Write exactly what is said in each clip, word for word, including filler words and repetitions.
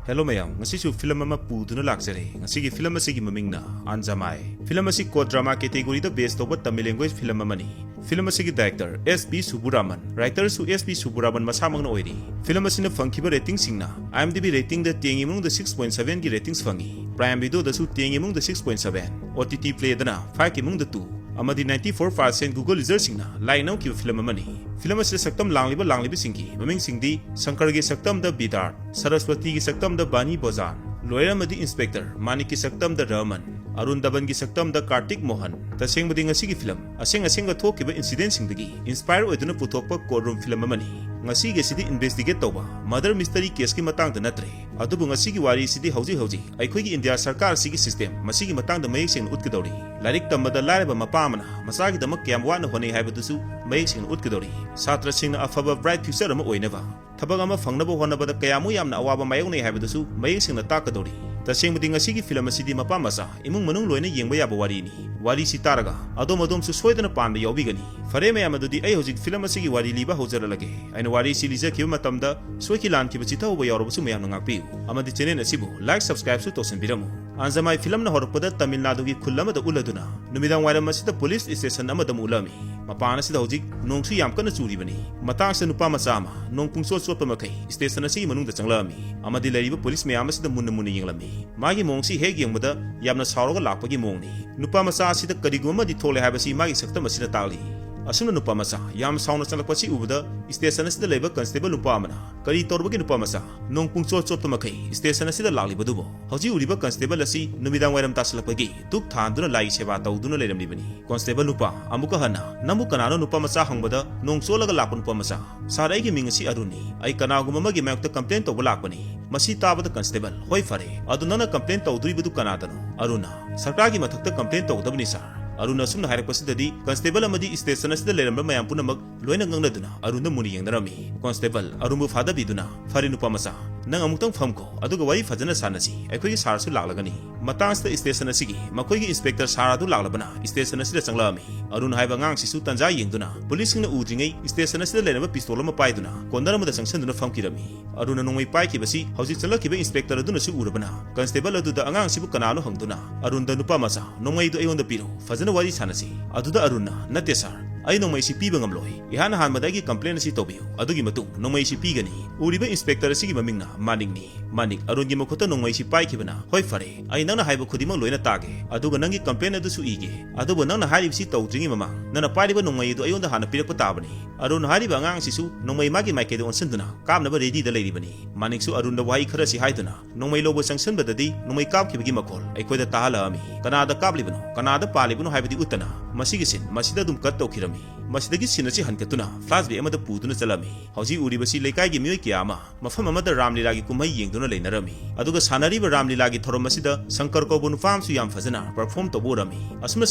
Hello ꯃꯌꯥꯝ, ꯉꯁꯤꯁꯨ film ꯑꯃ ꯄꯨꯗꯨꯅ ꯂꯥꯛꯆꯔꯦ꯫ ꯉꯁꯤꯒꯤ film ꯑꯁꯤꯒꯤ ꯃꯃꯤꯡꯅ ꯑꯟꯖꯃꯥꯏ꯫ Film ꯑꯁꯤ co-drama category ꯗ base ꯇꯧꯕ Tamil language film ꯑꯃꯅꯤ꯫ Film ꯑꯁꯤꯒꯤ director S P ꯁꯨꯕꯨꯔꯥꯃꯟ, writer ꯁꯨ S P ꯁꯨꯕꯨꯔꯥꯃꯟ ꯃꯁꯥꯃꯛꯅ ꯑꯣꯏꯔꯤ꯫ Film ꯑꯁꯤꯅ ꯐꯪꯈꯤꯕ rating ꯁꯤꯡꯅ IMDb rating ꯗ ten ꯒꯤ ꯃꯅꯨꯡꯗ six point seven ꯒꯤ ratings ꯐꯪꯉꯤ, Prime Video ꯗꯁꯨ ten ꯒꯤ ꯃꯅꯨꯡꯗ six point seven, O T T Play ꯗꯅ five ꯀꯤ ꯃꯅꯨꯡꯗ two, ꯑꯃꯗꯤ ninety four percent Google user ꯁꯤꯡꯅ like ꯅꯝꯈꯤꯕ film ꯑꯃꯅꯤ꯫ Film ꯑꯁꯤꯗ ꯁꯛꯇꯝ ꯂꯥꯡꯂꯤꯕ ꯂꯥꯡꯂꯤꯕꯁꯤꯡꯒꯤ ꯃꯃꯤꯡꯁꯤꯡꯗꯤ ꯁꯪꯀꯔꯒꯤ ꯁꯛꯇꯝꯗ ꯕꯤꯗꯥꯔꯠ, ꯁꯔꯁꯋꯇꯤꯒꯤ ꯁꯛꯇꯝꯗ ꯕꯥꯅꯤ ꯕꯣꯖꯥꯟ, lawyer ꯑꯃꯗꯤ inspector ꯃꯥꯅꯤꯛꯀꯤ ꯁꯛꯇꯝꯗ ꯔꯍꯃꯟ, ꯑꯔꯨꯟ ꯗꯕꯟꯒꯤ ꯁꯛꯇꯝꯗ ꯀꯥꯔꯇꯤꯛ ꯃꯣꯍꯟ꯫ ꯇꯁꯦꯡꯕꯗꯤ ꯉꯁꯤꯒꯤ film ꯑꯁꯦꯡ ꯑꯁꯦꯡꯕ ꯊꯣꯛꯈꯤꯕ incident ꯁꯤꯡꯗꯒꯤ inspire ꯑꯣꯏꯗꯨꯅ ꯄꯨꯊꯣꯛꯄ courtroom film ꯑꯃꯅꯤ꯫ ꯉꯁꯤꯒꯤ ꯑꯁꯤꯗꯤ investigate ꯇꯧꯕ murder mystery case ꯀꯤ ꯃꯇꯥꯡꯗ ꯅꯠꯇ꯭ꯔꯦ꯫ ꯑꯗꯨꯕꯨ ꯉꯁꯤꯒꯤ ꯋꯥꯔꯤ ꯑꯁꯤꯗꯤ ꯍꯧꯖꯤꯛ ꯍꯧꯖꯤꯛ ꯑꯩꯈꯣꯏꯒꯤ ꯏꯟꯗꯤꯌꯥ ꯁꯔꯀꯥꯔ ꯑꯁꯤꯒꯤ system ꯃꯁꯤꯒꯤ ꯃꯇꯥꯡꯗ ꯃꯌꯦꯛ ꯁꯦꯡꯅ ꯎꯠꯀꯗꯧꯔꯤ꯫ ꯂꯥꯏꯔꯤꯛ ꯇꯝꯕꯗ ꯂꯥꯏꯔꯕ ꯃꯄꯥ ꯑꯃꯅ ꯃꯆꯥꯒꯤꯗꯃꯛ ꯀꯌꯥꯝ ꯋꯥꯅ ꯍꯣꯠꯅꯩ ꯍꯥꯏꯕꯗꯨꯁꯨ ꯃꯌꯦꯛ ꯁꯦꯡꯅ ꯎꯠꯀꯗꯧꯔꯤ꯫ ꯁꯥꯇ꯭ꯔꯁꯤꯡꯅ ꯑꯐꯕ bright future ꯑꯃ ꯑꯣꯏꯅꯕ ꯊꯕꯛ ꯑꯃ ꯐꯪꯅꯕ ꯍꯣꯠꯅꯕꯗ ꯀꯌꯥꯃꯨꯛ ꯌꯥꯝꯅ ꯑꯋꯥꯕ ꯃꯥꯌꯣꯛꯅꯩ ꯍꯥꯏꯕꯗꯨꯁꯨ ꯃꯌꯦꯛ ꯁꯦꯡꯅ ꯇꯥꯛꯀꯗꯧꯔꯤ꯫ ꯇꯁꯦꯡꯕꯗꯤ ꯉꯁꯤꯒꯤ film ꯑꯁꯤꯗꯤ ꯃꯄꯥ ꯃꯆꯥ, ꯏꯃꯨꯡ ꯃꯅꯨꯡ ꯂꯣꯏꯅ ꯌꯦꯡꯕ ꯌꯥꯕ ꯋꯥꯔꯤꯅꯤ꯫ ꯋꯥꯔꯤꯁꯤ ꯇꯥꯔꯒ ꯑꯗꯣꯝ ꯑꯗꯣꯝꯁꯨ ꯁꯣꯏꯗꯅ ꯄꯥꯟꯕ ꯌꯥꯎꯕꯤꯒꯅꯤ꯫ ꯐꯔꯦ ꯃꯌꯥꯝ, ꯑꯗꯨꯗꯤ ꯑꯩ ꯍꯧꯖꯤꯛ film ꯑꯁꯤꯒꯤ ꯋꯥꯔꯤ ꯂꯤꯕ ꯍꯧꯖꯔꯛꯂꯒꯦ꯫ ꯑꯩꯅ ꯋꯥꯔꯤꯁꯤ ꯂꯤꯖꯈꯤꯕ ꯃꯇꯝꯗ ꯁꯣꯏꯈꯤ ꯂꯥꯟꯈꯤꯕ ꯆꯤꯊꯍꯧꯕ ꯌꯥꯎꯔꯕꯁꯨ ꯃꯌꯥꯝꯅ ꯉꯥꯛꯄꯤꯌꯨ, ꯑꯃꯗꯤ channel ꯑꯁꯤꯕꯨ like, subscribe ꯁꯨ ꯇꯧꯁꯤꯟꯕꯤꯔꯝꯃꯨ꯫ ꯑꯟꯖꯃꯥꯏ film ꯅ ꯍꯧꯔꯛꯄꯗ ꯇꯥꯃꯤꯜ ꯅꯥꯗꯨꯒꯤ ꯈꯨꯜ ꯑꯃꯗ ꯎꯠꯂꯗꯨꯅ ꯅꯨꯃꯤꯗꯥꯡ ꯋꯥꯏꯔꯝ ꯑꯁꯤꯗ police station ꯑꯃꯗ ꯑꯃꯨꯛ ꯎꯠꯂꯝꯃꯤ꯫ ꯃꯄꯥꯟ ꯑꯁꯤꯗ ꯍꯧꯖꯤꯛ ꯅꯣꯡꯁꯨ ꯌꯥꯝ ꯀꯟꯅ ꯆꯨꯔꯤꯕꯅꯤ꯫ ꯃꯇꯥꯡ ꯑꯁꯤꯗ ꯅꯨꯄꯥ ꯃꯆꯥ ꯑꯃ ꯅꯣꯡ ꯄꯨꯡꯆꯣꯠ ꯆꯣꯠꯄ ꯃꯈꯩ station ꯑꯁꯤꯒꯤ ꯃꯅꯨꯡꯗ ꯆꯪꯂꯛꯂꯝꯃꯤ ꯑꯃꯗꯤ ꯂꯩꯔꯤꯕ police ꯃꯌꯥꯝ ꯑꯁꯤꯗ ꯃꯨꯟꯅ ꯃꯨꯟꯅ ꯌꯦꯡꯂꯝꯃꯤ꯫ ꯃꯥꯒꯤ ꯃꯑꯣꯡꯁꯤ ꯍꯦꯛ ꯌꯦꯡꯕꯗ ꯌꯥꯝꯅ ꯁꯥꯎꯔꯒ ꯂꯥꯛꯄꯒꯤ ꯃꯑꯣꯡꯅꯤ꯫ ꯅꯨꯄꯥ ꯃꯆꯥ ꯑꯁꯤꯗ ꯀꯔꯤꯒꯨꯝꯕ ꯑꯃꯗꯤ ꯊꯣꯛꯂꯦ ꯍꯥꯏꯕꯁꯤ ꯃꯥꯒꯤ ꯁꯛꯇꯝ ꯑꯁꯤꯅ ꯇꯥꯛꯂꯤ꯫ ꯑꯁꯨꯝꯅ ꯅꯨꯄꯥ ꯃꯆꯥ ꯌꯥꯝ ꯁꯥꯎꯅ ꯆꯪꯂꯛꯄꯁꯤ ꯎꯕꯗ station ꯑꯁꯤꯗ ꯂꯩꯕ constable ꯅꯨꯄꯥ ꯑꯃꯅ, "ꯀꯔꯤ ꯇꯧꯔꯕꯒꯦ ꯅꯨꯄꯥ ꯃꯆꯥ? ꯅꯣꯡ ꯄꯨꯡꯆꯣꯠ ꯆꯣꯠꯄ ꯃꯈꯩ station ꯑꯁꯤꯗ ꯂꯥꯛꯂꯤꯕꯗꯨꯕꯨ?" ꯍꯧꯖꯤꯛ ꯎꯔꯤꯕ constable ꯑꯁꯤ ꯅꯨꯃꯤꯗꯥꯡ ꯋꯥꯏꯔꯝ ꯇꯥꯁꯤꯜꯂꯛꯄꯒꯤ ꯙꯨꯞ ꯊꯥꯟꯗꯨꯅ ꯂꯥꯏꯒꯤ ꯁꯦꯕꯥ ꯇꯧꯗꯨꯅ ꯂꯩꯔꯝꯂꯤꯕꯅꯤ꯫ Constable ꯅꯨꯄꯥ ꯑꯃꯨꯛꯀ ꯍꯟꯅ, "ꯅꯪꯕꯨ ꯀꯅꯥꯅꯣ ꯅꯨꯄꯥ ꯃꯆꯥ?" ꯍꯪꯕꯗ, "ꯅꯣꯡ ꯆꯣꯠꯂꯒ ꯂꯥꯛꯄ ꯅꯨꯄꯥ ꯃꯆꯥ꯫ Sir, ꯑꯩꯒꯤ ꯃꯤꯡ ꯑꯁꯤ ꯑꯔꯨꯟꯅꯤ꯫ ꯑꯩ ꯀꯅꯥꯒꯨꯝꯕ ꯑꯃꯒꯤ ꯃꯥꯌꯣꯛꯇ complain ꯇꯧꯕ ꯂꯥꯛꯄꯅꯤ꯫" ꯃꯁꯤ ꯇꯥꯕꯗ constable, "ꯍꯣꯏ, ꯐꯔꯦ, ꯑꯗꯨ ꯅꯪꯅ complain ꯇꯧꯗꯣꯔꯤꯕꯗꯨ ꯀꯅꯥꯗꯅꯣ?" "ꯑꯔꯨꯟꯅ꯫ ꯁꯔꯀꯥꯔꯒꯤ ꯃꯊꯛꯇ complain ꯇꯧꯒꯗꯕꯅꯤ, sir꯫" ꯑꯔꯨꯟꯅ ꯑꯁꯨꯝꯅ ꯍꯥꯏꯔꯛꯄꯁꯤꯗꯗꯤ constable ꯑꯃꯗꯤ station ꯑꯁꯤꯗ ꯂꯩꯔꯝꯕ ꯃꯌꯥꯝ ꯄꯨꯝꯅꯃꯛ ꯂꯣꯏꯅ ꯉꯛꯅꯗꯨꯅ ꯑꯔꯨꯟꯗ ꯃꯨꯟꯅ ꯌꯦꯡꯅꯔꯝꯃꯤ꯫ Constable ꯑꯔꯨꯟꯕꯨ ꯐꯥꯗꯕꯤꯗꯨꯅ, "ꯐꯔꯦ ꯅꯨꯄꯥ ꯃꯆꯥ, "ꯅꯪ ꯑꯃꯨꯛꯇꯪ ꯐꯝꯈꯣ, ꯑꯗꯨꯒ ꯋꯥꯔꯤ ꯐꯖꯅ ꯁꯥꯟꯅꯁꯤ꯫ ꯑꯩꯈꯣꯏꯒꯤ ꯁꯥꯔꯁꯨ ꯂꯥꯛꯂꯒꯅꯤ꯫" ꯃꯇꯥꯡꯁꯤꯗ ꯁ꯭ꯇꯦꯁꯟ ꯑꯁꯤꯒꯤ ꯃꯈꯣꯏꯒꯤ ꯏꯟꯁꯄꯦꯛꯇꯔ ꯁꯥꯔ ꯑꯗꯨ ꯂꯥꯛꯂꯕꯅ ꯁ꯭ꯇꯦꯁꯟ ꯑꯁꯤꯗ ꯆꯪꯂꯛꯑꯝꯃꯤ꯫ ꯑꯔꯨꯟ ꯍꯥꯏꯕ ꯑꯉꯥꯡꯁꯤꯁꯨ ꯇꯟꯖꯥ ꯌꯦꯡꯗꯨꯅ ꯄꯨꯂꯤꯁꯁꯤꯡꯅ ꯎꯗ꯭ꯔꯤꯉꯩ ꯁ꯭ꯇꯦꯁꯟ ꯑꯁꯤꯗ ꯂꯩꯔꯝꯕ ꯄꯤꯁꯇꯣꯜ ꯑꯃ ꯄꯥꯏꯗꯨꯅ ꯀꯣꯟꯅꯔ ꯑꯃꯗ ꯆꯪꯁꯤꯟꯗꯨꯅ ꯐꯝꯈꯤꯔꯝꯃꯤ꯫ ꯑꯔꯨꯟꯅ ꯅꯣꯡꯃꯩ ꯄꯥꯏꯈꯤꯕꯁꯤ ꯍꯧꯖꯤꯛ ꯆꯪꯂꯛꯈꯤꯕ ꯏꯟꯁꯄꯦꯛꯇꯔ ꯑꯗꯨꯅꯁꯨ ꯎꯔꯕꯅ ꯀꯟꯁꯇꯦꯕꯜ ꯑꯗꯨꯗ ꯑꯉꯥꯡꯁꯤꯕꯨ ꯀꯅꯥꯅꯣ ꯍꯪꯗꯨꯅ ꯑꯔꯨꯟꯗ, "ꯅꯨꯄꯥ ꯃꯆꯥ, ꯅꯣꯡꯃꯩꯗꯨ ꯑꯩꯉꯣꯟꯗ ꯄꯤꯔꯣ, ꯐꯖꯅ ꯋꯥꯔꯤ ꯁꯥꯟꯅꯁꯤ꯫" ꯑꯗꯨꯗ ꯑꯔꯨꯟꯅ, "ꯅꯠꯇꯦ ꯁꯥꯔ, ꯑꯩ ꯅꯣꯡꯃꯩꯁꯤ ꯄꯤꯕ ꯉꯝꯂꯣꯏ꯫ ꯏꯍꯥꯟ ꯍꯥꯟꯕꯗ ꯑꯩꯒꯤ ꯀꯝꯄ꯭ꯂꯦꯟ ꯑꯁꯤ ꯇꯧꯕꯤꯌꯨ, ꯑꯗꯨꯒꯤ ꯃꯇꯨꯡ ꯅꯣꯡꯃꯩꯁꯤ ꯄꯤꯒꯅꯤ꯫" ꯎꯔꯤꯕ ꯏꯟꯁꯄꯦꯛꯇꯔ ꯑꯁꯤꯒꯤ ꯃꯃꯤꯡꯅ ꯃꯥꯅꯤꯛꯅꯤ꯫ ꯃꯥꯅꯤꯛ ꯑꯔꯨꯟꯒꯤ ꯃꯈꯨꯠꯇ ꯅꯣꯡꯃꯩꯁꯤ ꯄꯥꯏꯈꯤꯕꯅ, "ꯍꯣꯏ, ꯐꯔꯦ, ꯑꯩ ꯅꯪꯅ ꯍꯥꯏꯕ ꯈꯨꯗꯤꯡꯃꯛ ꯂꯣꯏꯅ ꯇꯥꯒꯦ, ꯑꯗꯨꯒ ꯅꯪꯒꯤ ꯀꯝꯄ꯭ꯂꯦꯟ ꯑꯗꯨꯁꯨ ꯏꯒꯦ꯫ ꯑꯗꯨꯕꯨ ꯅꯪꯅ ꯍꯥꯏꯔꯤꯕꯁꯤ ꯇꯧꯗ꯭ꯔꯤꯉꯩ ꯃꯃꯥꯡ ꯅꯪꯅ ꯄꯥꯏꯔꯤꯕ ꯅꯣꯡꯃꯩ ꯑꯗꯨ ꯑꯩꯉꯣꯟꯗ ꯍꯥꯟꯅ ꯄꯤꯔꯛꯄ ꯇꯥꯕꯅꯤ꯫" ꯑꯔꯨꯟ ꯍꯥꯏꯔꯤꯕ ꯑꯉꯥꯡꯁꯤꯁꯨ ꯅꯣꯡꯃꯩ ꯃꯥꯒꯤ ꯃꯥꯏꯀꯩꯗ ꯑꯣꯟꯁꯤꯟꯗꯨꯅ ꯀꯥꯞꯅꯕ ꯔꯦꯗꯤꯗ ꯂꯩꯔꯤꯕꯅꯤ꯫ ꯃꯥꯅꯤꯛꯁꯨ ꯑꯔꯨꯟꯗ ꯋꯥꯍꯩ ꯈꯔꯁꯤ ꯍꯥꯏꯗꯨꯅ ꯅꯣꯡꯃꯩ ꯂꯧꯕ ꯆꯪꯁꯤꯟꯕꯗꯗꯤ ꯅꯣꯡꯃꯩ ꯀꯥꯞꯈꯤꯕꯒꯤ ꯃꯈꯣꯜ ꯑꯩꯈꯣꯏꯗ ꯇꯥꯍꯜꯂꯛꯑꯝꯃꯤ꯫ ꯀꯅꯥꯗ ꯀꯥꯞꯂꯤꯕꯅꯣ, ꯀꯅꯥꯗ ꯄꯥꯜꯂꯤꯕꯅꯣ ꯍꯥꯏꯕꯗꯤ ꯎꯠꯇꯅ ꯃꯁꯤꯒꯤ ꯁꯤꯟ ꯃꯁꯤꯗ ꯑꯗꯨꯝ ꯀꯠ ꯇꯧꯈꯤꯔꯝꯃꯤ꯫ ꯃꯁꯤꯗꯒꯤ ꯁꯤꯟ ꯑꯁꯤ ꯍꯟꯒꯠꯇꯨꯅ ꯐ꯭ꯂꯥꯁꯕꯦꯛ ꯑꯃꯗ ꯄꯨꯗꯨꯅ ꯆꯠꯂꯝꯃꯤ꯫ ꯍꯧꯖꯤꯛ ꯎꯔꯤꯕꯁꯤ ꯂꯩꯀꯥꯏꯒꯤ ꯃꯤꯑꯣꯏ ꯀꯌꯥ ꯑꯃ ꯃꯐꯝ ꯑꯃꯗ ꯔꯥꯝꯂꯤꯂꯥꯒꯤ ꯀꯨꯝꯍꯩ ꯌꯦꯡꯗꯨꯅ ꯂꯩꯅꯔꯝꯃꯤ꯫ ꯑꯗꯨꯒ ꯁꯥꯟꯅꯔꯤꯕ ꯔꯥꯝꯂꯤꯂꯥꯒꯤ ꯊꯧꯔꯝ ꯑꯁꯤꯗ ꯁꯪꯀꯔ ꯀꯧꯕ ꯅꯨꯄꯥ ꯑꯃꯁꯨ ꯌꯥꯝ ꯐꯖꯅ ꯄꯔꯐꯣꯔꯝ ꯇꯧꯕ ꯎꯔꯝꯃꯤ꯫ ꯑꯁꯨꯝꯅ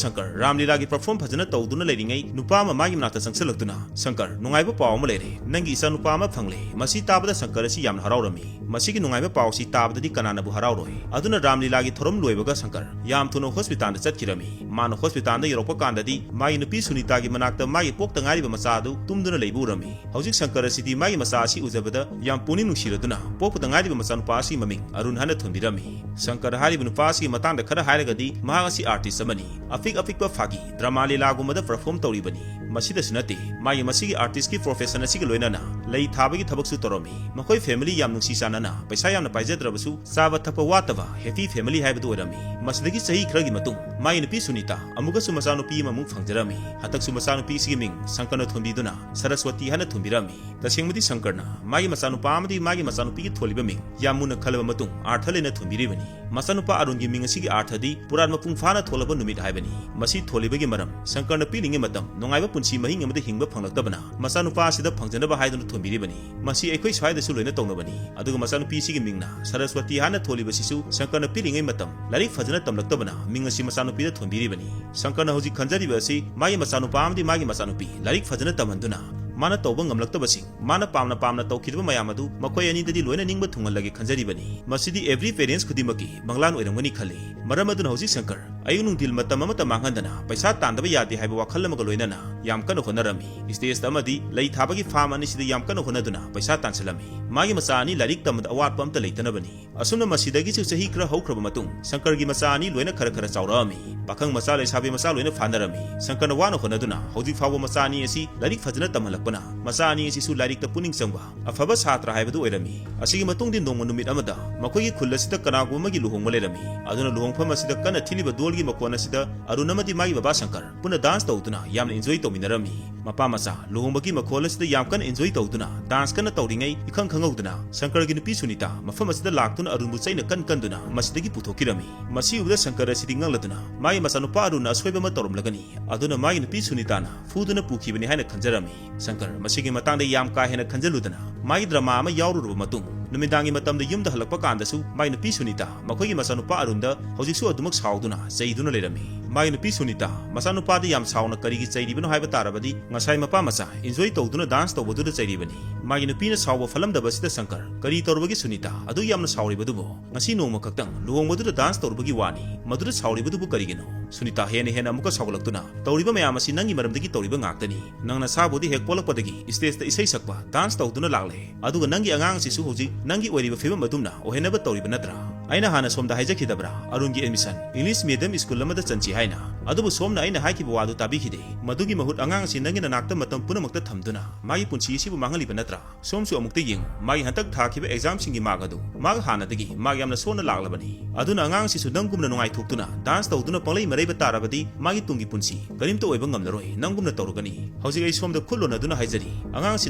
ꯁꯪꯀꯔ ꯔꯥꯝꯂꯤꯂꯥꯒꯤ ꯄꯔꯐꯣꯔꯝ ꯐꯖꯅ ꯇꯧꯗꯨꯅ ꯂꯩꯔꯤꯉꯩ ꯅꯨꯄꯥ ꯑꯃ ꯃꯥꯒꯤ ꯃꯅꯥꯛꯇ ꯆꯪꯁꯤꯜꯂꯛꯇꯨꯅ, "ꯁꯪꯀꯔ, ꯅꯨꯡꯉꯥꯏꯕ ꯄꯥꯎ ꯑꯃ ꯂꯩꯔꯦ꯫ ꯅꯪꯒꯤ ꯏꯆꯥꯅꯨꯄꯥ ꯑꯃ ꯐꯪꯂꯦ꯫" ꯃꯁꯤ ꯇꯥꯕꯗ ꯁꯪꯀꯔ ꯑꯁꯤ ꯌꯥꯝꯅ ꯍꯔꯥꯎꯔꯝꯃꯤ꯫ ꯃꯁꯤꯒꯤ ꯅꯨꯡꯉꯥꯏꯕ ꯄꯥꯎ ꯑꯁꯤ ꯇꯥꯕꯗꯗꯤ ꯀꯅꯥꯅꯕꯨ ꯍꯔꯥꯎꯔꯣꯏ? ꯑꯗꯨꯅ ꯔꯥꯝꯂꯤꯂꯥꯒꯤ ꯊꯧꯔꯝ ꯂꯣꯏꯕꯒ ꯁꯪꯀꯔ ꯌꯥꯝ ꯊꯨꯅ ꯍꯣꯁꯄꯤꯇꯥꯜꯗ ꯆꯠꯈꯤꯔꯝꯃꯤ꯫ ꯃꯥꯅ ꯍꯣꯁꯄꯤꯇꯥꯜꯗ ꯌꯧꯔꯛꯄ ꯀꯥꯟꯗꯗꯤ ꯃꯥꯒꯤ ꯅꯨꯄꯤ ꯁꯨꯅꯤꯇꯥꯒꯤ ꯃꯅꯥꯛꯇ ꯃꯥꯒꯤ ꯄꯣꯛꯇ ꯉꯥꯏꯔꯤꯕ ꯃꯆꯥ ꯑꯗꯨ ꯇꯨꯝꯗꯨꯅ ꯂꯩꯕ ꯎꯔꯝꯃꯤ꯫ ꯍꯧꯖꯤꯛ ꯁꯪꯀꯔ ꯑꯁꯤꯗꯤ ꯃꯥꯒꯤ ꯃꯆꯥ ꯑꯁꯤ ꯎꯖꯕꯗ ꯌꯥꯝ ꯄꯨꯛꯅꯤꯡ ꯅꯨꯡꯁꯤꯔꯗꯨꯅ ꯄꯣꯛꯄꯗ ꯉꯥꯏꯔꯤꯕ ꯃꯆꯥꯅꯨꯄꯥ ꯑꯁꯤꯒꯤ ꯃꯃꯤꯡ ꯑꯔꯨꯟ ꯍꯥꯏꯅ ꯊꯣꯟꯕꯤꯔꯝꯃꯤ꯫ ꯁꯪꯀꯔ ꯍꯥꯏꯔꯤꯕ ꯅꯨꯄꯥ ꯑꯁꯤꯒꯤ ꯃꯇꯥꯡꯗ ꯈꯔ ꯍꯥꯏꯔꯒꯗꯤ ꯃꯍꯥꯛ ꯑꯁꯤ ꯑꯥꯔꯇꯤꯁ ꯑꯃꯅꯤ꯫ ꯑꯄꯤꯛ ꯑꯄꯤꯛꯄ ꯐꯥꯒꯤ, ꯗ꯭ꯔꯃꯥ ꯂꯤꯂꯥꯒꯨꯝꯕꯗ ꯄꯔꯐꯣꯔꯝ ꯇꯧꯔꯤꯕꯅꯤ꯫ ꯃꯁꯤꯗꯁꯨ ꯅꯠꯇꯦ, ꯃꯥꯒꯤ ꯃꯁꯤꯒꯤ ꯑꯥꯔꯇꯤꯁꯀꯤ ꯄ꯭ꯔꯣꯐꯦꯁꯟ ꯑꯁꯤꯒ ꯂꯣꯏꯅꯅ ꯂꯩ ꯊꯥꯕꯒꯤ ꯊꯕꯛꯁꯨ ꯇꯧꯔꯝꯃꯤ꯫ ꯃꯈꯣꯏ ꯐꯦꯃꯤꯂꯤ ꯌꯥꯝ ꯅꯨꯡꯁꯤ ꯆꯥꯟꯅꯅ ꯄꯩꯁꯥ ꯌꯥꯝꯅ ꯄꯥꯏꯖꯗ꯭ꯔꯕꯁꯨ ꯆꯥꯕ ꯊꯛꯄ ꯋꯥꯠꯇꯕ ꯍꯦꯄꯤ ꯐꯦꯃꯤꯂꯤ ꯍꯥꯏꯕꯗꯨ ꯑꯣꯏꯔꯝꯃꯤ꯫ ꯃꯁꯤꯗꯒꯤ ꯆꯍꯤ ꯈꯔꯒꯤ ꯃꯇꯨꯡ ꯃꯥꯒꯤ ꯅꯨꯄꯤ ꯁꯨꯅꯤꯇꯥ ꯑꯃꯨꯛꯀꯁꯨ ꯃꯆꯥꯅꯨꯄꯤ ꯑꯃꯃꯨꯛ ꯐꯪꯖꯔꯝꯃꯤ꯫ ꯍꯟꯗꯛꯁꯨ ꯃꯆꯥꯅꯨꯄꯤ ꯑꯁꯤꯒꯤ ꯃꯤꯡ ꯁꯪꯀꯔꯅ ꯊꯣꯟꯕꯤꯗꯨꯅ ꯁꯔꯁꯋꯇꯤ ꯍꯥꯏꯅ ꯊꯣꯟꯕꯤꯔꯝꯃꯤ꯫ ꯇꯁꯦꯡꯕꯗꯤ ꯁꯪꯀꯔꯅ ꯃꯥꯒꯤ ꯃꯆꯥꯅꯨꯄꯥ ꯑꯃꯗꯤ ꯃꯥꯒꯤ ꯃꯆꯥꯅꯨꯄꯤꯒꯤ ꯊꯣꯜꯂꯤꯕ ꯃꯤꯡ ꯌꯥꯝ ꯃꯨꯟꯅ ꯈꯜꯂꯕ ꯃꯇꯨꯡ ꯑꯥꯔꯊ ꯂꯩꯅ ꯊꯣꯟꯕꯤꯔꯤꯕꯅꯤ꯫ ꯃꯆꯥꯅꯨꯄꯥ ꯑꯔꯨꯟꯒꯤ ꯃꯤꯡ ꯑꯁꯤꯒꯤ ꯑꯥꯔꯊꯗꯤ ꯄꯨꯔꯥꯟ ꯃꯄꯨꯡ ꯐꯥꯅ ꯊꯣꯜꯂꯕ ꯅꯨꯃꯤꯠ ꯍꯥꯏꯕꯅꯤ꯫ ꯃꯁꯤ ꯊꯣꯜꯂꯤꯕꯒꯤ ꯃꯔꯝ ꯁꯪꯀꯔꯅ ꯄꯤꯛꯂꯤꯉꯩ ꯃꯇꯝ ꯅꯨꯡꯉꯥꯏꯕ ꯄꯨꯟꯁꯤ ꯃꯍꯤꯡ ꯑꯃꯗ ꯍꯤꯡꯕ ꯐꯪꯂꯛꯇꯕꯅ ꯃꯆꯥꯅꯨꯄꯥ ꯑꯁꯤꯗ ꯐꯪꯖꯅꯕ ꯍꯥꯏꯗꯨꯅ ꯊꯣꯟꯕꯤꯔꯤꯕꯅꯤ꯫ ꯃꯁꯤ ꯑꯩꯈꯣꯏ ꯁ꯭ꯋꯥꯏꯗꯁꯨ ꯂꯣꯏꯅ ꯇꯧꯅꯕꯅꯤ꯫ ꯑꯗꯨꯒ ꯃꯆꯥꯅꯨꯄꯤ ꯑꯁꯤꯒꯤ ꯃꯤꯡꯅ ꯁꯔꯁꯋꯇꯤ ꯍꯥꯏꯅ ꯊꯣꯜꯂꯤꯕꯁꯤꯁꯨ ꯁꯪꯀꯔꯅ ꯄꯤꯛꯂꯤꯉꯩ ꯃꯇꯝ ꯂꯥꯏꯔꯤꯛ ꯐꯖꯅ ꯇꯝꯂꯛꯇꯕꯅ ꯃꯤꯡ ꯑꯁꯤ ꯃꯆꯥꯅꯨꯄꯤꯗ ꯊꯣꯟꯕꯤꯔꯤꯕꯅꯤ꯫ ꯁꯪꯀꯔꯅ ꯍꯧꯖꯤꯛ ꯈꯟꯖꯔꯤꯕ ꯑꯁꯤ ꯃꯥꯒꯤ ꯃꯆꯥꯅꯨꯄꯥ ꯑꯃꯗꯤ ꯃꯥꯒꯤ ꯃꯆꯥꯅꯨꯄꯤ ꯂꯥꯏꯔꯤꯛ ꯐꯖꯅ ꯇꯝꯍꯟꯗꯨꯅ ꯃꯥꯅ ꯇꯧꯕ ꯉꯝꯂꯛꯇꯕꯁꯤꯡ, ꯃꯥꯅ ꯄꯥꯝꯅ ꯄꯥꯝꯅ ꯇꯧꯈꯤꯗꯕ ꯃꯌꯥꯝ ꯑꯗꯨ ꯃꯈꯣꯏ ꯑꯅꯤꯗꯗꯤ ꯂꯣꯏꯅ ꯅꯤꯡꯕ ꯊꯨꯡꯍꯜꯂꯒꯦ ꯈꯟꯖꯔꯤꯕꯅꯤ꯫ ꯃꯁꯤꯗꯤ every parents ꯈꯨꯗꯤꯡꯃꯛꯀꯤ ꯃꯪꯂꯥꯟ ꯑꯣꯏꯔꯝꯒꯅꯤ ꯈꯜꯂꯤ꯫ ꯃꯔꯝ ꯑꯗꯨꯅ ꯍꯧꯖꯤꯛ ꯁꯪꯀꯔ ꯑꯌꯨꯛ ꯅꯨꯡꯊꯤꯜ ꯃꯇꯝ ꯑꯃꯠꯇ ꯃꯥꯡꯍꯟꯗꯅ ꯄꯩꯁꯥ ꯇꯥꯟꯗꯕ ꯌꯥꯗꯦ ꯍꯥꯏꯕ ꯋꯥꯈꯜ ꯑꯃꯒ ꯂꯣꯏꯅꯅ ꯌꯥꯝ ꯀꯟꯅ ꯍꯣꯠꯅꯔꯝꯃꯤ꯫ Estate ꯑꯃꯗꯤ ꯂꯩ ꯊꯥꯕꯒꯤ farm ꯑꯅꯤꯁꯤꯗ ꯌꯥꯝ ꯀꯟꯅ ꯍꯣꯠꯅꯗꯨꯅ ꯄꯩꯁꯥ ꯇꯥꯟꯁꯤꯜꯂꯝꯃꯤ꯫ ꯃꯥꯒꯤ ꯃꯆꯥ ꯑꯅꯤ ꯂꯥꯏꯔꯤꯛ ꯇꯝꯕꯗ ꯑꯋꯥꯠꯄ ꯑꯃꯠꯇ ꯂꯩꯇꯅꯕꯅꯤ꯫ ꯑꯁꯨꯝꯅ ꯃꯁꯤꯗꯒꯤꯁꯨ ꯆꯍꯤ ꯈꯔ ꯍꯧꯈ꯭ꯔꯕ ꯃꯇꯨꯡ ꯁꯪꯀꯔꯒꯤ ꯃꯆꯥ ꯑꯅꯤ ꯂꯣꯏꯅ ꯈꯔ ꯈꯔ ꯆꯥꯎꯔꯛꯑꯝꯃꯤ꯫ ꯄꯥꯈꯪ ꯃꯆꯥ ꯂꯩꯁꯥꯕꯤ ꯃꯆꯥ ꯂꯣꯏꯅ ꯐꯥꯅꯔꯝꯃꯤ꯫ ꯁꯪꯀꯔꯅ ꯋꯥꯅ ꯍꯣꯠꯅꯗꯨꯅ ꯍꯧꯖꯤꯛ ꯐꯥꯎꯕ ꯃꯆꯥ ꯑꯅꯤ ꯑꯁꯤ ꯂꯥꯏꯔꯤꯛ ꯐꯖꯅ ꯇꯝꯍꯜꯂꯛꯄꯅ ꯃꯆꯥ ꯑꯅꯤ ꯑꯁꯤꯁꯨ ꯂꯥꯏꯔꯤꯛꯇ ꯄꯨꯛꯅꯤꯡ ꯆꯪꯕ ꯑꯐꯕ ꯁꯥꯇ꯭ꯔ ꯍꯥꯏꯕꯗꯨ ꯑꯣꯏꯔꯝꯃꯤ꯫ ꯑꯁꯤꯒꯤ ꯃꯇꯨꯡꯗꯤ ꯅꯣꯡꯃ ꯅꯨꯃꯤꯠ ꯑꯃꯗ ꯃꯈꯣꯏꯒꯤ ꯈꯨꯜ ꯑꯁꯤꯗ ꯀꯅꯥꯒꯨꯝꯕ ꯑꯃꯒꯤ ꯂꯨꯍꯣꯡꯕ ꯂꯩꯔꯝꯃꯤ꯫ ꯑꯗꯨꯅ ꯂꯨꯍꯣꯡꯐꯝ ꯑꯁꯤꯗ ꯀꯟꯅ ꯊꯤꯜꯂꯤꯕ ꯗꯣꯜꯒꯤ ꯃꯈꯣꯟ ꯑꯁꯤꯗ ꯑꯔꯨꯟ ꯑꯃꯗꯤ ꯃꯥꯒꯤ ꯕꯕꯥ ꯁꯪꯀꯔ ꯄꯨꯟꯅ dance ꯇꯧꯗꯨꯅ ꯌꯥꯝꯅ enjoy ꯇꯧꯃꯤꯟꯅꯔꯝꯃꯤ꯫ ꯃꯄꯥ ꯃꯆꯥ ꯂꯨꯍꯣꯡꯕꯒꯤ ꯃꯈꯣꯜ ꯑꯁꯤꯗ ꯌꯥꯝ ꯀꯟꯅ enjoy ꯇꯧꯗꯨꯅ dance ꯀꯟꯅ ꯇꯧꯔꯤꯉꯩ ꯏꯈꯪ ꯈꯪꯍꯧꯗꯅ ꯁꯪꯀꯔꯒꯤ ꯅꯨꯄꯤ ꯁꯨꯅꯤꯇꯥ ꯃꯐꯝ ꯑꯁꯤꯗ ꯂꯥꯛꯇꯨꯅ ꯑꯔꯨꯟꯕꯨ ꯆꯩꯅ ꯀꯟ ꯀꯟꯗꯨꯅ ꯃꯁꯤꯗꯒꯤ ꯄꯨꯊꯣꯛꯈꯤꯔꯝꯃꯤ꯫ ꯃꯁꯤ ꯎꯕꯗ ꯁꯪꯀꯔ ꯑꯁꯤꯗꯤ ꯉꯛꯂꯗꯨꯅ ꯃꯥꯒꯤ ꯃꯆꯥꯅꯨꯄꯥ ꯑꯔꯨꯟꯅ ꯑꯁꯣꯏꯕ ꯑꯃ ꯇꯧꯔꯝꯂꯒꯅꯤ, ꯑꯗꯨꯅ ꯃꯥꯒꯤ ꯅꯨꯄꯤ ꯁꯨꯅꯤꯇꯥꯅ ꯐꯨꯗꯨꯅ ꯄꯨꯈꯤꯕꯅꯤ ꯍꯥꯏꯅ ꯈꯟꯖꯔꯝꯃꯤ꯫ ꯁꯪꯀꯔ ꯃꯁꯤꯒꯤ ꯃꯇꯥꯡꯗ ꯌꯥꯝ ꯀꯥ ꯍꯦꯟꯅ ꯈꯟꯖꯜꯂꯨꯗꯅ ꯃꯥꯒꯤ drama ꯑꯃ ꯌꯥꯎꯔꯨꯔꯕ ꯃꯇꯨꯡ ꯅꯨꯃꯤꯗꯥꯡꯒꯤ ꯃꯇꯝꯗ ꯌꯨꯝꯗ ꯍꯜꯂꯛꯄ ꯀꯥꯟꯗꯁꯨ ꯃꯥꯒꯤ ꯅꯨꯄꯤ ꯁꯨꯅꯤꯇꯥ ꯃꯈꯣꯏꯒꯤ ꯃꯆꯥꯅꯨꯄꯥ ꯑꯔꯨꯟꯗ ꯍꯧꯖꯤꯛꯁꯨ ꯑꯗꯨꯃꯛ ꯁꯥꯎꯗꯨꯅ ꯆꯩꯗꯨꯅ ꯂꯩꯔꯝꯃꯤ꯫ ꯃꯥꯒꯤ ꯅꯨꯄꯤ ꯁꯨꯅꯤꯇꯥ ꯃꯆꯥꯅꯨꯄꯥꯗ ꯌꯥꯝ ꯁꯥꯎꯅ ꯀꯔꯤꯒꯤ ꯆꯩꯔꯤꯕꯅꯣ ꯍꯥꯏꯕ ꯇꯥꯔꯕꯗꯤ ꯉꯁꯥꯏ ꯃꯄꯥ ꯃꯆꯥ enjoy ꯇꯧꯗꯨꯅ dance ꯇꯧꯕꯗꯨꯗ ꯆꯩꯔꯤꯕꯅꯤ꯫ ꯃꯥꯒꯤ ꯅꯨꯄꯤꯅ ꯁꯥꯎꯕ ꯐꯠꯂꯝꯗꯕꯁꯤꯗ ꯁꯪꯀꯔ ꯀꯔꯤ ꯇꯧꯔꯕꯒꯦ ꯁꯨꯅꯤꯇꯥ ꯑꯗꯨ ꯌꯥꯝꯅ ꯁꯥꯎꯔꯤꯕꯗꯨꯕꯨ? ꯉꯁꯤ ꯅꯣꯡꯃ ꯈꯛꯇꯪ ꯂꯨꯍꯣꯡꯕꯗꯨꯗ dance ꯇꯧꯔꯨꯕꯒꯤ ꯋꯥꯅꯤ, ꯃꯗꯨꯗ ꯁꯥꯎꯔꯤꯕꯗꯨꯕꯨ ꯀꯔꯤꯒꯤꯅꯣ? ꯁꯨꯅꯤꯇꯥ ꯍꯦꯟꯅ ꯍꯦꯟꯅ ꯑꯃꯨꯛꯀ ꯁꯥꯎꯒꯠꯂꯛꯇꯨꯅ ꯇꯧꯔꯤꯕ ꯃꯌꯥꯝ ꯑꯁꯤ ꯅꯪꯒꯤ ꯃꯔꯝꯗꯒꯤ ꯇꯧꯔꯤꯕ ꯉꯥꯛꯇꯅꯤ꯫ ꯅꯪ ꯅꯁꯥꯕꯨꯗꯤ ꯍꯦꯛ ꯄꯣꯛꯂꯛꯄꯗꯒꯤ stageꯇ ꯏꯁꯩ ꯁꯛꯄ, dance ꯇꯧꯗꯨꯅ ꯂꯥꯛꯂꯦ꯫ ꯑꯗꯨꯒ ꯅꯪꯒꯤ ꯑꯉꯥꯡꯁꯤꯁꯨ ꯍꯧꯖꯤꯛ ꯅꯪꯒꯤ ꯑꯣꯏꯔꯤꯕ ꯐꯤꯕꯝ ꯑꯗꯨꯝꯅ ꯑꯣꯏꯍꯟꯅꯕ ꯇꯧꯔꯤꯕ ꯅꯠꯇ꯭ꯔꯥ? ꯑꯩꯅ ꯍꯥꯟꯅ ꯁꯣꯝꯗ ꯍꯥꯏꯖꯈꯤꯗꯕ꯭ꯔꯥ? ꯑꯔꯨꯟꯒꯤ admission English medium school ꯑꯃꯗ ꯆꯟꯁꯤ ꯍꯥꯏꯅ꯫ ꯑꯗꯨꯕꯨ ꯁꯣꯝꯅ ꯑꯩꯅ ꯍꯥꯏꯈꯤꯕ ꯋꯥꯗꯨ ꯇꯥꯕꯤꯈꯤꯗꯦ꯫ ꯃꯗꯨꯒꯤ ꯃꯍꯨꯠ ꯑꯉꯥꯡꯁꯤ ꯅꯪꯒꯤ ꯅꯅꯥꯛꯇ ꯃꯇꯝ ꯄꯨꯝꯅꯃꯛꯇ ꯊꯝꯗꯨꯅ ꯃꯥꯒꯤ ꯄꯨꯟꯁꯤ ꯑꯁꯤꯕꯨ ꯃꯥꯡꯍꯜꯂꯤꯕ ꯅꯠꯇ꯭ꯔꯥ? ꯁꯣꯝꯁꯨ ꯑꯃꯨꯛꯇ ꯌꯦꯡꯉꯨ, ꯃꯥꯒꯤ ꯍꯟꯗꯛ ꯊꯥꯈꯤꯕ examꯁꯤꯡꯒꯤ mark ꯑꯗꯨ ꯃꯥꯒ ꯍꯥꯟꯅꯗꯒꯤ mark ꯌꯥꯝꯅ ꯁꯣꯟꯅ ꯂꯥꯛꯂꯕꯅꯤ꯫ ꯑꯗꯨꯅ ꯑꯉꯥꯡꯁꯤꯁꯨ ꯅꯪꯒꯨꯝꯅ ꯅꯨꯡꯉꯥꯏꯊꯣꯛꯇꯨꯅ dance ꯇꯧꯗꯨꯅ ꯄꯪꯂꯩ ꯃꯔꯩꯕ ꯇꯥꯔꯕꯗꯤ ꯃꯥꯒꯤ ꯇꯨꯡꯒꯤ ꯄꯨꯟꯁꯤ ꯀꯔꯤꯝꯇ ꯑꯣꯏꯕ ꯉꯝꯂꯔꯣꯏ, ꯅꯪꯒꯨꯝꯅ ꯇꯧꯔꯒꯅꯤ꯫ ꯍꯧꯖꯤꯛ ꯑꯩ ꯁꯣꯝꯗ ꯈꯨꯠ ꯂꯣꯟꯅꯗꯨꯅ ꯍꯥꯏꯖꯔꯤ, ꯑꯉꯥꯡꯁꯤ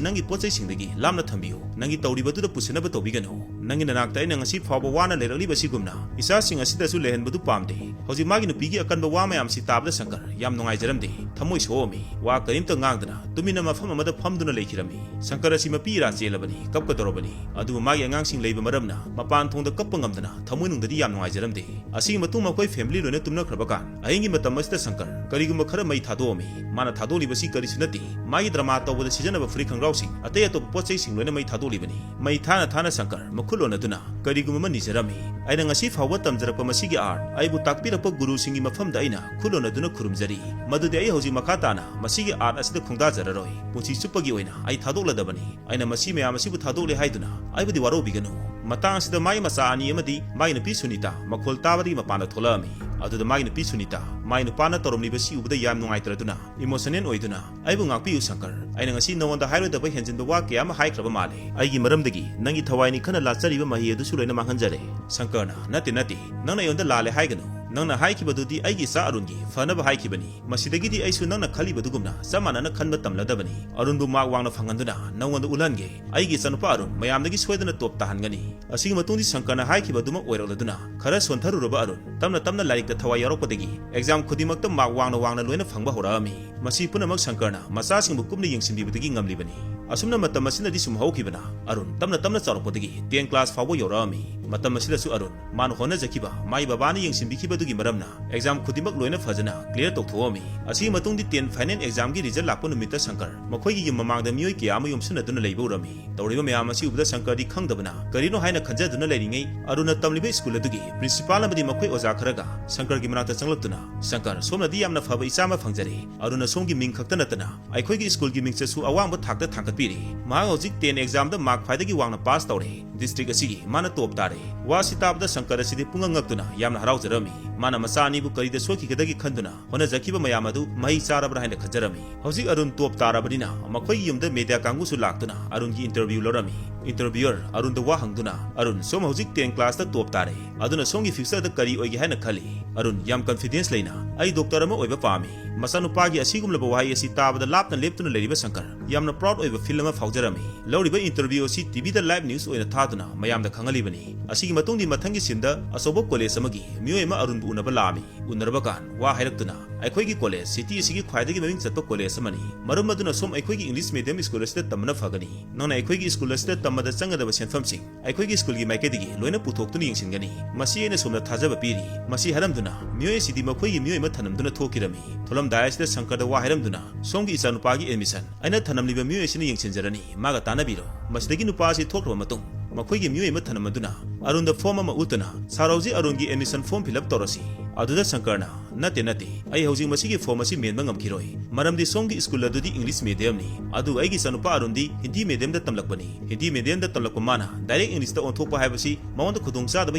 ꯅꯪꯒꯤ ꯄꯣꯠ ꯆꯩꯁꯤꯡꯗꯒꯤ ꯂꯥꯞꯅ ꯊꯝꯕꯤꯌꯨ, ꯅꯪꯒꯤ ꯇꯧꯔꯤꯕꯗꯨꯗ ꯄꯨꯁꯤꯟꯅꯕ ꯇꯧꯕꯤꯒꯅꯨ꯫ "ꯅꯪꯒꯤ ꯅꯅꯥꯛꯇ ꯑꯩꯅ ꯉꯁꯤ ꯐꯥꯎꯕ ꯋꯥꯅ ꯂꯩꯔꯛꯂꯤꯕꯁꯤꯒꯨꯝꯅ ꯏꯆꯥꯁꯤꯡ ꯑꯁꯤꯗꯁꯨ ꯂꯩꯍꯟꯕꯗꯨ ꯄꯥꯝꯗꯦ"꯫ ꯍꯧꯖꯤꯛ ꯃꯥꯒꯤ ꯅꯨꯄꯤꯒꯤ ꯑꯀꯟꯕ ꯋꯥ ꯃꯌꯥꯝꯁꯤ ꯇꯥꯕꯗ ꯁꯪꯀꯔ ꯌꯥꯝ ꯅꯨꯡꯉꯥꯏꯖꯔꯝꯗꯦ꯫ ꯊꯃꯣꯏ ꯁꯣꯛꯑꯝꯃꯤ꯫ ꯋꯥ ꯀꯔꯤꯝꯇ ꯉꯥꯡꯗꯅ ꯇꯨꯃꯤꯟꯅ ꯃꯐꯝ ꯑꯃꯗ ꯐꯝꯗꯨꯅ ꯂꯩꯈꯤꯔꯝꯃꯤ꯫ ꯁꯪꯀꯔ ꯑꯁꯤ ꯃꯄꯤ ꯏꯔꯥ ꯆꯦꯜꯂꯕꯅꯤ, ꯀꯞꯀꯗꯧꯔꯕꯅꯤ꯫ ꯑꯗꯨꯕꯨ ꯃꯥꯒꯤ ꯑꯉꯥꯡꯁꯤꯡ ꯂꯩꯕ ꯃꯔꯝꯅ ꯃꯄꯥꯟ ꯊꯣꯡꯗ ꯀꯞꯄ ꯉꯝꯗꯅ ꯊꯃꯣꯏꯅꯨꯡꯗꯗꯤ ꯌꯥꯝ ꯅꯨꯡꯉꯥꯏꯖꯔꯝꯗꯦ꯫ ꯑꯁꯤꯒꯤ ꯃꯇꯨꯡ ꯃꯈꯣꯏ ꯐꯦꯃꯤꯂꯤ ꯂꯣꯏꯅ ꯇꯨꯝꯅꯈ꯭ꯔꯕ ꯀꯥꯟ, ꯑꯍꯤꯡꯒꯤ ꯃꯇꯝ ꯑꯁꯤꯗ ꯁꯪꯀꯔ ꯀꯔꯤꯒꯨꯝꯕ ꯈꯔ ꯃꯩ ꯊꯥꯗꯣꯛꯑꯝꯃꯤ꯫ ꯃꯥꯅ ꯊꯥꯗꯣꯛꯂꯤꯕꯁꯤ ꯀꯔꯤꯁꯨ ꯅꯠꯇꯦ, ꯃꯥꯒꯤ ꯗ꯭ꯔꯃꯥ ꯇꯧꯕꯗ ꯁꯤꯖꯤꯟꯅꯕ ꯐꯨꯔꯤꯠ ꯈꯣꯡꯒ꯭ꯔꯥꯎꯁꯤꯡ, ꯑꯇꯩ ꯑꯇꯣꯞꯄ ꯄꯣꯠ ꯆꯩꯁꯤꯡ ꯂꯣꯏꯅ ꯃꯩ ꯊꯥꯗꯣꯛꯂꯤꯕꯅꯤ꯫ ꯃꯩ ꯊꯥꯅ ꯊꯥꯅ ꯁꯪꯀꯔ ꯃꯈꯨꯠ ꯂꯣꯟꯅꯗꯨꯅ ꯀꯔꯤꯒꯨꯝꯕ ꯑꯃ ꯅꯤꯖꯔꯝꯃꯤ꯫ "ꯑꯩꯅ ꯉꯁꯤ ꯐꯥꯎꯕ ꯇꯝꯖꯔꯛꯄ ꯃꯁꯤꯒꯤ ꯑꯥꯔꯠ, ꯑꯩꯕꯨ ꯇꯥꯛꯄꯤꯔꯛꯄ ꯒꯨꯔꯨꯁꯤꯡꯒꯤ ꯃꯐꯝꯗ ꯑꯩꯅ ꯈꯨꯠ ꯂꯣꯟꯅꯗꯨꯅ ꯈꯨꯔꯨꯝꯖꯔꯤ꯫ ꯃꯗꯨꯗꯤ ꯑꯩ ꯍꯧꯖꯤꯛ ꯃꯈꯥ ꯇꯥꯅ ꯃꯁꯤꯒꯤ ꯑꯥꯔꯠ ꯑꯁꯤꯗ ꯈꯣꯡꯗꯥꯖꯔꯔꯣꯏ꯫ ꯄꯨꯟꯁꯤ ꯆꯨꯞꯄꯒꯤ ꯑꯣꯏꯅ ꯑꯩ ꯊꯥꯗꯣꯛꯂꯗꯕꯅꯤ꯫ ꯑꯩꯅ ꯃꯁꯤ ꯃꯌꯥꯝ ꯑꯁꯤꯕꯨ ꯊꯥꯗꯣꯛꯂꯦ ꯍꯥꯏꯗꯨꯅ ꯑꯩꯕꯨꯗꯤ ꯋꯥꯔꯧꯕꯤꯒꯅꯨ"꯫ ꯃꯇꯥꯡ ꯑꯁꯤꯗ ꯃꯥꯒꯤ ꯃꯆꯥ ꯑꯅꯤ ꯑꯃꯗꯤ ꯃꯥꯒꯤ ꯅꯨꯄꯤ ꯁꯨꯅꯤꯇꯥ ꯃꯈꯣꯜ ꯇꯥꯕꯗꯒꯤ ꯃꯄꯥꯟꯗ ꯊꯣꯛꯂꯛꯑꯝꯃꯤ꯫ ꯑꯗꯨꯗ ꯃꯥꯒꯤ ꯅꯨꯄꯤ ꯁꯨꯅꯤꯇꯥ ꯃꯥꯒꯤ ꯅꯨꯄꯥꯅ ꯇꯧꯔꯝꯂꯤꯕꯁꯤ ꯎꯕꯗ ꯌꯥꯝ ꯅꯨꯡꯉꯥꯏꯇ꯭ꯔꯗꯨꯅ ꯏꯃꯣꯁꯅꯦꯜ ꯑꯣꯏꯗꯨꯅ, "ꯑꯩꯕꯨ ꯉꯥꯛꯄꯤꯌꯨ ꯁꯪꯀꯔ, ꯑꯩꯅ ꯉꯁꯤ ꯅꯉꯣꯟꯗ ꯍꯥꯏꯔꯣꯏꯗꯕ ꯍꯦꯟꯖꯤꯟꯕ ꯋꯥ ꯀꯌꯥ ꯑꯃ ꯍꯥꯏꯈ꯭ꯔꯕ ꯃꯥꯜꯂꯦ꯫ ꯑꯩꯒꯤ ꯃꯔꯝꯗꯒꯤ ꯅꯪꯒꯤ ꯊꯋꯥꯏ ꯅꯤꯛꯍꯟꯅ ꯂꯥꯠꯆꯔꯤꯕ ꯃꯍꯩ ꯑꯗꯨꯁꯨ ꯂꯣꯏꯅ ꯃꯥꯡꯍꯟꯖꯔꯦ"꯫ ꯁꯪꯀꯔꯅ, "ꯅꯠꯇꯦ, ꯅꯠꯇꯦ, ꯅꯪꯅ ꯑꯩꯉꯣꯟꯗ ꯂꯥꯜꯂꯦ ꯍꯥꯏꯒꯅꯨ꯫ ꯅꯪꯅ ꯍꯥꯏꯈꯤꯕꯗꯨꯗꯤ ꯑꯩꯒꯤ ꯏꯆꯥ ꯑꯔꯨꯟꯒꯤ ꯐꯅꯕ ꯍꯥꯏꯈꯤꯕꯅꯤ꯫ ꯃꯁꯤꯗꯒꯤꯗꯤ ꯑꯩꯁꯨ ꯅꯪꯅ ꯈꯜꯂꯤꯕꯗꯨꯒꯨꯝꯅ ꯆꯞ ꯃꯥꯟꯅꯅ ꯈꯟꯕ ꯇꯝꯂꯗꯕꯅꯤ꯫ ꯑꯔꯨꯟꯕꯨ ꯃꯥꯔꯛ ꯋꯥꯡꯅ ꯐꯪꯍꯟꯗꯨꯅ ꯅꯪꯉꯣꯟꯗ ꯎꯠꯍꯟꯒꯦ꯫ ꯑꯩꯒꯤ ꯏꯆꯥꯅꯨꯄꯥ ꯑꯔꯨꯟ ꯃꯌꯥꯝꯗꯒꯤ ꯁꯣꯏꯗꯅ ꯇꯣꯞ ꯇꯥꯍꯟꯒꯅꯤ"꯫ ꯑꯁꯤꯒꯤ ꯃꯇꯨꯡꯗꯤ ꯁꯪꯀꯔꯅ ꯍꯥꯏꯈꯤꯕ ꯑꯗꯨꯃꯛ ꯑꯣꯏꯔꯛꯂꯗꯨꯅ ꯈꯔ ꯁꯣꯟꯊꯔꯨꯔꯕ ꯑꯔꯨꯟ ꯇꯞꯅ ꯇꯞꯅ ꯂꯥꯏꯔꯤꯛꯇ ꯊꯋꯥꯏ ꯌꯥꯎꯔꯛꯄꯗꯒꯤ ꯑꯦꯛꯖꯥꯝ ꯈꯨꯗꯤꯡꯃꯛꯇ ꯃꯥꯔꯛ ꯋꯥꯡꯅ ꯋꯥꯡꯅ ꯂꯣꯏꯅ ꯐꯪꯕ ꯍꯧꯔꯛꯑꯝꯃꯤ꯫ ꯃꯁꯤ ꯄꯨꯝꯅꯃꯛ ꯁꯪꯀꯔꯅ ꯃꯆꯥꯁꯤꯡꯕꯨ ꯀꯨꯞꯅ ꯌꯦꯡꯁꯤꯟꯕꯤꯕꯗꯒꯤ ꯉꯝꯂꯤꯕꯅꯤ꯫ ꯑꯁꯨꯝꯅ ꯃꯇꯝ ꯑꯁꯤꯅꯗꯤ ꯁꯨꯝ ꯍꯧꯈꯤꯕꯅ ꯑꯔꯨꯟ ꯇꯞꯅ ꯇꯞꯅ ꯆꯥꯎꯔꯛꯄꯗꯒꯤ ꯇꯦꯟ ꯀ꯭ꯂꯥꯁ ꯐꯥꯎꯕ ꯌꯧꯔꯛꯑꯝꯃꯤ꯫ ꯃꯇꯝ ꯑꯁꯤꯗꯁꯨ ꯑꯔꯨꯟ ꯃꯥꯅ ꯍꯣꯠꯅꯖꯈꯤꯕ, ꯃꯥꯒꯤ ꯕꯕꯥꯅ ꯌꯦꯡꯁꯤꯟꯕꯤꯈꯤꯕꯗꯨꯒꯤ ꯃꯔꯝꯅ ꯑꯦꯛꯖꯥꯝ ꯈꯨꯗꯤꯡꯃꯛ ꯂꯣꯏꯅ ꯐꯖꯅ ꯀ꯭ꯂꯤꯌꯔ ꯇꯧꯊꯣꯛꯑꯝꯃꯤ꯫ ꯑꯁꯤꯒꯤ ꯃꯇꯨꯡꯗꯤ ꯇꯦꯟ ꯐꯥꯏꯅꯦꯜ ꯑꯦꯛꯖꯥꯝꯒꯤ ꯔꯤꯖꯜ ꯂꯥꯛꯄ ꯅꯨꯃꯤꯠꯇ ꯁꯪꯀꯔ ꯃꯈꯣꯏꯒꯤ ꯌꯨꯝ ꯃꯃꯥꯡꯗ ꯃꯤꯑꯣꯏ ꯀꯌꯥ ꯑꯃ ꯌꯣꯝꯁꯤꯟꯅꯗꯨꯅ ꯂꯩꯕ ꯎꯔꯝꯃꯤ꯫ ꯇꯧꯔꯤꯕ ꯃꯌꯥꯝ ꯑꯁꯤ ꯎꯕꯗ ꯁꯪꯀꯔꯗꯤ ꯈꯪꯗꯕꯅ ꯀꯔꯤꯅꯣ ꯍꯥꯏꯅ ꯈꯟꯖꯗꯨꯅ ꯂꯩꯔꯤꯉꯩ, ꯑꯔꯨꯟꯅ ꯇꯝꯂꯤꯕ ꯁ꯭ꯀꯨꯜ ꯑꯗꯨꯒꯤ ꯄ꯭ꯔꯤꯟꯁꯤꯄꯥꯜ ꯑꯃꯗꯤ ꯃꯈꯣꯏ ꯑꯣꯖꯥ ꯈꯔꯒ ꯁꯪꯀꯔꯒꯤ ꯃꯅꯥꯛꯇ ꯆꯪꯂꯛꯇꯨꯅ, "ꯁꯪꯀꯔ, ꯁꯣꯝꯅꯗꯤ ꯌꯥꯝꯅ ꯐꯕ ꯏꯆꯥ ꯑꯃ ꯐꯪꯖꯔꯦ꯫ ꯑꯔꯨꯟꯅ ꯁꯣꯝꯒꯤ ꯃꯤꯡ ꯈꯛꯇ ꯅꯠꯇꯅ ꯑꯩꯈꯣꯏꯒꯤ ꯁ꯭ꯀꯨꯜꯒꯤ ꯃꯤꯡꯆꯠꯁꯨ ꯑꯋꯥꯡꯕ ꯊꯥꯛꯇ ꯊꯥꯡꯒꯠꯄꯤꯔꯦ꯫ ꯃꯍꯥꯛ ꯍꯧꯖꯤꯛ ꯇꯦꯟ ꯑꯦꯛꯖꯥꯝꯗ ꯃꯥꯔꯛ ꯈ꯭ꯋꯥꯏꯗꯒꯤ ꯋꯥꯡꯅ ꯄꯥꯁ ꯇꯧꯔꯦ꯫ ꯗꯤꯁꯇ꯭ꯔꯤꯛ ꯑꯁꯤꯒꯤ ꯃꯥꯅ ꯇꯣꯞ ꯇꯥꯔꯦ"꯫ ꯋꯥꯁꯤ ꯇꯥꯕꯗ ꯁꯪꯀꯔ ꯑꯁꯤꯗꯤ ꯄꯨꯡꯉꯛ ꯉꯛꯇꯨꯅ ꯌꯥꯝꯅ ꯍꯔꯥꯎꯖꯔꯝꯃꯤ꯫ ꯃꯥꯅ ꯃꯆꯥ ꯑꯅꯤꯕꯨ ꯀꯔꯤꯗ ꯁꯣꯏꯈꯤꯒꯗꯒꯦ ꯈꯟꯗꯨꯅ ꯍꯣꯠꯅꯖꯈꯤꯕ ꯃꯌꯥꯝ ꯑꯗꯨ ꯃꯍꯩ ꯆꯥꯔꯕ꯭ꯔꯥ ꯍꯥꯏꯅ ꯈꯟꯖꯔꯝꯃꯤ꯫ ꯍꯧꯖꯤꯛ ꯑꯔꯨꯟ ꯇꯣꯞ ꯇꯥꯔꯕꯅꯤꯅ ꯃꯈꯣꯏꯒꯤ ꯌꯨꯝꯗ ꯃꯦꯗꯤꯌꯥ ꯀꯥꯡꯕꯨꯁꯨ ꯂꯥꯛꯇꯨꯅ ꯑꯔꯨꯟꯒꯤ ꯏꯟꯇꯔꯚ꯭ꯌꯨ ꯂꯧꯔꯝꯃꯤ꯫ Interviewer ꯑꯔꯨꯟꯗ ꯋꯥ ꯍꯪꯗꯨꯅ, "ꯑꯔꯨꯟ, ꯁꯣꯝ ꯍꯧꯖꯤꯛ ten class ꯇ top ꯇꯥꯔꯦ, ꯑꯗꯨꯅ ꯁꯣꯝꯒꯤ future ꯗ ꯀꯔꯤ ꯑꯣꯏꯒꯦ ꯍꯥꯏꯅ ꯈꯜꯂꯤ?" ꯑꯔꯨꯟ ꯌꯥꯝ confidence ꯂꯩꯅ, "ꯑꯩ doctor ꯑꯃ ꯑꯣꯏꯕ ꯄꯥꯝꯃꯤ꯫" ꯃꯆꯥꯅꯨꯄꯥꯒꯤ ꯑꯁꯤꯒꯨꯝꯂꯕ ꯋꯥꯍꯩ ꯑꯁꯤ ꯇꯥꯕꯗ ꯂꯥꯞꯅ ꯂꯦꯞꯇꯨꯅ ꯂꯩꯔꯤꯕ ꯁꯪꯀꯔ ꯌꯥꯝꯅ proud ꯑꯣꯏꯕ feel ꯑꯃ ꯐꯥꯎꯖꯔꯝꯃꯤ꯫ ꯂꯧꯔꯤꯕ interview ꯑꯁꯤ TV ꯗ live news ꯑꯣꯏꯅ ꯊꯥꯗꯨꯅ ꯃꯌꯥꯝꯗ ꯈꯪꯍꯜꯂꯤꯕꯅꯤ꯫ ꯑꯁꯤꯒꯤ ꯃꯇꯨꯡꯗꯤ ꯃꯊꯪꯒꯤ scene ꯗ ꯑꯆꯧꯕ college ꯑꯃꯒꯤ ꯃꯤꯑꯣꯏ ꯑꯃ ꯑꯔꯨꯟꯕꯨ ꯎꯅꯕ ꯂꯥꯛꯑꯝꯃꯤ꯫ ꯎꯅꯔꯕ ꯀꯥꯟ ꯋꯥ ꯍꯥꯏꯔꯛꯇꯨꯅ, "ꯑꯩꯈꯣꯏꯒꯤ college city ꯑꯁꯤꯒꯤ ꯈ꯭ꯋꯥꯏꯗꯒꯤ ꯃꯃꯤꯡ ꯆꯠꯄ college ꯑꯃꯅꯤ꯫ ꯃꯔꯝ ꯑꯗꯨꯅ ꯁꯣꯝ ꯑꯩꯈꯣꯏꯒꯤ English medium school ꯑꯁꯤꯗ ꯇꯝꯕꯅ ꯐꯒꯅꯤ꯫ ꯅꯪꯅ ꯑꯩꯈꯣꯏꯒꯤ school ꯑꯁꯤꯗ ꯇꯝꯕꯗ ꯆꯪꯒꯗꯕ ꯁꯦꯟꯐꯝꯁꯤꯡ ꯑꯩꯈꯣꯏꯒꯤ school ꯒꯤ ꯃꯥꯏꯀꯩꯗꯒꯤ ꯂꯣꯏꯅ ꯄꯨꯊꯣꯛꯇꯨꯅ ꯌꯦꯡꯁꯤꯟꯒꯅꯤ꯫ ꯃꯁꯤ ꯑꯩꯅ ꯁꯣꯝꯗ ꯊꯥꯖꯕ ꯄꯤꯔꯤ꯫" ꯃꯁꯤ ꯍꯥꯏꯔꯝꯗꯨꯅ ꯃꯤꯑꯣꯏ ꯑꯁꯤꯗꯤ ꯃꯈꯣꯏꯒꯤ ꯃꯤꯑꯣꯏ ꯑꯃ ꯊꯅꯝꯗꯨꯅ ꯊꯣꯛꯈꯤꯔꯝꯃꯤ꯫ ꯊꯣꯛꯂꯝꯗꯥꯏ ꯑꯁꯤꯗ ꯁꯪꯀꯔꯗ ꯋꯥ ꯍꯥꯏꯔꯝꯗꯨꯅ, "ꯁꯣꯝꯒꯤ ꯏꯆꯥꯅꯨꯄꯥꯒꯤ admission ꯑꯩꯅ ꯊꯅꯝꯂꯤꯕ ꯃꯤꯑꯣꯏ ꯑꯁꯤꯅ ꯌꯦꯡꯁꯤꯟꯖꯔꯅꯤ꯫ ꯃꯥꯒ ꯇꯥꯟꯅꯕꯤꯔꯣ꯫" ꯃꯁꯤꯗꯒꯤ ꯅꯨꯄꯥ ꯑꯁꯤ ꯊꯣꯛꯈ꯭ꯔꯕ ꯃꯇꯨꯡ ꯃꯈꯣꯏꯒꯤ ꯃꯤꯑꯣꯏ ꯑꯃ ꯊꯅꯝ ꯑꯗꯨꯅ ꯑꯔꯨꯟꯗ form ꯑꯃ ꯎꯠꯇꯨꯅ, "Sir, ꯍꯧꯖꯤꯛ ꯑꯔꯨꯟꯒꯤ admission form fill up ꯇꯧꯔꯁꯤ꯫" ꯑꯗꯨꯗ ꯁꯪꯀꯔꯅ, "ꯅꯠꯇꯦ, ꯅꯠꯇꯦ, ꯑꯩ ꯍꯧꯖꯤꯛ ꯃꯁꯤꯒꯤ form ꯑꯁꯤ ꯃꯦꯟꯕ ꯉꯝꯈꯤꯔꯣꯏ, ꯃꯔꯝꯗꯤ ꯁꯣꯝꯒꯤ school ꯑꯗꯨꯗꯤ English medium ꯅꯤ, ꯑꯗꯨꯒ ꯑꯩꯒꯤ ꯏꯆꯥꯅꯨꯄꯥ ꯑꯔꯨꯟꯗꯤ ꯍꯤꯟꯗꯤ medium ꯗ ꯇꯝꯂꯛꯄꯅꯤ꯫ ꯍꯤꯟꯗꯤ medium ꯗ ꯇꯝꯂꯛꯄ ꯃꯥꯅ direct English ꯇ ꯑꯣꯟꯊꯣꯛꯄ ꯍꯥꯏꯕꯁꯤ ꯃꯉꯣꯟꯗ ꯈꯨꯗꯣꯡꯆꯥꯗꯕ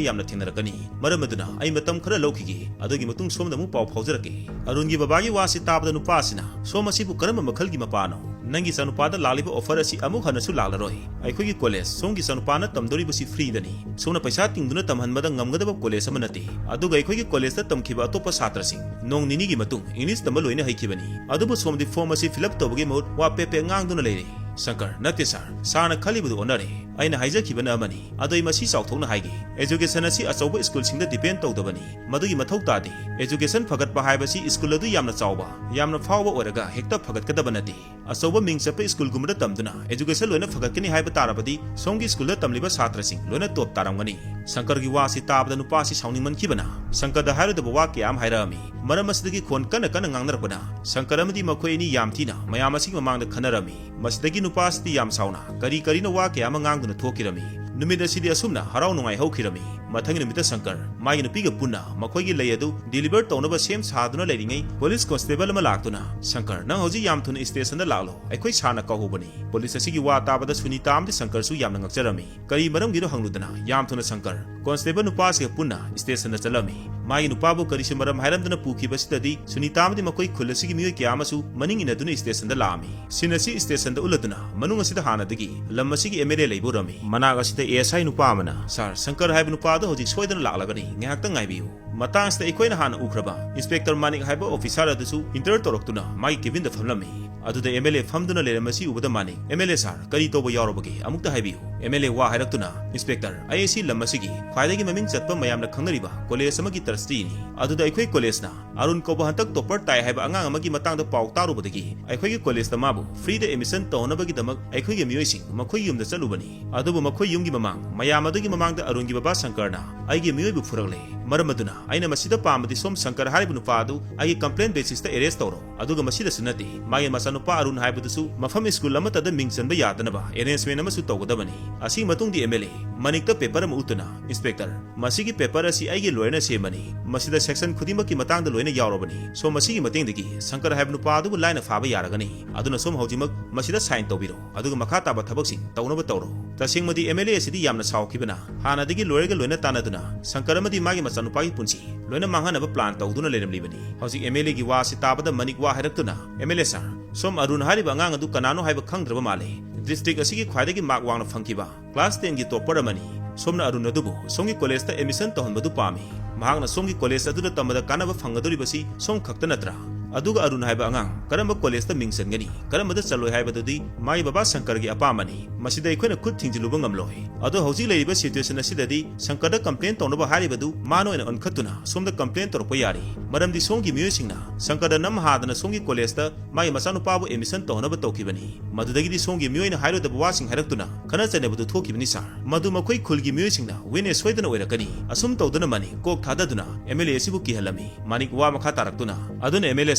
ꯌꯥꯝꯅ ꯊꯦꯡꯅꯔꯛꯀꯅꯤ꯫ ꯃꯔꯝ ꯑꯗꯨꯅ ꯑꯩ ꯃꯇꯝ ꯈꯔ ꯂꯧꯈꯤꯒꯦ, ꯑꯗꯨꯒꯤ ꯃꯇꯨꯡ ꯁꯣꯝꯗ ꯑꯃꯨꯛ ꯄꯥꯎ ꯐꯥꯎꯖꯔꯛꯀꯦ꯫" ꯑꯔꯨꯟꯒꯤ ꯕꯕꯥꯒꯤ ꯋꯥꯁꯤ ꯇꯥꯕꯗ ꯅꯨꯄꯥ ꯑꯁꯤꯅ, "ꯁꯣꯝ ꯑꯁꯤꯕꯨ ꯀꯔꯝꯕ ꯃꯈꯜꯒꯤ ꯃꯄꯥꯅꯣ? ꯅꯪꯒꯤ ꯏꯆꯥꯅꯨꯄꯥꯗ ꯂꯥꯛꯂꯤꯕ offer ꯑꯁꯤ ꯑꯃꯨꯛ ꯍꯟꯅꯁꯨ ꯂꯥꯛꯂꯔꯣꯏ꯫ ꯑꯩꯈꯣꯏꯒꯤ college, ꯁꯣꯝꯒꯤ ꯏꯆꯥꯅꯨꯄꯥꯅ ꯇꯝꯗꯧꯔꯤꯕꯁꯤ free ꯗꯅꯤ꯫ ꯁꯣꯝꯅ ꯄꯩꯁꯥ ꯇꯤꯡꯗꯨꯅ ꯇꯝꯍꯟꯕꯗ ꯉꯝꯒꯗꯕ college ꯑꯃ ꯅꯠꯇꯦ꯫ ꯑꯗꯨꯒ ꯑꯩꯈꯣꯏꯒꯤ college ꯇ ꯇꯝꯈꯤꯕ ꯑꯇꯣꯞꯄ ꯁꯥꯇ꯭ꯔꯁꯤꯡ ꯅꯣꯡ ꯅꯤꯅꯤꯒꯤ ꯃꯇꯨꯡ English ꯇꯝꯕ ꯂꯣꯏꯅ ꯍꯩꯈꯤꯕꯅꯤ꯫ ꯑꯗꯨꯕꯨ ꯁꯣꯝꯗꯤ form ꯑꯁꯤ fill up ꯇꯧꯕꯒꯤ ꯃꯍꯨꯠ ꯋꯥ ꯄꯦ ꯄꯦ ꯉꯥꯡꯗꯨꯅ ꯂꯩꯔꯦ꯫" ꯁꯪꯀꯔ, "ꯅꯠꯇꯦ sir, sir ꯅ ꯈꯜꯂꯤꯕꯗꯨ ꯑꯣꯟꯅꯔꯦ꯫ ꯑꯩꯅ ꯍꯥꯏꯖꯈꯤꯕꯅ ꯑꯃꯅꯤ, ꯑꯗꯣ ꯑꯩ ꯃꯁꯤ ꯆꯥꯎꯊꯣꯛꯅ ꯍꯥꯏꯒꯦ꯫ Education ꯑꯁꯤ ꯑꯆꯧꯕ school ꯁꯤꯡꯗ depend ꯇꯧꯗꯕꯅꯤ꯫ ꯃꯗꯨꯒꯤ ꯃꯊꯧ ꯇꯥꯗꯦ꯫ Education ꯐꯒꯠꯄ ꯍꯥꯏꯕꯁꯤ school ꯑꯗꯨ ꯌꯥꯝꯅ ꯆꯥꯎꯕ, ꯌꯥꯝꯅ ꯐꯥꯎꯕ ꯑꯣꯏꯔꯒ ꯍꯦꯛꯇ ꯐꯒꯠꯀꯗꯕ ꯅꯠꯇꯦ꯫ ꯑꯆꯧꯕ ꯃꯤꯡ ꯆꯠꯄ school ꯒꯨꯝꯕꯗ ꯇꯝꯗꯨꯅ education ꯂꯣꯏꯅ ꯐꯒꯠꯀꯅꯤ ꯍꯥꯏꯕ ꯇꯥꯔꯕꯗꯤ ꯁꯣꯝꯒꯤ school ꯗ ꯇꯝꯂꯤꯕ ꯁꯥꯇ꯭ꯔꯁꯤꯡ ꯂꯣꯏꯅ top ꯇꯥꯔꯝꯒꯅꯤ꯫" ꯁꯪꯀꯔꯒꯤ ꯋꯥꯁꯤ ꯇꯥꯕꯗ ꯅꯨꯄꯥꯁꯤ ꯁꯥꯎꯅꯤꯡꯃꯟꯈꯤꯕꯅ ꯁꯪꯀꯔꯗ ꯍꯥꯏꯔꯣꯏꯗꯕ ꯋꯥ ꯀꯌꯥ ꯑꯃ ꯍꯥꯏꯔꯛꯑꯝꯃꯤ꯫ ꯃꯔꯝ ꯑꯁꯤꯗꯒꯤ ꯈꯣꯟ ꯀꯟꯅ ꯀꯟꯅ ꯉꯥꯡꯅꯔꯛꯄꯅ ꯁꯪꯀꯔ ꯑꯃꯗꯤ ꯃꯈꯣꯏ ꯑꯅꯤ ꯌꯥꯝ ꯊꯤꯅ ꯃꯌꯥꯝ ꯑꯁꯤꯒꯤ ꯃꯃꯥꯡꯗ ꯈꯟꯅꯔꯝꯃꯤ꯫ ꯃꯁꯤꯗꯒꯤ ꯅꯨꯄꯥ ꯑꯁꯤꯗꯤ ꯌꯥꯝ ꯁꯥꯎꯅ ꯀꯔꯤ ꯀꯔꯤꯅꯣ ꯋꯥ ꯀꯌꯥ ꯑꯃ ꯉꯥꯡꯗꯨꯅ ꯊꯣꯛꯈꯤꯔꯝꯃꯤ꯫ ꯅꯨꯃꯤꯠ ꯑꯁꯤꯗꯤ ꯑꯁꯨꯝꯅ ꯍꯔꯥꯎ ꯅꯨꯡꯉꯥꯏ ꯍꯧꯈꯤꯔꯝꯃꯤ꯫ ꯃꯊꯪꯒꯤ ꯅꯨꯃꯤꯠꯇ ꯁꯪꯀꯔ ꯃꯥꯒꯤ ꯅꯨꯄꯤꯒ ꯄꯨꯟꯅ ꯃꯈꯣꯏꯒꯤ ꯂꯩ ꯑꯗꯨ deliver ꯇꯧꯅꯕ ꯁꯦꯝ ꯁꯥꯗꯨꯅ ꯂꯩꯔꯤꯉꯩ, police constable ꯑꯃ ꯂꯥꯛꯇꯨꯅ, "ꯁꯪꯀꯔ, ꯅꯪ ꯍꯧꯖꯤꯛ ꯌꯥꯝ ꯊꯨꯅ stationꯗ ꯂꯥꯛꯂꯣ, ꯑꯩꯈꯣꯏ sirꯅ ꯀꯧꯍꯧꯕꯅꯤ꯫ Police ꯑꯁꯤꯒꯤ ꯋꯥ ꯇꯥꯕꯗ ꯁꯨꯅꯤꯇꯥ ꯑꯃꯗꯤ ꯁꯪꯀꯔꯁꯨ ꯌꯥꯝꯅ ꯉꯛꯆꯔꯝꯃꯤ꯫ ꯀꯔꯤ ꯃꯔꯝꯒꯤꯅꯣ ꯍꯪꯂꯨꯗꯅ ꯌꯥꯝ ꯊꯨꯅ ꯁꯪꯀꯔ constable ꯅꯨꯄꯥꯁꯤꯒ ꯄꯨꯟꯅ stationꯗ ꯆꯠꯂꯝꯃꯤ꯫ ꯃꯥꯒꯤ ꯅꯨꯄꯥꯕꯨ ꯀꯔꯤꯁꯨ ꯃꯔꯝ ꯍꯥꯏꯔꯝꯗꯅ ꯄꯨꯈꯤꯕꯁꯤꯗꯗꯤ ꯁꯨꯅꯤꯇꯥ ꯑꯃꯗꯤ ꯃꯈꯣꯏ ꯈꯨꯜ ꯑꯁꯤꯒꯤ ꯃꯤꯑꯣꯏ ꯀꯌꯥ ꯑꯃꯁꯨ ꯃꯅꯤꯡ ꯏꯟꯅꯗꯨꯅ stationꯗ ꯂꯥꯛꯑꯝꯃꯤ꯫ Scene ꯑꯁꯤ stationꯗ ꯎꯠꯂꯗꯨꯅ ꯃꯅꯨꯡ ꯑꯁꯤꯗ ꯍꯥꯟꯅꯗꯒꯤ ꯂꯝ ꯑꯁꯤꯒꯤ MLA ꯂꯩꯕ ꯎꯔꯝꯃꯤ꯫ ꯃꯅꯥꯛ ꯑꯁꯤꯗ ASI ꯅꯨꯄꯥ ꯑꯃꯅ, "Sir, ꯁꯪꯀꯔ ꯍꯥꯏꯕ ꯅꯨꯄꯥꯗꯣ ꯍꯧꯖꯤꯛ ꯁꯣꯏꯗꯅ ꯂꯥꯛꯂꯒꯅꯤ, ꯉꯥꯏꯍꯥꯛꯇꯪ ꯉꯥꯏꯕꯤꯌꯨ"꯫ ꯃꯇꯥꯡꯁꯤꯗ ꯑꯩꯈꯣꯏꯅ ꯍꯥꯟꯅ ꯎꯈ꯭ꯔꯕ Inspector ꯃꯥꯅꯤꯛ ꯍꯥꯏꯕ officer ꯑꯗꯨꯁꯨ enter ꯇꯧꯔꯛꯇꯨꯅ ꯃꯥꯒꯤ cabinꯗ ꯐꯝꯂꯝꯃꯤ꯫ ꯑꯗꯨꯗ MLA ꯐꯝꯗꯨꯅ ꯂꯩꯔꯝꯕꯁꯤ ꯎꯕꯗ ꯃꯥꯅꯤꯛ, "MLA sir, ꯀꯔꯤ ꯇꯧꯕ ꯌꯥꯎꯔꯕꯒꯦ? ꯑꯃꯨꯛꯇ ꯍꯥꯏꯕꯤꯌꯨ"꯫ MLA ꯋꯥ ꯍꯥꯏꯔꯛꯇꯨꯅ, "Inspector, ꯑꯩ ꯑꯁꯤ ꯂꯝ ꯑꯁꯤꯒꯤ ꯈ꯭ꯋꯥꯏꯗꯒꯤ ꯃꯃꯤꯡ ꯆꯠꯄ ꯃꯌꯥꯝꯅ ꯈꯪꯅꯔꯤꯕ college ꯑꯃꯒꯤ trusteeꯅꯤ꯫ ꯑꯗꯨꯗ ꯑꯩꯈꯣꯏ collegeꯅ ꯑꯔꯨꯟ ꯀꯧꯕ ꯍꯟꯗꯛ topper ꯇꯥꯏ ꯍꯥꯏꯕ ꯑꯉꯥꯡ ꯑꯃꯒꯤ ꯃꯇꯥꯡꯗ ꯄꯥꯎ ꯇꯥꯔꯨꯕꯗꯒꯤ ꯑꯩꯈꯣꯏꯒꯤ collegeꯇ ꯃꯥꯕꯨ freeꯗ admission ꯇꯧꯍꯟꯅꯕꯒꯤꯗꯃꯛ ꯑꯩꯈꯣꯏꯒꯤ ꯃꯤꯑꯣꯏꯁꯤꯡ ꯃꯈꯣꯏꯒꯤ ꯌꯨꯝꯗ ꯆꯠꯂꯨꯕꯅꯤ꯫ ꯑꯗꯨꯕꯨ ꯃꯈꯣꯏ ꯌꯨꯝꯒꯤ ꯃꯃꯥꯡ ꯃꯌꯥꯝ ꯑꯗꯨꯒꯤ ꯃꯃꯥꯡꯗ ꯑꯔꯨꯟꯒꯤ ꯕꯕꯥ ꯁꯪꯀꯔꯅ ꯑꯩꯒꯤ ꯃꯤꯑꯣꯏꯕꯨ ꯐꯨꯔꯛꯂꯦ꯫ ꯃꯔꯝ ꯑꯗꯨꯅ ꯑꯩꯅ ꯃꯁꯤꯗ ꯄꯥꯝꯕꯗꯤ ꯁꯣꯝ ꯁꯪꯀꯔ ꯍꯥꯏꯔꯤꯕ ꯅꯨꯄꯥ ꯑꯗꯨ ꯑꯩꯒꯤ complaint basisꯇ arrest ꯇꯧꯔꯣ꯫ ꯑꯗꯨꯒ ꯃꯁꯤꯗꯁꯨ ꯅꯠꯇꯦ, ꯃꯥꯒꯤ ꯃꯆꯥꯅꯨꯄꯥ ꯑꯔꯨꯟ ꯍꯥꯏꯕꯗꯨꯁꯨ ꯃꯐꯝ school ꯑꯃꯠꯇꯗ ꯃꯤꯡ ꯆꯟꯕ ꯌꯥꯗꯅꯕ arrangement ꯑꯃꯁꯨ ꯇꯧꯒꯗꯕꯅꯤ"꯫ ꯑꯁꯤꯒꯤ ꯃꯇꯨꯡꯗꯤ MLA ꯃꯅꯤꯛꯇ paper ꯑꯃ ꯎꯠꯇꯨꯅ, "Inspector, ꯃꯁꯤꯒꯤ paper ꯑꯁꯤ ꯑꯩꯒꯤ lawyerꯅ ꯁꯦꯝꯕꯅꯤ꯫ ꯃꯁꯤꯗ section ꯈꯨꯗꯤꯡꯃꯛꯀꯤ ꯃꯇꯥꯡꯗ ꯂꯣꯏꯅ ꯌꯥꯎꯔꯕꯅꯤ꯫ ꯁꯣꯝ ꯃꯁꯤꯒꯤ ꯃꯇꯦꯡꯗꯒꯤ ꯁꯪꯀꯔ ꯍꯥꯏꯕ ꯅꯨꯄꯥ ꯑꯗꯨꯕꯨ ꯂꯥꯏꯅ ꯐꯥꯕ ꯌꯥꯔꯒꯅꯤ꯫ ꯑꯗꯨꯅ ꯁꯣꯝ ꯍꯧꯖꯤꯛꯃꯛ ꯃꯁꯤꯗ sign ꯇꯧꯕꯤꯔꯣ, ꯑꯗꯨꯒ ꯃꯈꯥ ꯇꯥꯕ ꯊꯕꯛꯁꯤꯡ ꯇꯧꯅꯕ ꯇꯧꯔꯣ"꯫ ꯇꯁꯦꯡꯕꯗꯤ MLA ꯑꯁꯤꯗꯤ ꯌꯥꯝꯅ ꯁꯥꯎꯈꯤꯕꯅ ꯍꯥꯟꯅꯗꯒꯤ lawyerꯒ ꯂꯣꯏꯅ ꯇꯥꯟꯅꯗꯨꯅ ꯁꯪꯀꯔ ꯑꯃꯗꯤ ꯃꯥꯒꯤ ꯃꯆꯥꯅꯨꯄꯥꯒꯤ ꯄꯨꯟꯁꯤ ꯂꯣꯏꯅ ꯃꯥꯡꯍꯟꯅꯕ plan ꯇꯧꯗꯨꯅ ꯂꯩꯔꯝꯂꯤꯕꯅꯤ꯫ ꯍꯧꯖꯤꯛ MLAꯒꯤ ꯋꯥ ꯑꯁꯤ ꯇꯥꯕꯗ ꯃꯅꯤꯛ ꯋꯥ ꯍꯥꯏꯔꯛꯇꯨꯅ, "MLA sir, ꯁꯣꯝ ꯑꯔꯨꯟ ꯍꯥꯏꯔꯤꯕ ꯑꯉꯥꯡ ꯑꯗꯨ ꯀꯅꯥꯅꯣ ꯍꯥꯏꯕ ꯈꯪꯗ꯭ꯔꯕ ꯃꯥꯜꯂꯦ꯫ District ꯑꯁꯤꯒꯤ ꯈ꯭ꯋꯥꯏꯗꯒꯤ mark ꯋꯥꯡꯅ ꯐꯪꯈꯤꯕ class tenꯒꯤ topper ꯑꯃꯅꯤ꯫ ꯁꯣꯝꯅ ꯑꯔꯨꯟ ꯑꯗꯨꯕꯨ ꯁꯣꯝꯒꯤ collegeꯇ admission ꯇꯧꯍꯟꯕꯗꯨ ꯄꯥꯝꯃꯤ꯫ ꯃꯍꯥꯛꯅ ꯁꯣꯝꯒꯤ college ꯑꯗꯨꯗ ꯇꯝꯕꯗ ꯀꯥꯟꯅꯕ ꯐꯪꯒꯗꯧꯔꯤꯕꯁꯤ ꯁꯣꯝ ꯈꯛꯇ ꯅꯠꯇ꯭ꯔꯥ? ꯑꯗꯨꯒ ꯑꯔꯨꯟ ꯍꯥꯏꯕ ꯑꯉꯥꯡ ꯀꯔꯝꯕ collegeꯇ ꯃꯤꯡ ꯆꯟꯒꯅꯤ, ꯀꯔꯝꯕꯗ ꯆꯜꯂꯣꯏ ꯍꯥꯏꯕꯗꯨꯗꯤ ꯃꯥꯒꯤ ꯕꯕꯥ ꯁꯪꯀꯔꯒꯤ ꯑꯄꯥꯝꯕꯅꯤ꯫ ꯃꯁꯤꯗ ꯑꯩꯈꯣꯏꯅ ꯈꯨꯠ ꯊꯤꯡꯖꯤꯜꯂꯨꯕ ꯉꯝꯂꯣꯏ꯫ ꯑꯗꯣ ꯍꯧꯖꯤꯛ ꯂꯩꯔꯤꯕ situation ꯑꯁꯤꯗꯗꯤ ꯁꯪꯀꯔꯗ complaint ꯇꯧꯅꯕ ꯍꯥꯏꯔꯤꯕꯗꯨ ꯃꯥꯅ ꯑꯣꯏꯅ ꯑꯣꯟꯈꯠꯇꯨꯅ ꯁꯣꯝꯗ complaint ꯇꯧꯔꯛꯄ ꯌꯥꯔꯤ꯫ ꯃꯔꯝꯗꯤ ꯁꯣꯝꯒꯤ ꯃꯤꯑꯣꯏꯁꯤꯡꯅ ꯁꯪꯀꯔꯗ ꯅꯝ ꯍꯥꯗꯅ ꯁꯣꯝꯒꯤ collegeꯇ ꯃꯥꯒꯤ ꯃꯆꯥꯅꯨꯄꯥꯕꯨ admission ꯇꯧꯍꯟꯅꯕ ꯇꯧꯈꯤꯕꯅꯤ꯫ ꯃꯗꯨꯗꯒꯤꯗꯤ ꯁꯣꯝꯒꯤ ꯃꯤꯑꯣꯏꯅ ꯍꯥꯏꯔꯣꯏꯗꯕ ꯋꯥꯁꯤꯡ ꯍꯥꯏꯔꯛꯇꯨꯅ ꯈꯠꯅ ꯆꯩꯅꯕꯗꯨ ꯊꯣꯛꯈꯤꯕꯅꯤ sir꯫ ꯃꯗꯨ ꯃꯈꯣꯏ ꯈꯨꯜꯒꯤ ꯃꯤꯑꯣꯏꯁꯤꯡꯅ witness ꯁꯣꯏꯗꯅ ꯑꯣꯏꯔꯛꯀꯅꯤ꯫ ꯑꯁꯨꯝ ꯇꯧꯗꯨꯅ ꯃꯅꯤꯛ ꯀꯣꯛ ꯊꯥꯗꯗꯨꯅ MLA ꯑꯁꯤꯕꯨ ꯀꯤꯍꯜꯂꯝꯃꯤ꯫ ꯃꯅꯤꯛ ꯋꯥ ꯃꯈꯥ ꯇꯥꯔꯛꯇꯨꯅ, "ꯑꯗꯨꯅ MLA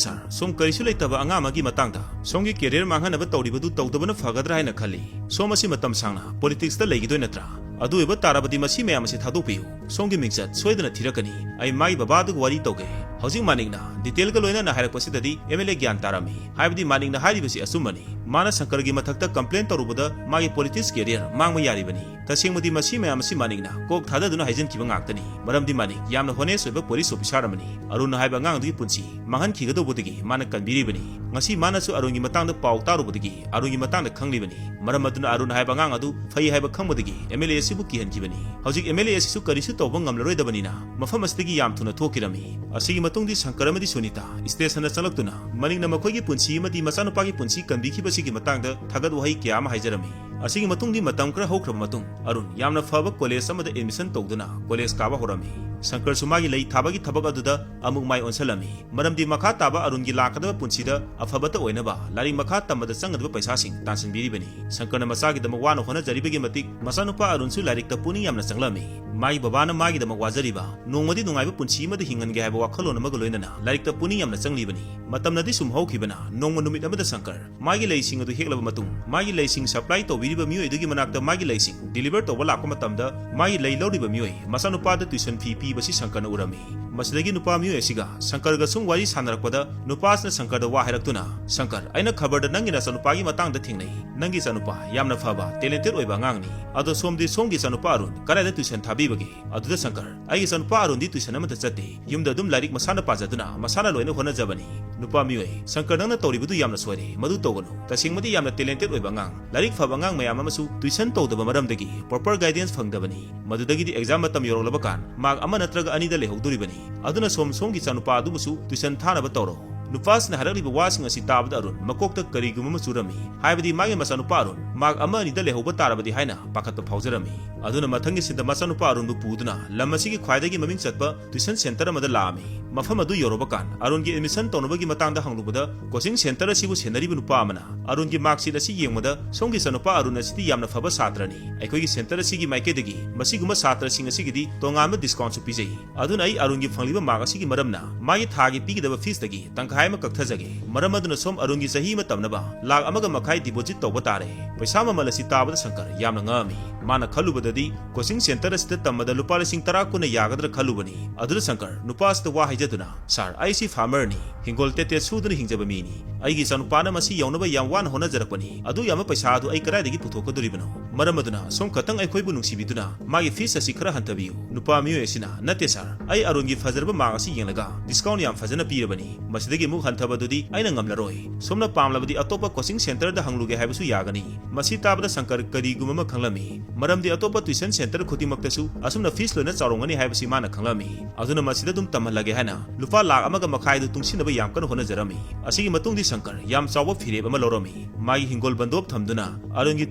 sir, ꯁꯣꯝ ꯀꯔꯤꯁꯨ ꯂꯩꯇꯕ ꯑꯉꯥꯡ ꯑꯃꯒꯤ ꯃꯇꯥꯡꯗ ꯁꯣꯝꯒꯤ career ꯃꯥꯡꯍꯟꯅꯕ ꯇꯧꯔꯤꯕꯗꯨ ꯇꯧꯗꯕꯅ ꯐꯒꯗ꯭ꯔꯥ ꯍꯥꯏꯅ ꯈꯜꯂꯤ꯫ ꯁꯣꯝ ꯑꯁꯤ ꯃꯇꯝ ꯁꯥꯡꯅ politicsꯇ ꯂꯩꯈꯤꯗꯣꯏ ꯅꯠꯇ꯭ꯔꯥ? ꯑꯗꯨ ꯑꯣꯏꯕ ꯇꯥꯔꯕꯗꯤ ꯃꯁꯤ ꯃꯌꯥꯝ ꯑꯁꯤ ꯊꯥꯗꯣꯛꯄꯤꯌꯨ, ꯁꯣꯝꯒꯤ ꯃꯤꯡꯆꯠ ꯁꯣꯏꯗꯅ ꯊꯤꯔꯛꯀꯅꯤ, ꯑꯩ ꯃꯥꯒꯤ ꯕꯕꯥꯗꯨꯒ ꯋꯥꯔꯤ ꯇꯧꯒꯦ꯫ ꯍꯧꯖꯤꯛ ꯃꯥꯅꯤꯛꯅ detail ꯒ ꯂꯣꯏꯅꯅ ꯍꯥꯏꯔꯛꯄꯁꯤꯗꯗꯤ ꯑꯦꯝ ꯑꯦꯜ ꯑꯦ ꯒ꯭ꯌꯥꯟ ꯇꯥꯔꯝꯃꯤ, ꯍꯥꯏꯕꯗꯤ ꯃꯥꯅꯤꯛꯅ ꯍꯥꯏꯔꯤꯕꯁꯤ ꯑꯆꯨꯝꯕꯅꯤ꯫ ꯃꯥꯅ ꯁꯪꯀꯔꯒꯤ ꯃꯊꯛꯇ complain ꯇꯧꯔꯨꯕꯗ ꯃꯥꯒꯤ politics career ꯃꯥꯡꯕ ꯌꯥꯔꯤꯕꯅꯤ꯫ ꯇꯁꯦꯡꯕꯗꯤ ꯃꯁꯤ ꯃꯌꯥꯝ ꯑꯁꯤ ꯃꯥꯅꯤꯛꯅ ꯀꯣꯛ ꯊꯥꯗꯗꯨꯅ ꯍꯥꯏꯖꯤꯟꯈꯤꯕ ꯉꯥꯛꯇꯅꯤ, ꯃꯔꯝꯗꯤ ꯃꯥꯅꯤꯛ ꯌꯥꯝꯅ honest ꯑꯣꯏꯕ police officer ꯑꯃꯅꯤ꯫ ꯑꯔꯨꯟ ꯍꯥꯏꯕ ꯑꯉꯥꯡꯗꯨꯒꯤ ꯄꯨꯟꯁꯤ ꯃꯥꯡꯍꯟꯈꯤꯒꯗꯧꯕꯗꯒꯤ ꯃꯥꯅ ꯀꯟꯕꯤꯔꯤꯕꯅꯤ꯫ ꯉꯁꯤ ꯃꯥꯅꯁꯨ ꯑꯔꯨꯟꯒꯤ ꯃꯇꯥꯡꯗ ꯄꯥꯎ ꯇꯥꯔꯨꯕꯗꯒꯤ ꯑꯔꯨꯟꯒꯤ ꯃꯇꯥꯡꯗ ꯈꯪꯂꯤꯕꯅꯤ꯫ ꯃꯔꯝ ꯑꯗꯨꯅ ꯑꯔꯨꯟ ꯍꯥꯏꯕ ꯑꯉꯥꯡ ꯑꯗꯨ ꯐꯩ ꯍꯥꯏꯕ ꯈꯪꯕꯗꯒꯤ ꯑꯦꯝ ꯑꯦꯜ ꯑꯦ ꯑꯁꯤꯕꯨ ꯀꯤꯍꯟꯈꯤꯕꯅꯤ꯫ ꯍꯧꯖꯤꯛ ꯑꯦꯝ ꯑꯦꯜ ꯑꯦ ꯑꯁꯤꯁꯨ ꯀꯔꯤꯁꯨ ꯇꯧꯕ ꯉꯝꯂꯔꯣꯏꯗꯕꯅꯤꯅ ꯃꯐꯝ ꯑꯁꯤꯗꯒꯤ ꯌꯥꯝ ꯊꯨꯅ ꯊꯣꯛꯈꯤꯔꯝꯃꯤ꯫ ꯑꯁꯤꯒꯤ ꯃꯇꯨꯡꯗꯤ ꯁꯪꯀꯔ ꯑꯃꯗꯤ ꯁꯨꯅꯤꯇꯥ station ꯗ ꯆꯪꯂꯛꯇꯨꯅ ꯃꯅꯤꯡꯅ ꯃꯈꯣꯏꯒꯤ ꯄꯨꯟꯁꯤ ꯑꯃꯗꯤ ꯃꯆꯥꯅꯨꯄꯥꯒꯤ ꯄꯨꯟꯁꯤ ꯀꯟꯕꯤꯈꯤꯕꯁꯤꯒꯤ ꯃꯇꯥꯡꯗ ꯊꯥꯒꯠ ꯋꯥꯍꯩ ꯀꯌꯥ ꯑꯃ ꯍꯥꯏꯖꯔꯝꯃꯤ꯫ ꯑꯁꯤꯒꯤ ꯃꯇꯨꯡꯗꯤ ꯃꯇꯝ ꯈꯔ ꯍꯧꯈ꯭ꯔꯕ ꯃꯇꯨꯡ ꯑꯔꯨꯟ ꯌꯥꯝꯅ ꯐꯕ college ꯑꯃꯗ admission ꯇꯧꯗꯨꯅ college ꯀꯥꯕ ꯍꯧꯔꯝꯃꯤ꯫ ꯁꯪꯀꯔꯁꯨ ꯃꯥꯒꯤ ꯂꯩ ꯊꯥꯕꯒꯤ ꯊꯕꯛ ꯑꯗꯨꯗ ꯑꯃꯨꯛ ꯃꯥꯏ ꯑꯣꯟꯁꯤꯜꯂꯝꯃꯤ, ꯃꯔꯝꯗꯤ ꯃꯈꯥ ꯇꯥꯕ ꯑꯔꯨꯟꯒꯤ ꯂꯥꯛꯀꯗꯕ ꯄꯨꯟꯁꯤꯗ ꯑꯐꯕꯇ ꯑꯣꯏꯅꯕ ꯂꯥꯏꯔꯤꯛ ꯃꯈꯥ ꯇꯝꯕꯗ ꯆꯪꯒꯗꯕ ꯄꯩꯁꯥꯁꯤꯡ ꯇꯥꯟꯁꯤꯟꯕꯤꯔꯤꯕꯅꯤ꯫ ꯁꯪꯀꯔꯅ ꯃꯆꯥꯒꯤꯗꯃꯛ ꯋꯥꯅ ꯍꯣꯠꯅꯖꯔꯤꯕꯒꯤ ꯃꯇꯤꯛ ꯃꯆꯥꯅꯨꯄꯥ ꯑꯔꯨꯟꯁꯨ ꯂꯥꯏꯔꯤꯛꯇ ꯄꯨꯛꯅꯤꯡ ꯌꯥꯝꯅ ꯆꯪꯂꯝꯃꯤ꯫ ꯃꯥꯒꯤ ꯕꯕꯥꯅ ꯃꯥꯒꯤꯗꯃꯛ ꯋꯥꯖꯔꯤꯕ, ꯅꯣꯡꯃꯗꯤ ꯅꯨꯡꯉꯥꯏꯕ ꯄꯨꯟꯁꯤ ꯑꯃꯗ ꯍꯤꯡꯍꯟꯒꯦ ꯍꯥꯏꯕ ꯋꯥꯈꯜꯂꯣꯟ ꯑꯃꯒ ꯂꯣꯏꯅꯅ ꯂꯥꯏꯔꯤꯛꯇ ꯄꯨꯛꯅꯤꯡ ꯌꯥꯝꯅ ꯆꯪꯂꯤꯕꯅꯤ꯫ ꯃꯇꯝꯅꯗꯤ ꯁꯨꯝ ꯍꯧꯈꯤꯕꯅ ꯅꯣꯡꯃ ꯅꯨꯃꯤꯠ ꯑꯃꯗ ꯁꯪꯀꯔ ꯃꯥꯒꯤ ꯂꯩꯁꯤꯡ ꯑꯗꯨ ꯍꯦꯛꯂꯕ ꯃꯇꯨꯡ, ꯃꯥꯒꯤ ꯂꯩꯁꯤꯡ supply ꯇꯧꯕꯤꯔꯤꯕ ꯃꯤꯑꯣꯏ ꯑꯗꯨꯒꯤ ꯃꯅꯥꯛꯇ ꯃꯥꯒꯤ ꯂꯩꯁꯤꯡ deliver ꯇꯧꯕ ꯂꯥꯛꯄ ꯃꯇꯝꯗ, ꯃꯥꯒꯤ ꯂꯩ ꯂꯧꯔꯤꯕ ꯃꯤꯑꯣꯏ ꯃꯆꯥꯅꯨꯄꯥꯗ tuition fee ꯄꯤꯕꯁꯤ ꯁꯪꯀꯔꯅ ꯎꯔꯝꯃꯤ꯫ ꯃꯁꯤꯗꯒꯤ ꯅꯨꯄꯥ ꯃꯤꯑꯣꯏ ꯑꯁꯤꯒ ꯁꯪꯀꯔꯒ ꯁꯨꯝ ꯋꯥꯔꯤ ꯁꯥꯟꯅꯔꯛꯄꯗ, ꯅꯨꯄꯥ ꯑꯁꯤꯅ ꯁꯪꯀꯔꯗ ꯋꯥ ꯍꯥꯏꯔꯛꯇꯨꯅ, "ꯁꯪꯀꯔ, ꯑꯩꯅ ꯈꯕꯔꯗ ꯅꯪꯒꯤ ꯅꯆꯥꯅꯨꯄꯥꯒꯤ ꯃꯇꯥꯡꯗ ꯊꯦꯡꯅꯩ꯫ ꯅꯪꯒꯤ ꯏꯆꯥꯅꯨꯄꯥ ꯌꯥꯝꯅ ꯐꯕ, talented ꯑꯣꯏꯕ ꯑꯉꯥꯡꯅꯤ꯫ ꯑꯗꯣ ꯁꯣꯝꯗꯤ ꯁꯣꯝꯒꯤ ꯏꯆꯥꯅꯨꯄꯥ ꯑꯔꯨꯟ ꯀꯗꯥꯏꯗ tuition ꯊꯥꯕꯤꯕꯒꯦ?" ꯑꯗꯨꯗ ꯁꯪꯀꯔ, "ꯑꯩꯒꯤ ꯏꯆꯥꯅꯨꯄꯥ ꯑꯔꯨꯟꯗꯤ tuition ꯑꯃꯠꯇ ꯆꯠꯇꯦ꯫ ꯌꯨꯝꯗ ꯑꯗꯨꯝ ꯂꯥꯏꯔꯤꯛ ꯃꯁꯥꯅ ꯄꯥꯖꯗꯨꯅ ꯃꯁꯥꯅ ꯂꯣꯏꯅ ꯍꯣꯠꯅꯖꯕꯅꯤ꯫" ꯅꯨꯄꯥ ꯃꯤꯑꯣꯏ, "ꯁꯪꯀꯔ, ꯅꯪꯅ ꯇꯧꯔꯤꯕꯗꯨ ꯌꯥꯝꯅ ꯁꯣꯏꯔꯦ, ꯃꯗꯨ ꯇꯧꯒꯅꯨ꯫ ꯇꯁꯦꯡꯕꯗꯤ ꯌꯥꯝꯅ talented ꯑꯣꯏꯕ ꯑꯉꯥꯡ, ꯂꯥꯏꯔꯤꯛ ꯐꯕ ꯑꯉꯥꯡ ꯃꯌꯥꯝ ꯑꯃꯁꯨ tuition ꯇꯧꯗꯕ ꯃꯔꯝꯗꯒꯤ proper guidance ꯐꯪꯗꯕꯅꯤ꯫ ꯃꯗꯨꯗꯒꯤꯗꯤ exam ꯃꯇꯝ ꯌꯧꯔꯛꯂꯕ ꯀꯥꯟ mark ꯑꯃ ꯅꯠꯇ꯭ꯔꯒ ꯑꯅꯤꯗ ꯂꯩꯍꯧꯗꯣꯔꯤꯕꯅꯤ꯫ ꯑꯗꯨꯅ ꯁꯣꯝ ꯁꯣꯝꯒꯤ ꯏꯆꯥꯅꯨꯄꯥ ꯑꯗꯨꯕꯨꯁꯨ tuition ꯊꯥꯅꯕ ꯇꯧꯔꯣ꯫" ꯅꯨꯄꯥꯁꯤꯅ ꯍꯥꯏꯔꯛꯂꯤꯕ ꯋꯥꯁꯤꯡ ꯑꯁꯤ ꯇꯥꯕꯗ ꯑꯔꯨꯟ ꯃꯀꯣꯛꯇ ꯀꯔꯤꯒꯨꯝꯕ ꯑꯃ ꯆꯨꯔꯝꯃꯤ, ꯍꯥꯏꯕꯗꯤ ꯃꯥꯒꯤ ꯃꯆꯥꯅꯨꯄꯥ ꯑꯔꯨꯟ mark ꯑꯃ ꯑꯅꯤꯗ ꯂꯩꯍꯧꯕ ꯇꯥꯔꯕꯗꯤ ꯍꯥꯏꯅ ꯄꯥꯈꯠꯄ ꯐꯥꯎꯖꯔꯝꯃꯤ꯫ ꯑꯗꯨꯅ ꯃꯊꯪꯒꯤ ꯁꯤꯟꯗ ꯃꯆꯥꯅꯨꯄꯥ ꯑꯔꯨꯟꯕꯨ ꯄꯨꯗꯨꯅ ꯂꯝ ꯑꯁꯤꯒꯤ ꯈ꯭ꯋꯥꯏꯗꯒꯤ ꯃꯃꯤꯡ ꯆꯠꯄ tuition center ꯑꯃꯗ ꯂꯥꯛꯑꯝꯃꯤ꯫ ꯃꯐꯝ ꯑꯗꯨ ꯌꯧꯔꯕ ꯀꯥꯟ ꯑꯔꯨꯟꯒꯤ admission ꯇꯧꯅꯕꯒꯤ ꯃꯇꯥꯡꯗ ꯍꯪꯂꯨꯕꯗ, coaching center ꯑꯁꯤꯕꯨ ꯁꯦꯟꯅꯔꯤꯕ ꯅꯨꯄꯥ ꯑꯃꯅ ꯑꯔꯨꯟꯒꯤ mark sheet ꯑꯁꯤ ꯌꯦꯡꯕꯗ, "ꯁꯣꯝꯒꯤ ꯏꯆꯥꯅꯨꯄꯥ ꯑꯔꯨꯟ ꯑꯁꯤꯗꯤ ꯌꯥꯝꯅ ꯐꯕ ꯁꯥꯇ꯭ꯔꯅꯤ꯫ ꯑꯩꯈꯣꯏꯒꯤ center ꯑꯁꯤꯒꯤ ꯃꯥꯏꯀꯩꯗꯒꯤ ꯃꯁꯤꯒꯨꯝꯕ ꯁꯥꯇ꯭ꯔꯁꯤꯡ ꯑꯁꯤꯒꯤꯗꯤ ꯇꯣꯉꯥꯟꯕ discount ꯁꯨ ꯄꯤꯖꯩ꯫ ꯑꯗꯨꯅ ꯑꯩ ꯑꯔꯨꯟꯒꯤ ꯐꯪꯂꯤꯕ mark ꯑꯁꯤꯒꯤ ꯃꯔꯝꯅ ꯃꯥꯒꯤ ꯊꯥꯒꯤ ꯄꯤꯒꯗꯕ fees ꯇꯒꯤ ꯇꯪꯈꯥꯏ ꯑꯃ ꯀꯛꯊꯖꯒꯦ꯫ ꯃꯔꯝ ꯑꯗꯨꯅ ꯁꯣꯝ ꯑꯔꯨꯟꯒꯤ ꯆꯍꯤ ꯑꯃ ꯇꯝꯅꯕ ꯂꯥꯈ ꯑꯃꯒ ꯃꯈꯥꯏ deposit ꯇꯧꯕ ꯇꯥꯔꯦ꯫" ꯄꯩꯁꯥ ꯃꯃꯜ ꯑꯁꯤ ꯇꯥꯕꯗ ꯁꯪꯀꯔ ꯌꯥꯝꯅ ꯉꯛꯑꯝꯃꯤ꯫ ꯃꯥꯅ ꯈꯜꯂꯨꯕꯗꯗꯤ coaching centre ꯑꯁꯤꯗ ꯇꯝꯕꯗ ꯂꯨꯄꯥ ꯂꯤꯁꯤꯡ ꯇꯔꯥ ꯀꯨꯟꯅ ꯌꯥꯒꯗ꯭ꯔꯥ ꯈꯜꯂꯨꯕꯅꯤ꯫ ꯑꯗꯨꯗ ꯁꯪꯀꯔ ꯅꯨꯄꯥ ꯑꯁꯤꯗ ꯋꯥ ꯍꯥꯏꯖꯗꯨꯅ, "ꯁꯥꯔ, ꯑꯩꯁꯤ farmerꯅꯤ, ꯍꯤꯡꯒꯣꯜ ꯇꯦꯠ ꯇꯦꯠ ꯁꯨꯗꯨꯅ ꯍꯤꯡꯖꯕ ꯃꯤꯅꯤ꯫ ꯑꯩꯒꯤ ꯏꯆꯥꯅꯨꯄꯥꯅ ꯃꯁꯤ ꯌꯧꯅꯕ ꯌꯥꯝ ꯋꯥꯅ ꯍꯣꯠꯅꯖꯔꯛꯄꯅꯤ꯫ ꯑꯗꯨ ꯌꯥꯝꯕ ꯄꯩꯁꯥ ꯑꯗꯨ ꯑꯩ ꯀꯗꯥꯏꯗꯒꯤ ꯄꯨꯊꯣꯛꯀꯗꯣꯔꯤꯕꯅꯣ? ꯃꯔꯝ ꯑꯗꯨꯅ ꯁꯣꯝ ꯈꯛꯇꯪ ꯑꯩꯈꯣꯏꯕꯨ ꯅꯨꯡꯁꯤꯕꯤꯗꯨꯅ ꯃꯥꯒꯤ fees ꯑꯁꯤ ꯈꯔ ꯍꯟꯊꯕꯤꯌꯨ"꯫ ꯅꯨꯄꯥ ꯃꯤꯑꯣꯏ ꯑꯁꯤꯅ, "ꯅꯠꯇꯦ ꯁꯥꯔ, ꯑꯩ ꯑꯔꯨꯟꯒꯤ ꯐꯖꯔꯕ mark ꯑꯁꯤ ꯌꯦꯡꯂꯒ discount ꯌꯥꯝ ꯐꯖꯅ ꯄꯤꯔꯕꯅꯤ꯫ ꯃꯁꯤꯗꯒꯤ ꯑꯃꯨꯛ ꯍꯟꯊꯕꯗꯨꯗꯤ ꯑꯩꯅ ꯉꯝꯂꯔꯣꯏ꯫ ꯁꯣꯝꯅ ꯄꯥꯝꯂꯕꯗꯤ ꯑꯇꯣꯞꯄ coaching centreꯗ ꯍꯪꯂꯨꯒꯦ ꯍꯥꯏꯕꯁꯨ ꯌꯥꯒꯅꯤ"꯫ ꯃꯁꯤ ꯇꯥꯕꯗ ꯁꯪꯀꯔ ꯀꯔꯤꯒꯨꯝꯕ ꯑꯃ ꯈꯪꯂꯝꯃꯤ꯫ ꯃꯔꯝꯗꯤ ꯑꯇꯣꯞꯄ tuition centre ꯈꯨꯗꯤꯡꯃꯛꯇꯁꯨ ꯑꯁꯨꯝꯅ fees ꯂꯣꯏꯅ ꯆꯥꯎꯔꯝꯒꯅꯤ ꯍꯥꯏꯕꯁꯤ ꯃꯥꯅ ꯈꯪꯂꯝꯃꯤ꯫ ꯑꯗꯨꯅ ꯃꯁꯤꯗ ꯑꯗꯨꯝ ꯇꯝꯍꯜꯂꯒꯦ ꯍꯥꯏꯅ ꯂꯨꯄꯥ ꯂꯥꯈ ꯑꯃꯒ ꯃꯈꯥꯏꯗꯨ ꯇꯨꯡꯁꯤꯟꯅꯕ ꯌꯥꯝ ꯀꯟꯅ ꯍꯣꯠꯅꯖꯔꯝꯃꯤ꯫ ꯑꯁꯤꯒꯤ ꯃꯇꯨꯡꯗꯤ ꯁꯪꯀꯔ ꯌꯥꯝ ꯆꯥꯎꯕ ꯐꯤꯔꯦꯞ ꯑꯃ ꯂꯧꯔꯝꯃꯤ꯫ ꯃꯥꯒꯤ ꯍꯤꯡꯒꯣꯜ ꯕꯟꯗꯣꯞ ꯊꯝꯗꯨꯅ ꯑꯔꯨꯟꯒꯤ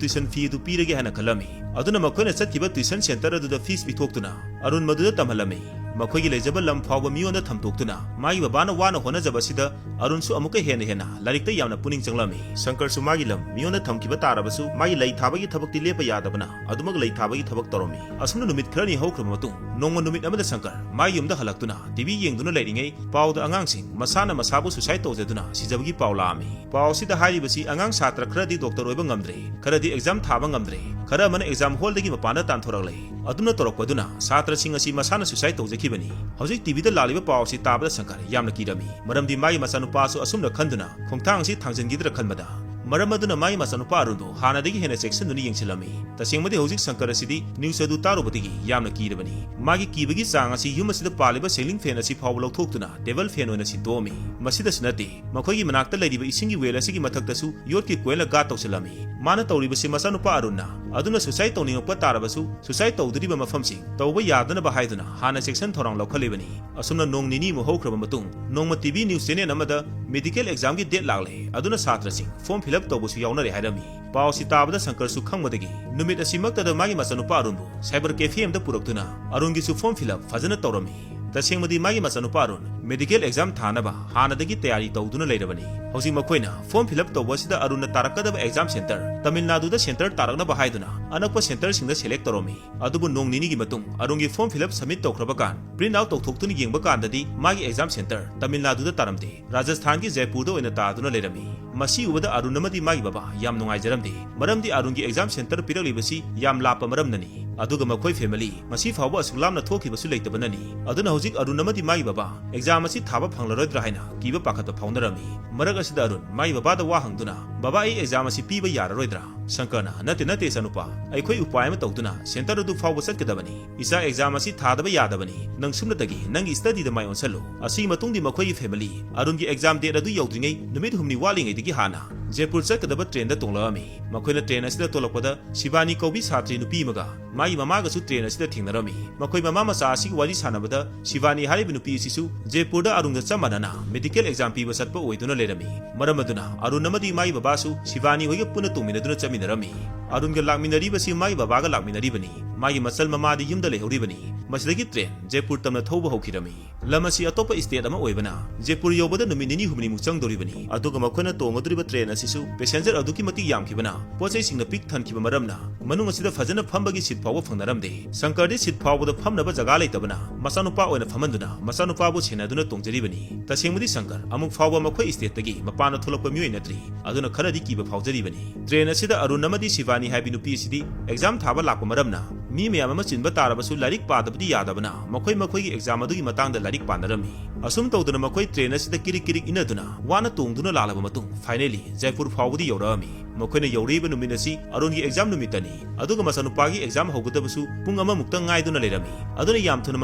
tuition fee ꯑꯗꯨ ꯄꯤꯔꯒꯦ ꯍꯥꯏꯅ ꯈꯜꯂꯝꯃꯤ꯫ ꯑꯗꯨꯅ ꯃꯈꯣꯏꯅ ꯆꯠꯈꯤꯕ tuition centre ꯑꯗꯨꯗ fees ꯄꯤꯊꯣꯛꯇꯨꯅ ꯑꯔꯨꯟ ꯃꯗꯨꯗ ꯇꯝꯍꯜꯂꯝꯃꯤ꯫ ꯃꯈꯣꯏꯒꯤ ꯂꯩꯖꯕ ꯂꯝ ꯐꯥꯎꯕ ꯃꯤꯉꯣꯟꯗ ꯊꯝꯗꯣꯛꯇꯨꯅ ꯃꯥꯒꯤ ꯕꯕꯥꯅ ꯋꯥꯅ ꯍꯣꯠꯅꯖꯕ ꯑꯁꯤꯗ ꯑꯔꯨꯟꯁꯨ ꯑꯃꯨꯛꯀ ꯍꯦꯟꯅ ꯍꯦꯟꯅ ꯂꯥꯏꯔꯤꯛꯇ ꯌꯥꯝꯅ ꯄꯨꯛꯅꯤꯡ ꯆꯪꯂꯝꯃꯤ꯫ ꯁꯪꯀꯔꯁꯨ ꯃꯥꯒꯤ ꯂꯝ ꯃꯤꯉꯣꯟꯗ ꯊꯝꯈꯤꯕ ꯇꯥꯔꯕꯁꯨ ꯃꯥꯒꯤ ꯂꯩ ꯊꯥꯕꯒꯤ ꯊꯕꯛꯇꯤ ꯂꯦꯞꯄ ꯌꯥꯗꯕꯅ ꯑꯗꯨꯃꯛ ꯂꯩ ꯊꯥꯕꯒꯤ ꯊꯕꯛ ꯇꯧꯔꯝꯃꯤ꯫ ꯑꯁꯨꯝꯅ ꯅꯨꯃꯤꯠ ꯈꯔꯅꯤ ꯍꯧꯈ꯭ꯔꯕ ꯃꯇꯨꯡ ꯅꯣꯡꯃ ꯅꯨꯃꯤꯠ ꯑꯃꯗ ꯁꯪꯀꯔ ꯃꯥꯒꯤ ꯌꯨꯝꯗ ꯍꯜꯂꯛꯇꯨꯅ T V ꯌꯦꯡꯗꯨꯅ ꯂꯩꯔꯤꯉꯩ ꯄꯥꯎꯗ ꯑꯉꯥꯡꯁꯤꯡ ꯃꯁꯥꯅ ꯃꯁꯥꯕꯨ suicide ꯇꯧꯖꯗꯨꯅ ꯁꯤꯖꯕꯒꯤ ꯄꯥꯎ ꯂꯥꯛꯑꯝꯃꯤ꯫ ꯄꯥꯎ ꯑꯁꯤꯗ ꯍꯥꯏꯔꯤꯕꯁꯤ ꯑꯉꯥꯡ ꯁꯥꯇ꯭ꯔ ꯈꯔꯗꯤ doctor ꯑꯣꯏꯕ ꯉꯝꯗ꯭ꯔꯦ, ꯈꯔꯗꯤ exam ꯊꯥꯕ ꯉꯝꯗ꯭ꯔꯦ, ꯈꯔ ꯑꯃꯅ exam hallꯗꯒꯤ ꯃꯄꯥꯟꯗ ꯇꯥꯟꯊꯣꯔꯛꯂꯦ꯫ ꯑꯗꯨꯝꯅ ꯇꯧꯔꯛꯄꯗꯨꯅ ꯁꯥꯇ꯭ꯔꯁꯤꯡ ꯑꯁꯤ ꯃꯁꯥꯅ suicide ꯇꯧꯖꯈꯤꯕꯅꯤ꯫ ꯍꯧꯖꯤꯛ T Vꯗ ꯂꯥꯛꯂꯤꯕ ꯄꯥꯎ ꯑꯁꯤ ꯇꯥꯕꯗ ꯁꯪꯀꯔ ꯌꯥꯝꯅ ꯀꯤꯔꯝꯃꯤ, ꯃꯔꯝꯗꯤ ꯃꯥꯒꯤ ꯃꯆꯥꯅꯨꯄꯥꯁꯨ ꯑꯁꯨꯝꯅ ꯈꯟꯗꯨꯅ ꯈꯣꯡꯊꯥꯡ ꯑꯁꯤ ꯊꯥꯡꯖꯤꯟꯈꯤꯗ꯭ꯔꯥ ꯈꯟꯕꯗ꯫ ꯃꯔꯝ ꯑꯗꯨꯅ ꯃꯥꯒꯤ ꯃꯆꯥꯅꯨꯄꯥ ꯑꯔꯨꯟꯕꯨ ꯍꯥꯟꯅꯗꯒꯤ ꯍꯦꯟꯅ ꯆꯦꯛꯁꯤꯟꯗꯨꯅ ꯌꯦꯡꯁꯤꯜꯂꯝꯃꯤ꯫ ꯇꯁꯦꯡꯕꯗꯤ ꯍꯧꯖꯤꯛ ꯁꯪꯀꯔ ꯑꯁꯤꯗꯤ news ꯑꯗꯨ ꯇꯥꯔꯨꯕꯗꯒꯤ ꯌꯥꯝꯅ ꯀꯤꯔꯕꯅꯤ꯫ ꯃꯥꯒꯤ ꯀꯤꯕꯒꯤ ꯆꯥꯡ ꯑꯁꯤ ꯌꯨꯝ ꯑꯁꯤꯗ ꯄꯥꯜꯂꯤꯕ ceiling fan ꯑꯁꯤ ꯐꯥꯎꯕ ꯂꯧꯊꯣꯛꯇꯨꯅ table fan ꯑꯣꯏꯅ ꯁꯤꯟꯗꯣꯛꯑꯝꯃꯤ꯫ ꯃꯁꯤꯗꯁꯨ ꯅꯠꯇꯦ, ꯃꯈꯣꯏꯒꯤ ꯃꯅꯥꯛꯇ ꯂꯩꯔꯤꯕ ꯏꯁꯤꯡꯒꯤ well ꯑꯁꯤꯒꯤ ꯃꯊꯛꯇꯁꯨ ꯌꯣꯠꯀꯤ ꯀꯣꯏꯜꯅ guard ꯇꯧꯁꯤꯜꯂꯝꯃꯤ꯫ ꯃꯥꯅ ꯇꯧꯔꯤꯕꯁꯤ ꯃꯆꯥꯅꯨꯄꯥ ꯑꯔꯨꯟꯅ ꯑꯗꯨꯅ suicide ꯇꯧꯅꯤꯡꯉꯛꯄ ꯇꯥꯔꯕꯁꯨ suicide ꯇꯧꯗꯣꯔꯤꯕ ꯃꯐꯝꯁꯤꯡ ꯇꯧꯕ ꯌꯥꯗꯅꯕ ꯍꯥꯏꯗꯨꯅ ꯍꯥꯟꯅ ꯆꯦꯛꯁꯤꯟ ꯊꯧꯔꯥꯡ ꯂꯧꯈꯠꯂꯤꯕꯅꯤ꯫ ꯑꯁꯨꯝꯅ ꯅꯣꯡ ꯅꯤꯅꯤꯃꯨꯛ ꯍꯧꯈ꯭ꯔꯕ ꯃꯇꯨꯡ ꯅꯣꯡꯃ T V news channel ꯑꯃꯗ medical examꯒꯤ date ꯂꯥꯛꯂꯦ, ꯑꯗꯨꯅ ꯁꯥꯇ꯭ꯔꯁꯤꯡ form fill up ꯇꯧꯕꯁꯨ ꯌꯥꯎꯅꯔꯦ ꯍꯥꯏꯔꯝꯃꯤ꯫ ꯄꯥꯎ ꯑꯁꯤ ꯇꯥꯕꯗ ꯁꯪꯀꯔꯁꯨ ꯈꯪꯕꯗꯒꯤ ꯅꯨꯃꯤꯠ ꯑꯁꯤꯃꯛꯇꯗ ꯃꯥꯒꯤ ꯃꯆꯥꯅꯨꯄꯥ ꯑꯔꯨꯟꯕꯨ cyber cafe ꯑꯃꯗ ꯄꯨꯔꯛꯇꯨꯅ ꯑꯔꯨꯟꯒꯤꯁꯨ form fill up ꯐꯖꯅ ꯇꯧꯔꯝꯃꯤ꯫ ꯇꯁꯦꯡꯕꯗꯤ ꯃꯥꯒꯤ ꯃꯆꯥꯅꯨꯄꯥ ꯑꯔꯨꯟ medical exam ꯊꯥꯅꯕ ꯍꯥꯟꯅꯗꯒꯤ ꯇꯌꯥꯔꯤ ꯇꯧꯗꯨꯅ ꯂꯩꯔꯕꯅꯤ꯫ ꯍꯧꯖꯤꯛ ꯃꯈꯣꯏꯅ form fill up ꯇꯧꯕ ꯑꯁꯤꯗ ꯑꯔꯨꯟꯅ ꯇꯥꯔꯛꯀꯗꯕ exam centre ꯇꯥꯃꯤꯜ ꯅꯥꯗꯨꯗ centre ꯇꯥꯔꯛꯅꯕ ꯍꯥꯏꯗꯨꯅ ꯑꯅꯛꯄ centreꯁꯤꯡꯗ select ꯇꯧꯔꯝꯃꯤ꯫ ꯑꯗꯨꯕꯨ ꯅꯣꯡ ꯅꯤꯅꯤꯒꯤ ꯃꯇꯨꯡ ꯑꯔꯨꯟꯒꯤ form fill up submit ꯇꯧꯈ꯭ꯔꯕ ꯀꯥꯟ print out ꯇꯧꯊꯣꯛꯇꯨꯅ ꯌꯦꯡꯕ ꯀꯥꯟꯗꯗꯤ ꯃꯥꯒꯤ exam centre ꯇꯥꯃꯤꯜ ꯅꯥꯗꯨꯗ ꯇꯥꯔꯝꯗꯦ, ꯔꯥꯖꯁꯊꯥꯟꯒꯤ ꯖꯥꯏꯄꯨꯔꯗ ꯑꯣꯏꯅ ꯇꯥꯗꯨꯅ ꯂꯩꯔꯝꯃꯤ꯫ ꯃꯁꯤ ꯎꯕꯗ ꯑꯔꯨꯟ ꯑꯃꯗꯤ ꯃꯥꯒꯤ ꯕꯕꯥ ꯌꯥꯝ ꯅꯨꯡꯉꯥꯏꯖꯔꯝꯗꯦ, ꯃꯔꯝꯗꯤ ꯑꯔꯨꯟꯒꯤ exam center ꯄꯤꯔꯛꯂꯤꯕꯁꯤ ꯌꯥꯝ ꯂꯥꯞꯄ ꯃꯔꯝꯅꯅꯤ꯫ ꯑꯗꯨꯒ ꯃꯈꯣꯏ family ꯉꯁꯤ ꯐꯥꯎꯕ ꯑꯁꯨꯛ ꯂꯥꯞꯅ ꯊꯣꯛꯈꯤꯕꯁꯨ ꯂꯩꯇꯕꯅꯅꯤ꯫ ꯑꯗꯨꯅ ꯍꯧꯖꯤꯛ ꯑꯔꯨꯟ ꯑꯃꯗꯤ ꯃꯥꯒꯤ ꯕꯕꯥ exam ꯑꯁꯤ ꯊꯥꯕ ꯐꯪꯂꯔꯣꯏꯗ꯭ꯔꯥ ꯍꯥꯏꯅ ꯀꯤꯕ ꯄꯥꯈꯠꯄ ꯐꯥꯎꯅꯔꯝꯃꯤ꯫ ꯃꯔꯛ ꯑꯁꯤꯗ ꯑꯔꯨꯟ ꯃꯥꯒꯤ ꯕꯕꯥꯗ ꯋꯥ ꯍꯪꯗꯨꯅ, "ꯕꯕꯥ, ꯑꯩ exam ꯑꯁꯤ ꯄꯤꯕ ꯌꯥꯔꯔꯣꯏꯗ꯭ꯔꯥ?" ꯁꯪꯀꯔꯅ, "ꯅꯠꯇꯦ, ꯅꯠꯇꯦ, ꯏꯆꯥꯅꯨꯄꯥ, ꯑꯩꯈꯣꯏ ꯎꯄꯥꯏ ꯑꯃ ꯇꯧꯗꯨꯅ center ꯑꯗꯨ ꯐꯥꯎꯕ ꯆꯠꯀꯗꯕꯅꯤ꯫ ꯏꯆꯥ, exam ꯑꯁꯤ ꯊꯥꯗꯕ ꯌꯥꯗꯕꯅꯤ꯫ ꯅꯪ ꯁꯨꯞꯅꯇꯒꯤ ꯅꯪꯒꯤ studyꯗ ꯃꯥꯏ ꯑꯣꯟꯁꯜꯂꯨ꯫" ꯑꯁꯤꯒꯤ ꯃꯇꯨꯡꯗꯤ ꯃꯈꯣꯏꯒꯤ family ꯑꯔꯨꯟꯒꯤ exam date ꯑꯗꯨ ꯌꯧꯗ꯭ꯔꯤꯉꯩ ꯅꯨꯃꯤꯠ ꯍꯨꯝꯅꯤ ꯋꯥꯠꯂꯤꯉꯩꯗꯒꯤ ꯍꯥꯟꯅ ꯖꯦꯄꯨꯔ ꯆꯠꯀꯗꯕ trainꯗ ꯇꯣꯡꯂꯛꯑꯝꯃꯤ꯫ ꯃꯈꯣꯏꯅ train ꯑꯁꯤꯗ ꯇꯣꯡꯂꯛꯄꯗ ꯁꯤꯕꯥꯅꯤ ꯀꯧꯕꯤ ꯁꯥꯇ꯭ꯔꯤ ꯅꯨꯄꯤ ꯑꯃꯒ ꯃꯥꯒꯤ ꯃꯃꯥꯒꯁꯨ train ꯑꯁꯤꯗ ꯊꯦꯡꯅꯔꯝꯃꯤ꯫ ꯃꯈꯣꯏ ꯃꯃꯥ ꯃꯆꯥ ꯑꯁꯤꯒꯤ ꯋꯥꯔꯤ ꯁꯥꯟꯅꯕꯗ ꯁꯤꯕꯥꯅꯤ ꯍꯥꯏꯔꯤꯕ ꯅꯨꯄꯤ ꯑꯁꯤꯁꯨ ꯖꯦꯄꯨꯔꯗ ꯑꯔꯨꯟꯒ ꯆꯞ ꯃꯥꯟꯅꯅ medical exam ꯄꯤꯕ ꯆꯠꯄ ꯑꯣꯏꯗꯨꯅ ꯂꯩꯔꯝꯃꯤ꯫ ꯃꯔꯝ ꯑꯗꯨꯅ ꯑꯔꯨꯟ ꯑꯃꯗꯤ ꯃꯥꯒꯤ ꯕꯕꯥꯁꯨ ꯁꯤꯕꯥꯅꯤ ꯍꯣꯏꯒ ꯄꯨꯟꯅ ꯇꯣꯡꯃꯤꯟꯅꯗꯨꯅ ꯆꯠꯃꯤꯟꯅꯔꯝꯃꯤ꯫ ꯑꯔꯨꯟꯒ ꯂꯥꯛꯃꯤꯟꯅꯔꯤꯕꯁꯤ ꯃꯥꯒꯤ ꯕꯕꯥꯒ ꯂꯥꯛꯃꯤꯟꯅꯔꯤꯕꯅꯤ꯫ ꯃꯥꯒꯤ ꯃꯆꯜ ꯃꯃꯥꯗꯤ ꯌꯨꯝꯗ ꯂꯩꯍꯧꯔꯤꯕꯅꯤ꯫ ꯃꯁꯤꯗꯒꯤ train ꯖꯦꯄꯨꯔ ꯇꯝꯅ ꯊꯧꯕ ꯍꯧꯈꯤꯔꯝꯃꯤ꯫ ꯂꯝ ꯑꯁꯤ ꯑꯇꯣꯞꯄ state ꯑꯃ ꯑꯣꯏꯕꯅ ꯖꯦꯄꯨꯔ ꯌꯧꯕꯗ ꯅꯨꯃꯤꯠ ꯅꯤꯅꯤ ꯍꯨꯝꯅꯤꯃꯨꯛ ꯆꯪꯗꯧꯔꯤꯕꯅꯤ꯫ ꯑꯗꯨꯒ ꯃꯈꯣꯏꯅ ꯇꯣꯡꯒꯗꯧꯔꯤꯕ train ꯑꯁꯤꯁꯨ passenger ꯑꯗꯨꯛꯀꯤ ꯃꯇꯤꯛ ꯌꯥꯝꯈꯤꯕꯅ ꯄꯣꯠ ꯆꯩꯁꯤꯡꯅ ꯄꯤꯛ ꯊꯟꯈꯤꯕ ꯃꯔꯝꯅ ꯃꯅꯨꯡ ꯑꯁꯤꯗ ꯐꯖꯅ ꯐꯝꯕꯒꯤ seat ꯐꯥꯎꯕ ꯐꯪꯅꯔꯝꯗꯦ꯫ ꯁꯪꯀꯔꯗꯤ seat ꯐꯥꯎꯕꯗ ꯐꯝꯅꯕ ꯖꯒꯥ ꯂꯩꯇꯕꯅ ꯃꯆꯥꯅꯨꯄꯥ ꯑꯣꯏꯅ ꯐꯝꯍꯟꯗꯨꯅ ꯃꯆꯥꯅꯨꯄꯥꯕꯨ ꯁꯦꯟꯅꯗꯨꯅ ꯇꯣꯡꯖꯔꯤꯕꯅꯤ꯫ ꯇꯁꯦꯡꯕꯗꯤ ꯁꯪꯀꯔ ꯑꯃꯨꯛ ꯐꯥꯎꯕ ꯃꯈꯣꯏ stateꯇꯒꯤ ꯃꯄꯥꯟꯗ ꯊꯣꯛꯂꯛꯄ ꯃꯤꯑꯣꯏ ꯅꯠꯇ꯭ꯔꯤ꯫ ꯑꯗꯨꯅ ꯈꯔꯗꯤ ꯀꯤꯕ ꯐꯥꯎꯖꯔꯤꯕꯅꯤ꯫ Train ꯑꯁꯤꯗ ꯑꯔꯨꯟ ꯑꯃꯗꯤ ꯁꯤꯕꯥꯅꯤ ꯍꯥꯏꯕꯤ ꯅꯨꯄꯤ ꯑꯁꯤꯗꯤ exam ꯊꯥꯕ ꯂꯥꯛꯄ ꯃꯔꯝꯅ ꯃꯤ ꯃꯌꯥꯝ ꯑꯃ ꯆꯤꯟꯕ ꯇꯥꯔꯕꯁꯨ ꯂꯥꯏꯔꯤꯛ ꯄꯥꯗꯕꯗꯤ ꯌꯥꯗꯕꯅ ꯃꯈꯣꯏ ꯃꯈꯣꯏꯒꯤ exam ꯑꯗꯨꯒꯤ ꯃꯇꯥꯡꯗ ꯂꯥꯏꯔꯤꯛ ꯄꯥꯅꯔꯝꯃꯤ꯫ ꯑꯁꯨꯝ ꯇꯧꯗꯅ ꯃꯈꯣꯏ train ꯑꯁꯤꯗ ꯀꯤꯔꯤꯛ ꯀꯤꯔꯤꯛ ꯏꯟꯅꯗꯨꯅ ꯋꯥꯅ ꯇꯣꯡꯗꯨꯅ ꯂꯥꯛꯂꯕ ꯃꯇꯨꯡ finally ꯖꯥꯏꯄꯨꯔ ꯐꯥꯎꯕꯗꯤ ꯌꯧꯔꯛꯑꯝꯃꯤ꯫ ꯃꯈꯣꯏꯅ ꯌꯧꯔꯛꯏꯕ ꯅꯨꯃꯤꯠ ꯑꯁꯤ ꯑꯔꯨꯟꯒꯤ exam ꯅꯨꯃꯤꯠꯇꯅꯤ꯫ ꯑꯗꯨꯒ ꯃꯆꯥꯅꯨꯄꯥꯒꯤ exam ꯍꯧꯒꯗꯕꯁꯨ ꯄꯨꯡ ꯑꯃꯃꯨꯛꯇ ꯉꯥꯏꯗꯨꯅ ꯂꯩꯔꯝꯃꯤ꯫ ꯑꯗꯨꯅ ꯌꯥꯝ ꯊꯨꯅ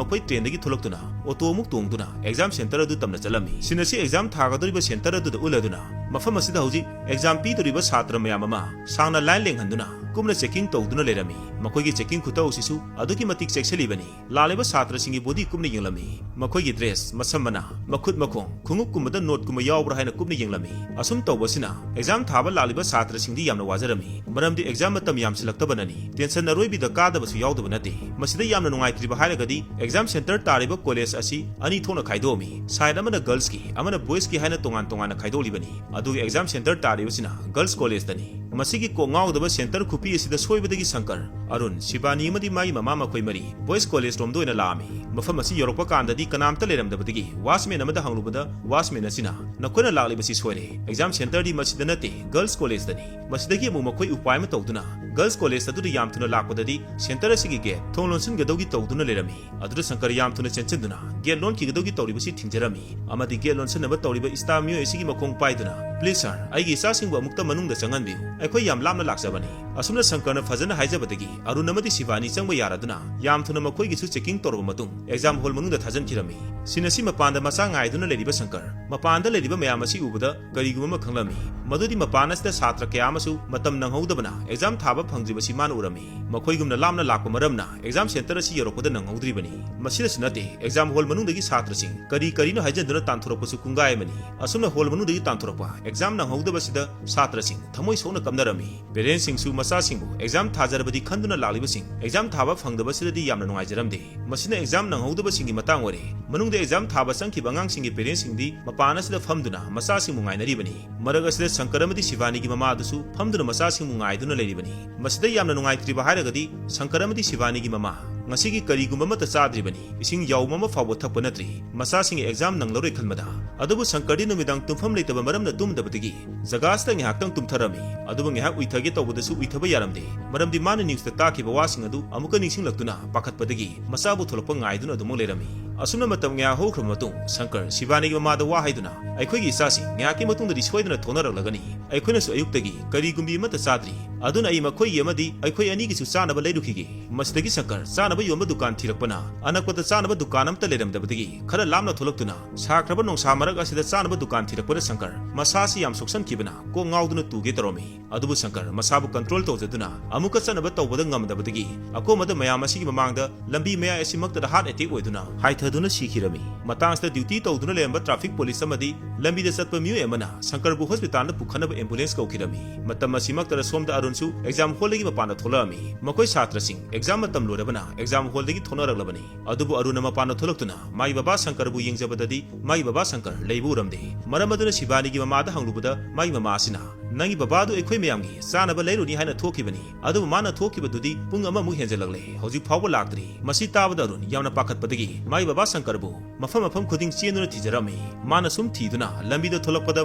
ꯃꯈꯣꯏ trainꯗꯒꯤ ꯊꯣꯛꯂꯛꯇꯨꯅ auto ꯑꯃꯨꯛ ꯇꯣꯡꯗꯨꯅ exam center ꯑꯗꯨ ꯇꯝꯅ ꯆꯠꯂꯝꯃꯤ꯫ Scene ꯑꯁꯤ exam ꯊꯥꯒꯗꯧꯔꯤꯕ center ꯑꯗꯨꯗ ꯎꯠꯂꯗꯨꯅ ꯃꯐꯝ ꯑꯁꯤꯗ ꯍꯧꯖꯤꯛ exam ꯄꯤꯗꯧꯔꯤꯕ ꯁꯥꯇ꯭ꯔ ꯃꯌꯥꯝ ꯑꯃ ꯁꯥꯡꯅ line ꯂꯦꯡꯍꯟꯗꯨꯅ ꯀꯨꯞꯅ checking ꯇꯧꯗꯨꯅ ꯂꯩꯔꯝꯃꯤ꯫ ꯃꯈꯣꯏꯒꯤ checking ꯈꯨꯇꯧ ꯑꯁꯤꯁꯨ ꯑꯗꯨꯛꯀꯤ ꯃꯇꯤꯛ ꯆꯦꯛꯁꯤꯜꯂꯤꯕꯅꯤ꯫ ꯂꯥꯛꯂꯤꯕ ꯁꯥꯇ꯭ꯔꯁꯤꯡꯒꯤ body ꯀꯨꯞꯅ ꯌꯦꯡꯂꯝꯃꯤ꯫ ꯃꯈꯣꯏꯒꯤ dress, ꯃꯁꯝ ꯃꯅꯥ, ꯃꯈꯨꯠ ꯃꯈꯣꯡ, ꯈꯣꯡꯎꯞꯀꯨꯝꯕꯗ ꯅꯣꯠꯀꯨꯝꯕ ꯌꯥꯎꯕ꯭ꯔꯥ ꯍꯥꯏꯅ ꯀꯨꯞꯅ ꯌꯦꯡꯂꯝꯃꯤ꯫ ꯑꯁꯨꯝ ꯇꯧꯕꯁꯤꯅ exam ꯊꯥꯕ ꯂꯥꯛꯂꯤꯕ ꯁꯥꯇ꯭ꯔꯁꯤꯡꯗꯤ ꯌꯥꯝꯅ ꯋꯥꯖꯔꯝꯃꯤ꯫ ꯃꯔꯝꯗꯤ exam ꯃꯇꯝ ꯌꯥꯝꯁꯤꯜꯂꯛꯇꯕꯅꯅꯤ꯫ Tension ꯑꯔꯣꯏꯕꯤꯗ ꯀꯥꯗꯕꯁꯨ ꯌꯥꯎꯗꯕ ꯅꯠꯇꯦ꯫ ꯃꯁꯤꯗ ꯌꯥꯝꯅ ꯅꯨꯡꯉꯥꯏꯇ꯭ꯔꯤꯕ ꯍꯥꯏꯔꯒꯗꯤ exam center ꯇꯥꯔꯤꯕ college ꯑꯁꯤ ꯑꯅꯤ ꯊꯣꯛꯅ ꯈꯥꯏꯗꯣꯛꯑꯝꯃꯤ꯫ Side ꯑꯃꯅ girlsꯀꯤ, ꯑꯃꯅ boysꯀꯤ ꯍꯥꯏꯅ ꯇꯣꯉꯥꯟ ꯇꯣꯉꯥꯟꯅ ꯈꯥꯏꯗꯣꯛꯂꯤꯕꯅꯤ꯫ ꯑꯗꯨꯒ exam center ꯇꯥꯔꯤꯕꯁꯤꯅ girls collegeꯇꯅꯤ꯫ ꯃꯁꯤꯒꯤ ꯀꯣꯛ ꯉꯥꯎꯗꯕ ꯁꯦꯟꯇꯔ ꯈꯨꯄꯤ ꯑꯁꯤꯗ ꯁꯣꯏꯕꯗꯒꯤ ꯁꯪꯀꯔ, ꯑꯔꯨꯟ, ꯁꯤꯕꯥꯅꯤ ꯑꯃꯗꯤ ꯃꯥꯒꯤ ꯃꯃꯥ ꯃꯈꯣꯏ ꯃꯔꯤ ꯕꯣꯏꯁ ꯀꯣꯂꯦꯖ ꯔꯣꯝꯗ ꯑꯣꯏꯅ ꯂꯥꯛꯑꯝꯃꯤ꯫ ꯃꯐꯝ ꯑꯁꯤ ꯌꯧꯔꯛꯄ ꯀꯥꯟꯗꯗꯤ ꯀꯅꯥꯝꯇ ꯂꯩꯔꯝꯗꯕꯗꯒꯤ ꯋꯥꯆꯃꯦꯟ ꯑꯃꯗ ꯍꯪꯂꯨꯕꯗ ꯋꯥꯆꯃꯦꯟ ꯑꯁꯤꯅ, "ꯅꯈꯣꯏꯅ ꯂꯥꯛꯂꯤꯕꯁꯤ ꯁꯣꯏꯔꯦ, ꯑꯦꯛꯖꯥꯝ ꯁꯦꯟꯇꯔꯗꯤ ꯃꯁꯤꯗ ꯅꯠꯇꯦ, ꯒꯔꯜꯁ ꯀꯣꯂꯦꯖꯇꯅꯤ"꯫ ꯃꯁꯤꯗꯒꯤ ꯑꯃꯨꯛ ꯃꯈꯣꯏ ꯎꯄꯥꯏ ꯑꯃ ꯇꯧꯗꯨꯅ ꯒꯔꯜꯁ ꯀꯣꯂꯦꯖ ꯑꯗꯨꯗ ꯌꯥꯝ ꯊꯨꯅ ꯂꯥꯛꯄꯗꯗꯤ ꯁꯦꯟꯇꯔ ꯑꯁꯤꯒꯤ ꯒꯦꯠ ꯊꯣꯡ ꯂꯣꯟꯁꯤꯟꯒꯗꯧꯒꯤ ꯇꯧꯗꯨꯅ ꯂꯩꯔꯝꯃꯤ꯫ ꯑꯗꯨꯗ ꯁꯪꯀꯔ ꯌꯥꯝ ꯊꯨꯅ ꯆꯦꯟꯁꯤꯟꯗꯨꯅ ꯒꯦꯠ ꯂꯣꯟꯈꯤꯒꯗꯧꯒꯤ ꯇꯧꯔꯤꯕꯁꯤ ꯊꯤꯡꯖꯔꯝꯃꯤ ꯑꯃꯗꯤ ꯒꯦꯠ ꯂꯣꯟꯁꯤꯟꯅꯕ ꯇꯧꯔꯤꯕ ꯁ꯭ꯇꯥꯐ ꯃꯤꯑꯣꯏ ꯑꯁꯤꯒꯤ ꯃꯈꯣꯡ ꯄꯥꯏꯗꯨꯅ, "Please sir, ꯑꯩꯒꯤ ꯏꯆꯥꯁꯤꯡꯕꯨ ꯑꯃꯨꯛꯇ ꯃꯅꯨꯡꯗ ꯆꯪꯍꯟꯕꯤꯌꯨ, ꯑꯩꯈꯣꯏ ꯌꯥꯝ ꯂꯥꯞꯅ ꯂꯥꯛꯆꯕꯅꯤ"꯫ ꯑꯁꯨꯝꯅ ꯁꯪꯀꯔꯅ ꯐꯖꯅ ꯍꯥꯏꯖꯕꯗꯒꯤ ꯑꯔꯨꯟ ꯑꯃꯗꯤ ꯁꯤꯕꯥꯅꯤ ꯆꯪꯕ ꯌꯥꯔꯗꯨꯅ ꯌꯥꯝ ꯊꯨꯅ ꯃꯈꯣꯏꯒꯤꯁꯨ ꯆꯦꯀꯤꯡ ꯇꯧꯔꯕ ꯃꯇꯨꯡ ꯑꯦꯛꯖꯥꯝ ꯍꯣꯜ ꯃꯅꯨꯡꯗ ꯊꯥꯖꯤꯟꯈꯤꯔꯝꯃꯤ꯫ ꯁꯤꯟ ꯑꯁꯤ ꯃꯄꯥꯟꯗ ꯃꯆꯥ ꯉꯥꯏꯗꯨꯅ ꯂꯩꯔꯤꯕ ꯁꯪꯀꯔ ꯃꯄꯥꯟꯗ ꯂꯩꯔꯤꯕ ꯃꯌꯥꯝ ꯑꯁꯤ ꯎꯕꯗ ꯀꯔꯤꯒꯨꯝꯕ ꯑꯃ ꯈꯪꯂꯝꯃꯤ꯫ ꯃꯗꯨꯗꯤ ꯃꯄꯥꯟ ꯑꯁꯤꯗ ꯁꯥꯇ꯭ꯔ ꯀꯌꯥ ꯑꯃꯁꯨ ꯃꯇꯝ ꯅꯪꯍꯧꯗꯕꯅ ꯑꯦꯛꯖꯥꯝ ꯊꯥꯕ ꯐꯪꯗ꯭ꯔꯤꯕꯁꯤ ꯃꯥꯅ ꯎꯔꯝꯃꯤ꯫ ꯃꯈꯣꯏꯒꯨꯝꯅ ꯂꯥꯞꯅ ꯂꯥꯛꯄ ꯃꯔꯝꯅ ꯑꯦꯛꯖꯥꯝ ꯁꯦꯟꯇꯔ ꯑꯁꯤ ꯌꯧꯔꯛꯄꯗ ꯅꯪꯍꯧꯗ꯭ꯔꯤꯕꯅꯤ꯫ ꯃꯁꯤꯗꯁꯨ ꯅꯠꯇꯦ, ꯑꯦꯛꯖꯥꯝ ꯍꯣꯜ ꯃꯅꯨꯡꯗꯒꯤ ꯁꯥꯇ꯭ꯔꯁꯤꯡ ꯀꯔꯤ ꯀꯔꯤꯅꯣ ꯍꯥꯏꯖꯤꯟꯗꯨꯅ ꯇꯥꯟꯊꯣꯔꯛꯄꯁꯨ ꯀꯨꯡꯒꯥꯏ ꯑꯃꯅꯤ꯫ ꯑꯁꯨꯝꯅ ꯍꯣꯜ ꯃꯅꯨꯡꯗꯒꯤ ꯇꯥꯟꯊꯣꯔꯛꯄ ꯑꯦꯛꯖꯥꯝ ꯅꯪꯍꯧꯗꯕꯁꯤꯗ ꯁꯥꯇ꯭ꯔꯁꯤꯡ ꯊꯃꯣꯏ ꯁꯣꯛꯅ ꯀꯞꯅꯔꯝꯃꯤ꯫ ꯄꯦꯔꯦꯟꯁꯁꯤꯡꯁꯨ ꯃꯆꯥꯁꯤꯡꯕꯨ ꯑꯦꯛꯖꯥꯝ ꯊꯥꯖꯔꯕꯗꯤ ꯈꯟꯗꯨꯅ ꯂꯥꯛꯂꯤꯕꯁꯤꯡ ꯑꯦꯛꯖꯥꯝ ꯊꯥꯕ ꯐꯪꯗꯕꯁꯤꯗꯗꯤ ꯌꯥꯝꯅ ꯅꯨꯡꯉꯥꯏꯖꯔꯝꯗꯦ꯫ ꯃꯁꯤꯅ ꯑꯦꯛꯖꯥꯝ ꯅꯪꯍꯧꯗꯕꯁꯤꯡꯒꯤ ꯃꯇꯥꯡ ꯑꯣꯏꯔꯦ꯫ ꯃꯅꯨꯡꯗ ꯑꯦꯛꯖꯥꯝ ꯊꯥꯕ ꯆꯪꯈꯤꯕ ꯑꯉꯥꯡꯁꯤꯡꯒꯤ ꯄꯦꯔꯦꯟꯁꯁꯤꯡꯗꯤ ꯃꯄꯥꯟ ꯑꯁꯤꯗ ꯐꯝꯗꯨꯅ ꯃꯆꯥꯁꯤꯡꯕꯨ ꯉꯥꯏꯅꯔꯤꯕꯅꯤ꯫ ꯃꯔꯛ ꯑꯁꯤꯗ ꯁꯪꯀꯔ ꯑꯃꯗꯤ ꯁꯤꯕꯥꯅꯤꯒꯤ ꯃꯃꯥ ꯑꯗꯨꯁꯨ ꯐꯝꯗꯨꯅ ꯃꯆꯥꯁꯤꯡꯕꯨ ꯉꯥꯏꯗꯨꯅ ꯂꯩꯔꯤꯕꯅꯤ꯫ ꯃꯁꯤꯗ ꯌꯥꯝꯅ ꯅꯨꯡꯉꯥꯏꯇ꯭ꯔꯤꯕ ꯍꯥꯏꯔꯒꯗꯤ ꯁꯪꯀꯔ ꯑꯃꯗꯤ ꯁꯤꯕꯥꯅꯤꯒꯤ ꯃꯃꯥ, ꯉꯁꯤꯒꯤ ꯀꯔꯤꯒꯨꯝꯕ ꯑꯃꯠꯇ ꯆꯥꯗ꯭ꯔꯤꯕꯅꯤ, ꯏꯁꯤꯡ ꯌꯥꯎꯕ ꯑꯃ ꯐꯥꯎꯕ ꯊꯛꯄ ꯅꯠꯇ꯭ꯔꯤ, ꯃꯆꯥꯁꯤꯡꯒꯤ ꯑꯦꯛꯖꯥꯝ ꯅꯪꯂꯔꯣꯏ ꯈꯟꯕꯗ꯫ ꯑꯗꯨꯕꯨ ꯁꯪꯀꯔꯗꯤ ꯅꯨꯃꯤꯗꯥꯡ ꯇꯨꯝꯐꯝ ꯂꯩꯇꯕ ꯃꯔꯝꯅ ꯇꯨꯝꯗꯕꯗꯒꯤ ꯖꯒꯥ ꯑꯁꯤꯗ ꯉꯥꯏꯍꯥꯛꯇꯪ ꯇꯨꯝꯊꯔꯝꯃꯤ꯫ ꯑꯗꯨꯕꯨ ꯉꯥꯏꯍꯥꯛ ꯎꯏꯊꯒꯦ ꯇꯧꯕꯗꯁꯨ ꯎꯏꯊꯕ ꯌꯥꯔꯝꯗꯦ, ꯃꯔꯝꯗꯤ ꯃꯥꯅ ꯅ꯭ꯌꯨꯁꯇ ꯇꯥꯈꯤꯕ ꯋꯥꯁꯤꯡ ꯑꯗꯨ ꯑꯃꯨꯛꯀ ꯅꯤꯡꯁꯤꯡꯂꯛꯇꯨꯅ ꯄꯥꯈꯠꯄꯗꯒꯤ ꯃꯆꯥꯕꯨ ꯊꯣꯛꯂꯛꯄ ꯉꯥꯏꯗꯨꯅ ꯑꯗꯨꯃꯛ ꯂꯩꯔꯝꯃꯤ꯫ ꯑꯁꯨꯝꯅ ꯃꯇꯝ ꯉꯥꯏꯍꯥꯛ ꯍꯧꯈ꯭ꯔꯕ ꯃꯇꯨꯡ ꯁꯪꯀꯔ ꯁꯤꯕꯥꯅꯤꯒꯤ ꯃꯃꯥꯗ ꯋꯥ ꯍꯥꯏꯗꯨꯅ, "ꯑꯩꯈꯣꯏꯒꯤ ꯏꯆꯥꯁꯤꯡ ꯉꯥꯏꯍꯥꯛꯀꯤ ꯃꯇꯨꯡꯗꯗꯤ ꯁꯣꯏꯗꯅ ꯊꯣꯛꯅꯔꯛꯂꯒꯅꯤ꯫ ꯑꯩꯈꯣꯏꯅꯁꯨ ꯑꯌꯨꯛꯇꯒꯤ ꯀꯔꯤꯒꯨꯝꯕꯤ ꯑꯃꯠꯇ ꯆꯥꯗ꯭ꯔꯤ꯫ ꯑꯗꯨꯅ ꯑꯩ ꯃꯈꯣꯏꯒꯤ ꯑꯃꯗꯤ ꯑꯩꯈꯣꯏ ꯑꯅꯤꯒꯤꯁꯨ ꯆꯥꯅꯕ ꯂꯩꯔꯨꯈꯤꯒꯦ"꯫ ꯃꯁꯤꯗꯒꯤ ꯁꯪꯀꯔ ꯆꯥꯅꯕ ꯌꯣꯟꯕ ꯗꯨꯀꯥꯟ ꯊꯤꯔꯛꯄꯅ, ꯑꯅꯛꯄꯗ ꯆꯥꯅꯕ ꯗꯨꯀꯥꯟ ꯑꯃꯠꯇ ꯂꯩꯔꯝꯗꯕꯗꯒꯤ ꯈꯔ ꯂꯥꯞꯅ ꯊꯣꯛꯂꯛꯇꯨꯅ ꯁꯥꯈ꯭ꯔꯕ ꯅꯣꯡꯁꯥ ꯃꯔꯛ ꯑꯁꯤꯗ ꯆꯥꯅꯕ ꯗꯨꯀꯥꯟ ꯊꯤꯔꯛꯄꯗ ꯁꯪꯀꯔ ꯃꯁꯥꯁꯤ ꯌꯥꯝ ꯁꯣꯛꯁꯟꯈꯤꯕꯅ ꯀꯣꯛ ꯉꯥꯎꯗꯨꯅ ꯇꯨꯒꯦ ꯇꯧꯔꯝꯃꯤ꯫ ꯑꯗꯨꯕꯨ ꯁꯪꯀꯔ ꯃꯁꯥꯕꯨ ꯀꯟꯇ꯭ꯔꯣꯜ ꯇꯧꯖꯗꯨꯅ ꯑꯃꯨꯛꯀ ꯆꯠꯅꯕ ꯇꯧꯕꯗ ꯉꯝꯗꯕꯗꯒꯤ ꯑꯀꯣꯝꯕꯗ ꯃꯌꯥꯝ ꯑꯁꯤꯒꯤ ꯃꯃꯥꯡꯗ ꯂꯝꯕꯤ ꯃꯌꯥꯏ ꯑꯁꯤꯃꯛꯇꯗ ꯍꯥꯔꯠ ꯑꯦꯇꯦꯛ ꯑꯣꯏꯗꯨꯅ ꯍꯥꯏꯊꯗꯨꯅ ꯁꯤꯈꯤꯔꯝꯃꯤ꯫ ꯃꯇꯥꯡ ꯑꯁꯤꯗ ꯗ꯭ꯌꯨꯇꯤ ꯇꯧꯗꯨꯅ ꯂꯩꯔꯝꯕ ꯇ꯭ꯔꯥꯐꯤꯛ ꯄꯨꯂꯤꯁ ꯑꯃꯗꯤ ꯂꯝꯕꯤꯗ ꯆꯠꯄ ꯃꯤꯑꯣꯏ ꯑꯃꯅ ꯁꯪꯀꯔꯕꯨ ꯍꯣꯁꯄꯤꯇꯥꯜꯗ ꯄꯨꯈꯠꯅꯕ ꯑꯦꯝꯕꯨꯂꯦꯟꯁ ꯀꯧꯈꯤꯔꯝꯃꯤ꯫ ꯃꯇꯝ ꯑꯁꯤꯃꯛꯇꯗ ꯁꯣꯝꯗ ꯑꯔꯨꯟꯁꯨ ꯑꯦꯛꯖꯥꯝ ꯍꯣꯜꯗꯒꯤ ꯃꯄꯥꯟꯗ ꯊꯣꯛꯂꯛꯑꯝꯃꯤ꯫ ꯃꯈꯣꯏ ꯁꯥꯇ꯭ꯔꯁꯤꯡ ꯑꯦꯛꯖꯥꯝ ꯃꯇꯝ ꯂꯣꯏꯔꯕꯅ ꯑꯦꯛꯖꯥꯝ ꯍꯣꯜꯗꯒꯤ ꯊꯣꯛꯅꯔꯛꯂꯕꯅꯤ꯫ ꯑꯗꯨꯕꯨ ꯑꯔꯨꯟꯅ ꯃꯄꯥꯟꯗ ꯊꯣꯛꯂꯛꯇꯨꯅ ꯃꯥꯒꯤ ꯕꯕꯥ ꯁꯪꯀꯔꯕꯨ ꯌꯦꯡꯖꯕꯗꯗꯤ ꯃꯥꯒꯤ ꯕꯕꯥ ꯁꯪꯀꯔ ꯂꯩꯕ ꯎꯔꯝꯗꯦ꯫ ꯃꯔꯝ ꯑꯗꯨꯅ ꯁꯤꯕꯥꯅꯤꯒꯤ ꯃꯃꯥꯗ ꯍꯪꯂꯨꯕꯗ ꯃꯥꯒꯤ ꯃꯃꯥ ꯑꯁꯤꯅ "ꯅꯪꯒꯤ ꯕꯕꯥꯗꯨ ꯑꯩꯈꯣꯏ ꯃꯌꯥꯝꯒꯤ ꯆꯥꯅꯕ ꯂꯩꯔꯨꯅꯤ ꯍꯥꯏꯅ ꯊꯣꯛꯈꯤꯕꯅꯤ, ꯑꯗꯨꯕꯨ ꯃꯥꯅ ꯊꯣꯛꯈꯤꯕꯗꯨꯗꯤ ꯄꯨꯡ ꯑꯃꯃꯨꯛ ꯍꯦꯟꯖꯜꯂꯛꯂꯦ, ꯍꯧꯖꯤꯛ ꯐꯥꯎꯕ ꯂꯥꯛꯇ꯭ꯔꯤ꯫" ꯃꯁꯤ ꯇꯥꯕꯗ ꯑꯔꯨꯟ ꯌꯥꯝꯅ ꯄꯥꯈꯠꯄꯗꯒꯤ ꯃꯥꯒꯤ ꯕꯕꯥ ꯁꯪꯀꯔꯕꯨ ꯃꯐꯝ ꯃꯐꯝ ꯈꯨꯗꯤꯡ ꯆꯦꯟꯗꯨꯅ ꯊꯤꯖꯔꯝꯃꯤ꯫ ꯃꯥꯅ ꯁꯨꯝ ꯊꯤꯗꯨꯅ ꯂꯝꯕꯤꯗ ꯊꯣꯛꯂꯛꯄꯗ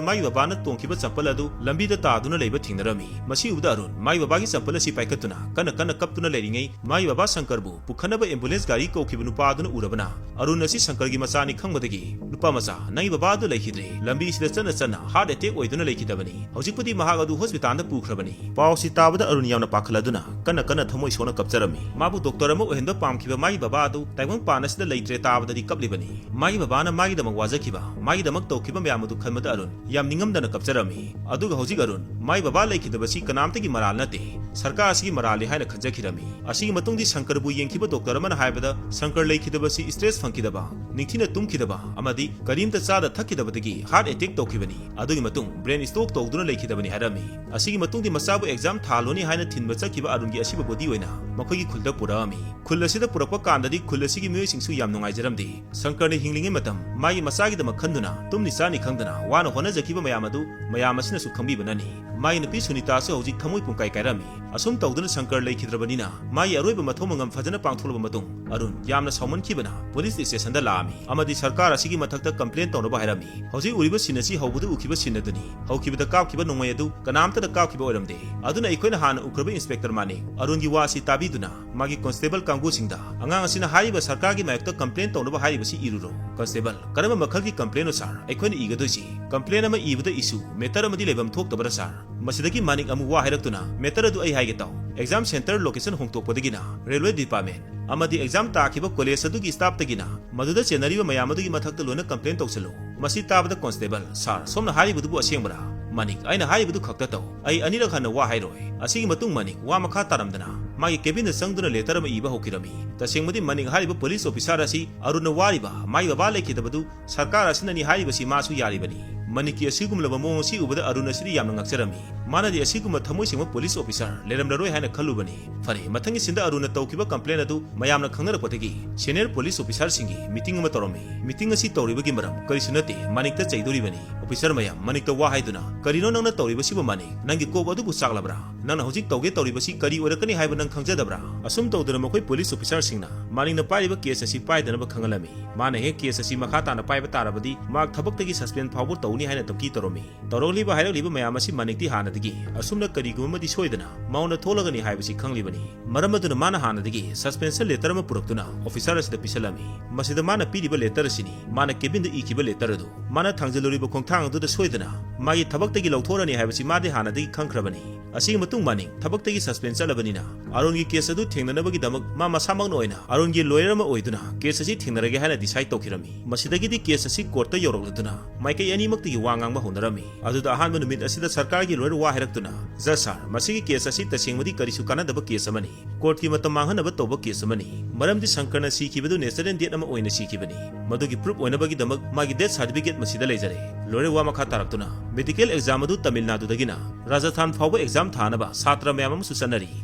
ꯃꯥꯒꯤ ꯕꯕꯥꯅ ꯇꯣꯡꯈꯤꯕ ꯆꯝꯄꯜ ꯑꯗꯨ ꯂꯝꯕꯤꯗ ꯇꯥꯗꯨꯅ ꯂꯩꯕ ꯊꯦꯡꯅꯔꯝꯃꯤ꯫ ꯃꯁꯤ ꯎꯕꯗ ꯑꯔꯨꯟ ꯃꯥꯒꯤ ꯕꯕꯥꯒꯤ ꯆꯝꯄꯜ ꯑꯁꯤ ꯄꯥꯏꯈꯠꯇꯨꯅ ꯀꯟꯅ ꯀꯟꯅ ꯀꯞꯇꯨꯅ ꯂꯩꯔꯤꯉꯩ, ꯃꯥꯒꯤ ꯕꯕꯥ ꯁꯪꯀꯔꯕꯨ ꯄꯨꯈꯠꯅꯕ ꯑꯦꯝꯕꯨꯂꯦꯟꯁ ꯒꯥꯔꯤ ꯀꯧꯈꯤꯕ ꯅꯨꯄꯥ ꯑꯗꯨꯅ ꯎꯔꯕꯅ, ꯑꯔꯨꯟ ꯑꯁꯤ ꯁꯪꯀꯔꯒꯤ ꯃꯆꯥꯅꯤ ꯈꯪꯕꯗꯒꯤ, "ꯅꯨꯄꯥ ꯃꯆꯥ, ꯅꯪꯒꯤ ꯕꯕꯥ ꯑꯗꯨ ꯂꯩꯈꯤꯗ꯭ꯔꯦ, ꯂꯝꯕꯤꯁꯤꯗ ꯆꯠꯅ ꯆꯠꯅ ꯍꯥꯔꯠ ꯑꯦꯇꯦꯛ ꯑꯣꯏꯗꯨꯅ ꯂꯩꯈꯤꯗꯕꯅꯤ, ꯍꯧꯖꯤꯛꯄꯨꯗꯤ ꯃꯍꯥꯛ ꯑꯗꯨ ꯍꯣꯁꯄꯤꯇꯥꯜꯗ ꯄꯨꯈ꯭ꯔꯕꯅꯤ꯫" ꯄꯥꯎ ꯑꯁꯤ ꯇꯥꯕꯗ ꯑꯔꯨꯟ ꯌꯥꯝꯅ ꯄꯥꯈꯠꯂꯗꯨꯅ ꯀꯟꯅ ꯀꯟꯅ ꯊꯃꯣꯏ ꯁꯣꯛꯅ ꯀꯞꯆꯔꯝꯃꯤ꯫ ꯃꯥꯕꯨ ꯗꯣꯛꯇꯔ ꯑꯃ ꯑꯣꯏꯍꯟꯕ ꯄꯥꯝꯈꯤꯕ ꯃꯥꯒꯤ ꯕꯕꯥ ꯑꯗꯨ ꯇꯥꯏꯕꯪꯄꯥꯟ ꯑꯁꯤꯗ ꯂꯩꯇ꯭ꯔꯦ ꯇꯥꯕꯗꯗꯤ ꯀꯞꯂꯤꯕꯅꯤ꯫ ꯃꯥꯒꯤ ꯕꯕꯥꯅ ꯃꯥꯒꯤꯗꯃꯛ ꯋꯥꯖꯈꯤꯕ, ꯃꯥꯒꯤꯗꯃꯛ ꯇꯧꯈꯤꯕ ꯃꯌꯥꯝ ꯑꯗꯨ ꯈꯟꯕꯗ ꯑꯔꯨꯟ ꯌꯥꯝ ꯅꯤꯡꯉꯝꯗꯅ ꯀꯞꯆꯔꯝꯃꯤ꯫ ꯑꯗꯨꯒ ꯍꯧꯖꯤꯛ ꯑꯔꯨꯟ ꯃꯥꯒꯤ ꯕꯕꯥ ꯂꯩꯈꯤꯗꯕꯁꯤ ꯀꯅꯥꯝꯇꯒꯤ ꯃꯔꯥꯜ ꯅꯠꯇꯦ, ꯁꯔꯀꯥꯔ ꯑꯁꯤꯒꯤ ꯃꯔꯥꯜꯅꯤ ꯍꯥꯏꯅ ꯈꯟꯖꯈꯤꯔꯝꯃꯤ꯫ ꯑꯁꯤꯒꯤ ꯃꯇꯨꯡꯗꯤ ꯁꯪꯀꯔꯕꯨ ꯌꯦꯡꯈꯤꯕ ꯗꯣꯛꯇꯔ ꯑꯃꯅ ꯍꯥꯏꯕꯗ, ꯁꯪꯀꯔ ꯂꯩꯈꯤꯗꯕꯁꯤ ꯁ꯭ꯇ꯭ꯔꯦꯁ ꯐꯪꯈꯤꯗꯕ, ꯅꯤꯡꯊꯤꯅ ꯇꯨꯝꯈꯤꯗꯕ ꯑꯃꯗꯤ ꯀꯔꯤꯝꯇ ꯆꯥꯗ ꯊꯛꯈꯤꯗꯕꯗꯒꯤ ꯍꯥꯔꯠ ꯑꯦꯇꯦꯛ ꯇꯧꯈꯤꯕꯅꯤ꯫ ꯑꯗꯨꯒꯤ ꯃꯇꯨꯡ ꯕ꯭ꯔꯦꯟ ꯁ꯭ꯇ꯭ꯔꯣꯛ ꯇꯧꯗꯨꯅ ꯂꯩꯈꯤꯗꯕꯅꯤ ꯍꯥꯏꯔꯝꯃꯤ꯫ ꯑꯁꯤꯒꯤ ꯃꯇꯨꯡꯗꯤ ꯃꯆꯥꯕꯨ ꯑꯦꯛꯖꯥꯝ ꯊꯥꯂꯣꯅꯤ ꯍꯥꯏꯅ ꯊꯤꯟꯕ ꯆꯠꯈꯤꯕ ꯑꯔꯨꯟꯒꯤ ꯑꯁꯤꯕ ꯕꯣꯗꯤ ꯑꯣꯏꯅ ꯃꯈꯣꯏꯒꯤ ꯈꯨꯜꯗ ꯄꯨꯔꯛꯑꯝꯃꯤ꯫ ꯈꯨꯜ ꯑꯁꯤꯗ ꯄꯨꯔꯛꯄ ꯀꯥꯟꯗꯗꯤ ꯈꯨꯜ ꯑꯁꯤꯒꯤ ꯃꯤꯑꯣꯏꯁꯤꯡꯁꯨ ꯌꯥꯝ ꯅꯨꯡꯉꯥꯏꯖꯔꯝꯗꯦ꯫ ꯁꯪꯀꯔꯅ ꯍꯤꯡꯂꯤꯉꯩ ꯃꯇꯝ ꯃꯥꯒꯤ ꯃꯆꯥꯒꯤꯗꯃꯛ ꯈꯟꯗꯨꯅ ꯇꯨꯝꯅꯤ ꯆꯥꯅꯤ ꯈꯪꯗꯅ ꯋꯥꯅ ꯍꯣꯠꯅꯖꯈꯤꯕ ꯃꯌꯥꯝ ꯑꯗꯨ ꯃꯌꯥꯝ ꯑꯁꯤꯅꯁꯨ ꯈꯪꯕꯤꯕꯅꯅꯤ꯫ ꯃꯥꯒꯤ ꯅꯨꯄꯤ ꯁꯨꯅꯤꯇꯥꯁꯨ ꯍꯧꯖꯤꯛ ꯊꯃꯣꯏ ꯄꯨꯡꯀꯥꯏ ꯀꯥꯏꯔꯝꯃꯤ꯫ ꯑꯁꯨꯝ ꯇꯧꯗꯨꯅ ꯁꯪꯀꯔ ꯂꯩꯈꯤꯗ꯭ꯔꯕꯅꯤꯅ ꯃꯥꯒꯤ ꯑꯔꯣꯏꯕ ꯃꯊꯧ ꯃꯉꯝ ꯐꯖꯅ ꯄꯥꯡꯊꯣꯛꯂꯕ ꯃꯇꯨꯡ ꯑꯔꯨꯟ ꯌꯥꯝꯅ ꯁꯥꯎꯃꯟꯈꯤꯕꯅ ꯄꯨꯂꯤꯁ ꯁ꯭ꯇꯦꯁꯟꯗ ꯂꯥꯛꯑꯝꯃꯤ ꯑꯃꯗꯤ ꯁꯔꯀꯥꯔ ꯑꯁꯤꯒꯤ ꯃꯊꯛꯇ ꯀꯝꯄ꯭ꯂꯦꯟ ꯇꯧꯅꯕ ꯍꯥꯏꯔꯝꯃꯤ꯫ ꯍꯧꯖꯤꯛ ꯎꯔꯤꯕ ꯁꯤꯟ ꯑꯁꯤ ꯍꯧꯕꯗ ꯎꯈꯤꯕ ꯁꯤꯟ ꯑꯗꯨꯅꯤ꯫ ꯍꯧꯈꯤꯕꯗ ꯀꯥꯞꯈꯤꯕ ꯅꯣꯡꯃꯩ ꯑꯗꯨ ꯀꯅꯥꯝꯇꯅ ꯀꯥꯞꯈꯤꯕ ꯑꯣꯏꯔꯝꯗꯦ꯫ ꯑꯗꯨꯅ ꯑꯩꯈꯣꯏꯅ ꯍꯥꯟꯅ ꯎꯈ꯭ꯔꯕ ꯏꯟꯁꯄꯦꯛꯇꯔ ꯃꯥꯅꯤꯛ ꯑꯔꯨꯟꯒꯤ ꯋꯥ ꯑꯁꯤ ꯇꯥꯕꯤꯗꯨꯅ ꯃꯥꯒꯤ ꯀꯣꯟꯁꯇꯦꯕꯜ ꯀꯥꯡꯕꯨꯁꯤꯡꯗ, "ꯑꯉꯥꯡ ꯑꯁꯤꯅ ꯍꯥꯏꯔꯤꯕ ꯁꯔꯀꯥꯔꯒꯤ ꯃꯥꯌꯣꯛꯇ ꯀꯝꯄ꯭ꯂꯦꯟ ꯇꯧꯅꯕ ꯍꯥꯏꯔꯤꯕꯁꯤ ꯏꯔꯨꯔꯣ꯫" "ꯀꯣꯟꯁꯇꯦꯕꯜ, ꯀꯔꯝꯕ ꯃꯈꯜꯒꯤ ꯀꯝꯄ꯭ꯂꯦꯟꯅꯣ ꯁꯥꯔ ꯑꯩꯈꯣꯏꯅ ꯏꯒꯗꯣꯏꯁꯤ? ꯀꯝꯄ꯭ꯂꯦꯟ ꯑꯃ ꯏꯕꯗ ꯏꯁꯨ, ꯃꯦꯇꯔ ꯑꯃꯗꯤ ꯂꯩꯐꯝ ꯊꯣꯛꯇꯕꯔꯥ ꯁꯥꯔ?" ꯃꯁꯤꯗꯒꯤ ꯃꯥꯅꯤꯛ ꯑꯃꯨꯛ ꯋꯥ ꯍꯥꯏꯔꯛꯇꯨꯅ, "ꯃꯦꯇꯔ ꯑꯗꯨ ꯑꯩ ꯍꯥꯏꯒꯦ ꯇꯥꯎ꯫ ꯑꯦꯛꯖꯥꯝ ꯁꯦꯟꯇꯔ ꯂꯣꯀꯦꯁꯟ ꯍꯣꯡꯗꯣꯛꯄꯗꯒꯤꯅ ꯔꯦꯜꯋꯦ ꯗꯤꯄꯥꯔꯠꯃꯦꯟ ꯑꯃꯗꯤ ꯑꯦꯛꯖꯥꯝ ꯇꯥꯈꯤꯕ ꯀꯣꯂꯦꯖ ꯑꯗꯨꯒꯤ ꯁ꯭ꯇꯥꯐꯇꯒꯤꯅ ꯃꯗꯨꯗ ꯆꯦꯟꯅꯔꯤꯕ ꯃꯌꯥꯝ ꯑꯗꯨꯒꯤ ꯃꯊꯛꯇ ꯂꯣꯏꯅ ꯀꯝꯄ꯭ꯂꯦꯟ ꯇꯧꯁꯜꯂꯨ꯫" ꯃꯁꯤ ꯇꯥꯕꯗ ꯀꯣꯟꯁꯇꯦꯕꯜ, "ꯁꯥꯔ, ꯁꯣꯝꯅ ꯍꯥꯏꯔꯤꯕꯗꯨꯕꯨ ꯑꯁꯦꯡꯕꯔꯥ?" ꯃꯥꯅꯤꯛ, "ꯑꯩꯅ ꯍꯥꯏꯔꯤꯕꯗꯨ ꯈꯛꯇ ꯇꯧ꯫ ꯑꯩ ꯑꯅꯤꯔꯛ ꯍꯟꯅ ꯋꯥ ꯍꯥꯏꯔꯣꯏ꯫" ꯑꯁꯤꯒꯤ ꯃꯇꯨꯡ ꯃꯥꯅꯤꯛ ꯋꯥ ꯃꯈꯥ ꯇꯥꯔꯝꯗꯅ ꯃꯥꯒꯤ cabinꯗ ꯆꯪꯗꯨꯅ letter ꯑꯃ ꯏꯕ ꯍꯧꯈꯤꯔꯝꯃꯤ꯫ ꯇꯁꯦꯡꯕꯗꯤ ꯃꯅꯤꯛ ꯍꯥꯏꯔꯤꯕ police officer ꯑꯁꯤ ꯑꯔꯨꯟꯅ ꯋꯥꯔꯤꯕ ꯃꯥꯒꯤ ꯕꯕꯥ ꯂꯩꯈꯤꯗꯕꯗꯨ ꯁꯔꯀꯥꯔ ꯑꯁꯤꯅꯅꯤ ꯍꯥꯏꯔꯤꯕꯁꯤ ꯃꯥꯁꯨ ꯌꯥꯔꯤꯕꯅꯤ꯫ ꯃꯅꯤꯛꯀꯤ ꯑꯁꯤꯒꯨꯝꯂꯕ ꯃꯑꯣꯡ ꯑꯁꯤ ꯎꯕꯗ ꯑꯔꯨꯟ ꯑꯁꯤꯗꯤ ꯌꯥꯝꯅ ꯉꯛꯆꯔꯝꯃꯤ꯫ ꯃꯥꯅꯗꯤ ꯑꯁꯤꯒꯨꯝꯕ ꯊꯃꯣꯏ ꯁꯦꯡꯕ police officer ꯂꯩꯔꯝꯂꯔꯣꯏ ꯍꯥꯏꯅ ꯈꯜꯂꯨꯕꯅꯤ꯫ ꯐꯔꯦ, ꯃꯊꯪꯒꯤ sceneꯗ ꯑꯔꯨꯟꯅ ꯇꯧꯈꯤꯕ complaint ꯑꯗꯨ ꯃꯌꯥꯝꯅ ꯈꯪꯅꯔꯛꯄꯗꯒꯤ senior police officerꯁꯤꯡꯒꯤ meeting ꯑꯃ ꯇꯧꯔꯝꯃꯤ꯫ Meeting ꯑꯁꯤ ꯇꯧꯔꯤꯕꯒꯤ ꯃꯔꯝ ꯀꯔꯤꯁꯨ ꯅꯠꯇꯦ, ꯃꯅꯤꯛꯇ ꯆꯩꯗꯣꯔꯤꯕꯅꯤ꯫ Officer ꯃꯌꯥꯝ ꯃꯅꯤꯛꯇ ꯋꯥ ꯍꯥꯏꯗꯨꯅ, "ꯀꯔꯤꯅꯣ ꯅꯪꯅ ꯇꯧꯔꯤꯕꯁꯤꯕꯨ ꯃꯅꯤꯛ? ꯅꯪꯒꯤ ꯀꯣꯛ ꯑꯗꯨꯕꯨ ꯆꯥꯛꯂꯕ꯭ꯔꯥ? ꯅꯪꯅ ꯍꯧꯖꯤꯛ ꯇꯧꯒꯦ ꯇꯧꯔꯤꯕꯁꯤ ꯀꯔꯤ ꯑꯣꯏꯔꯛꯀꯅꯤ ꯍꯥꯏꯕ ꯅꯪ ꯈꯪꯖꯗꯕ꯭ꯔꯥ?" ꯑꯁꯨꯝ ꯇꯧꯗꯅ ꯃꯈꯣꯏ police officerꯁꯤꯡꯅ ꯃꯅꯤꯛꯅ ꯄꯥꯏꯔꯤꯕ case ꯑꯁꯤ ꯄꯥꯏꯗꯅꯕ ꯈꯪꯍꯜꯂꯝꯃꯤ꯫ ꯃꯥꯅ ꯍꯦꯛ case ꯑꯁꯤ ꯃꯈꯥ ꯇꯥꯅ ꯄꯥꯏꯕ ꯇꯥꯔꯕꯗꯤ ꯃꯍꯥꯛ ꯊꯕꯛꯇꯒꯤ suspend ꯐꯥꯎꯕ ꯇꯧꯅꯤ ꯍꯥꯏꯅ ꯙꯝꯀꯤ ꯇꯧꯔꯝꯃꯤ꯫ ꯇꯧꯔꯛꯂꯤꯕ ꯍꯥꯏꯔꯛꯂꯤꯕ ꯃꯌꯥꯝ ꯑꯁꯤ ꯃꯅꯤꯛꯇꯤ ꯍꯥꯟꯅꯗꯒꯤ ꯑꯁꯨꯝꯅ ꯀꯔꯤꯒꯨꯝꯕ ꯑꯃꯗꯤ ꯁꯣꯏꯗꯅ ꯃꯉꯣꯟꯗ ꯊꯣꯛꯂꯒꯅꯤ ꯍꯥꯏꯕꯁꯤ ꯈꯪꯂꯤꯕꯅꯤ꯫ ꯃꯔꯝ ꯑꯗꯨꯅ ꯃꯥꯅ ꯍꯥꯟꯅꯗꯒꯤ suspension letter ꯑꯃ ꯄꯨꯔꯛꯇꯨꯅ officer ꯑꯁꯤꯗ ꯄꯤꯁꯜꯂꯝꯃꯤ꯫ ꯃꯁꯤꯗ ꯃꯥꯅ ꯄꯤꯔꯤꯕ letter ꯑꯁꯤꯅꯤ, ꯃꯥꯅ cabinꯗ ꯏꯈꯤꯕ letter ꯑꯗꯨ꯫ ꯃꯥꯅ ꯊꯥꯡꯖꯜꯂꯨꯔꯤꯕ ꯈꯣꯡꯊꯥꯡ ꯑꯗꯨꯗ ꯁꯣꯏꯗꯅ ꯃꯥꯒꯤ ꯊꯕꯛꯇꯒꯤ ꯂꯧꯊꯣꯛꯂꯅꯤ ꯍꯥꯏꯕꯁꯤ ꯃꯥꯗꯤ ꯍꯥꯟꯅꯗꯒꯤ ꯈꯪꯈ꯭ꯔꯕꯅꯤ꯫ ꯑꯁꯤꯒꯤ ꯃꯇꯨꯡ ꯃꯅꯤꯛ ꯊꯕꯛꯇꯒꯤ suspend ꯆꯠꯂꯕꯅꯤꯅ ꯑꯔꯨꯟꯒꯤ case ꯑꯗꯨ ꯊꯦꯡꯅꯅꯕꯒꯤꯗꯃꯛ ꯃꯥ ꯃꯁꯥꯃꯛꯅ ꯑꯣꯏꯅ ꯑꯔꯨꯟꯒꯤ lawyer ꯑꯃ ꯑꯣꯏꯗꯨꯅ case ꯑꯁꯤ ꯊꯦꯡꯅꯔꯒꯦ ꯍꯥꯏꯅ decide ꯇꯧꯈꯤꯔꯝꯃꯤ꯫ ꯃꯁꯤꯗꯒꯤꯗꯤ case ꯑꯁꯤ courtꯇ ꯌꯧꯔꯛꯂꯗꯨꯅ ꯃꯥꯏꯀꯩ ꯑꯅꯤꯃꯛꯇꯒꯤ ꯋꯥ ꯉꯥꯡꯕ ꯍꯧꯅꯔꯝꯃꯤ꯫ ꯑꯗꯨꯗ ꯑꯍꯥꯟꯕ ꯅꯨꯃꯤꯠ ꯑꯁꯤꯗ ꯁꯔꯀꯥꯔꯒꯤ lawyer ꯋꯥ ꯍꯥꯏꯔꯛꯇꯨꯅ, "Judge sir, ꯃꯁꯤꯒꯤ case ꯑꯁꯤ ꯇꯁꯦꯡꯕꯗꯤ ꯀꯔꯤꯁꯨ ꯀꯥꯟꯅꯗꯕ case ꯑꯃꯅꯤ꯫ Courtꯀꯤ ꯃꯇꯝ ꯃꯥꯡꯍꯟꯅꯕ ꯇꯧꯕ case ꯑꯃꯅꯤ꯫ ꯃꯔꯝꯗꯤ ꯁꯪꯀꯔꯅ ꯁꯤꯈꯤꯕꯗꯨ natural death ꯑꯃ ꯑꯣꯏꯅ ꯁꯤꯈꯤꯕꯅꯤ꯫ ꯃꯗꯨꯒꯤ proof ꯑꯣꯏꯅꯕꯒꯤꯗꯃꯛ ꯃꯥꯒꯤ death certificate ꯃꯁꯤꯗ ꯂꯩꯖꯔꯦ꯫" Lawyer ꯋꯥ ꯃꯈꯥ ꯇꯥꯔꯛꯇꯨꯅ, "Medical exam ꯑꯗꯨ ꯇꯥꯃꯤꯜ ꯅꯥꯗꯨꯗꯒꯤꯅ ꯔꯥꯖꯁꯊꯥꯟ ꯐꯥꯎꯕ exam ꯊꯥꯅꯕ ꯁꯥꯇ꯭ꯔ ꯃꯌꯥꯝ ꯑꯃꯁꯨ ꯆꯠꯅꯔꯤ꯫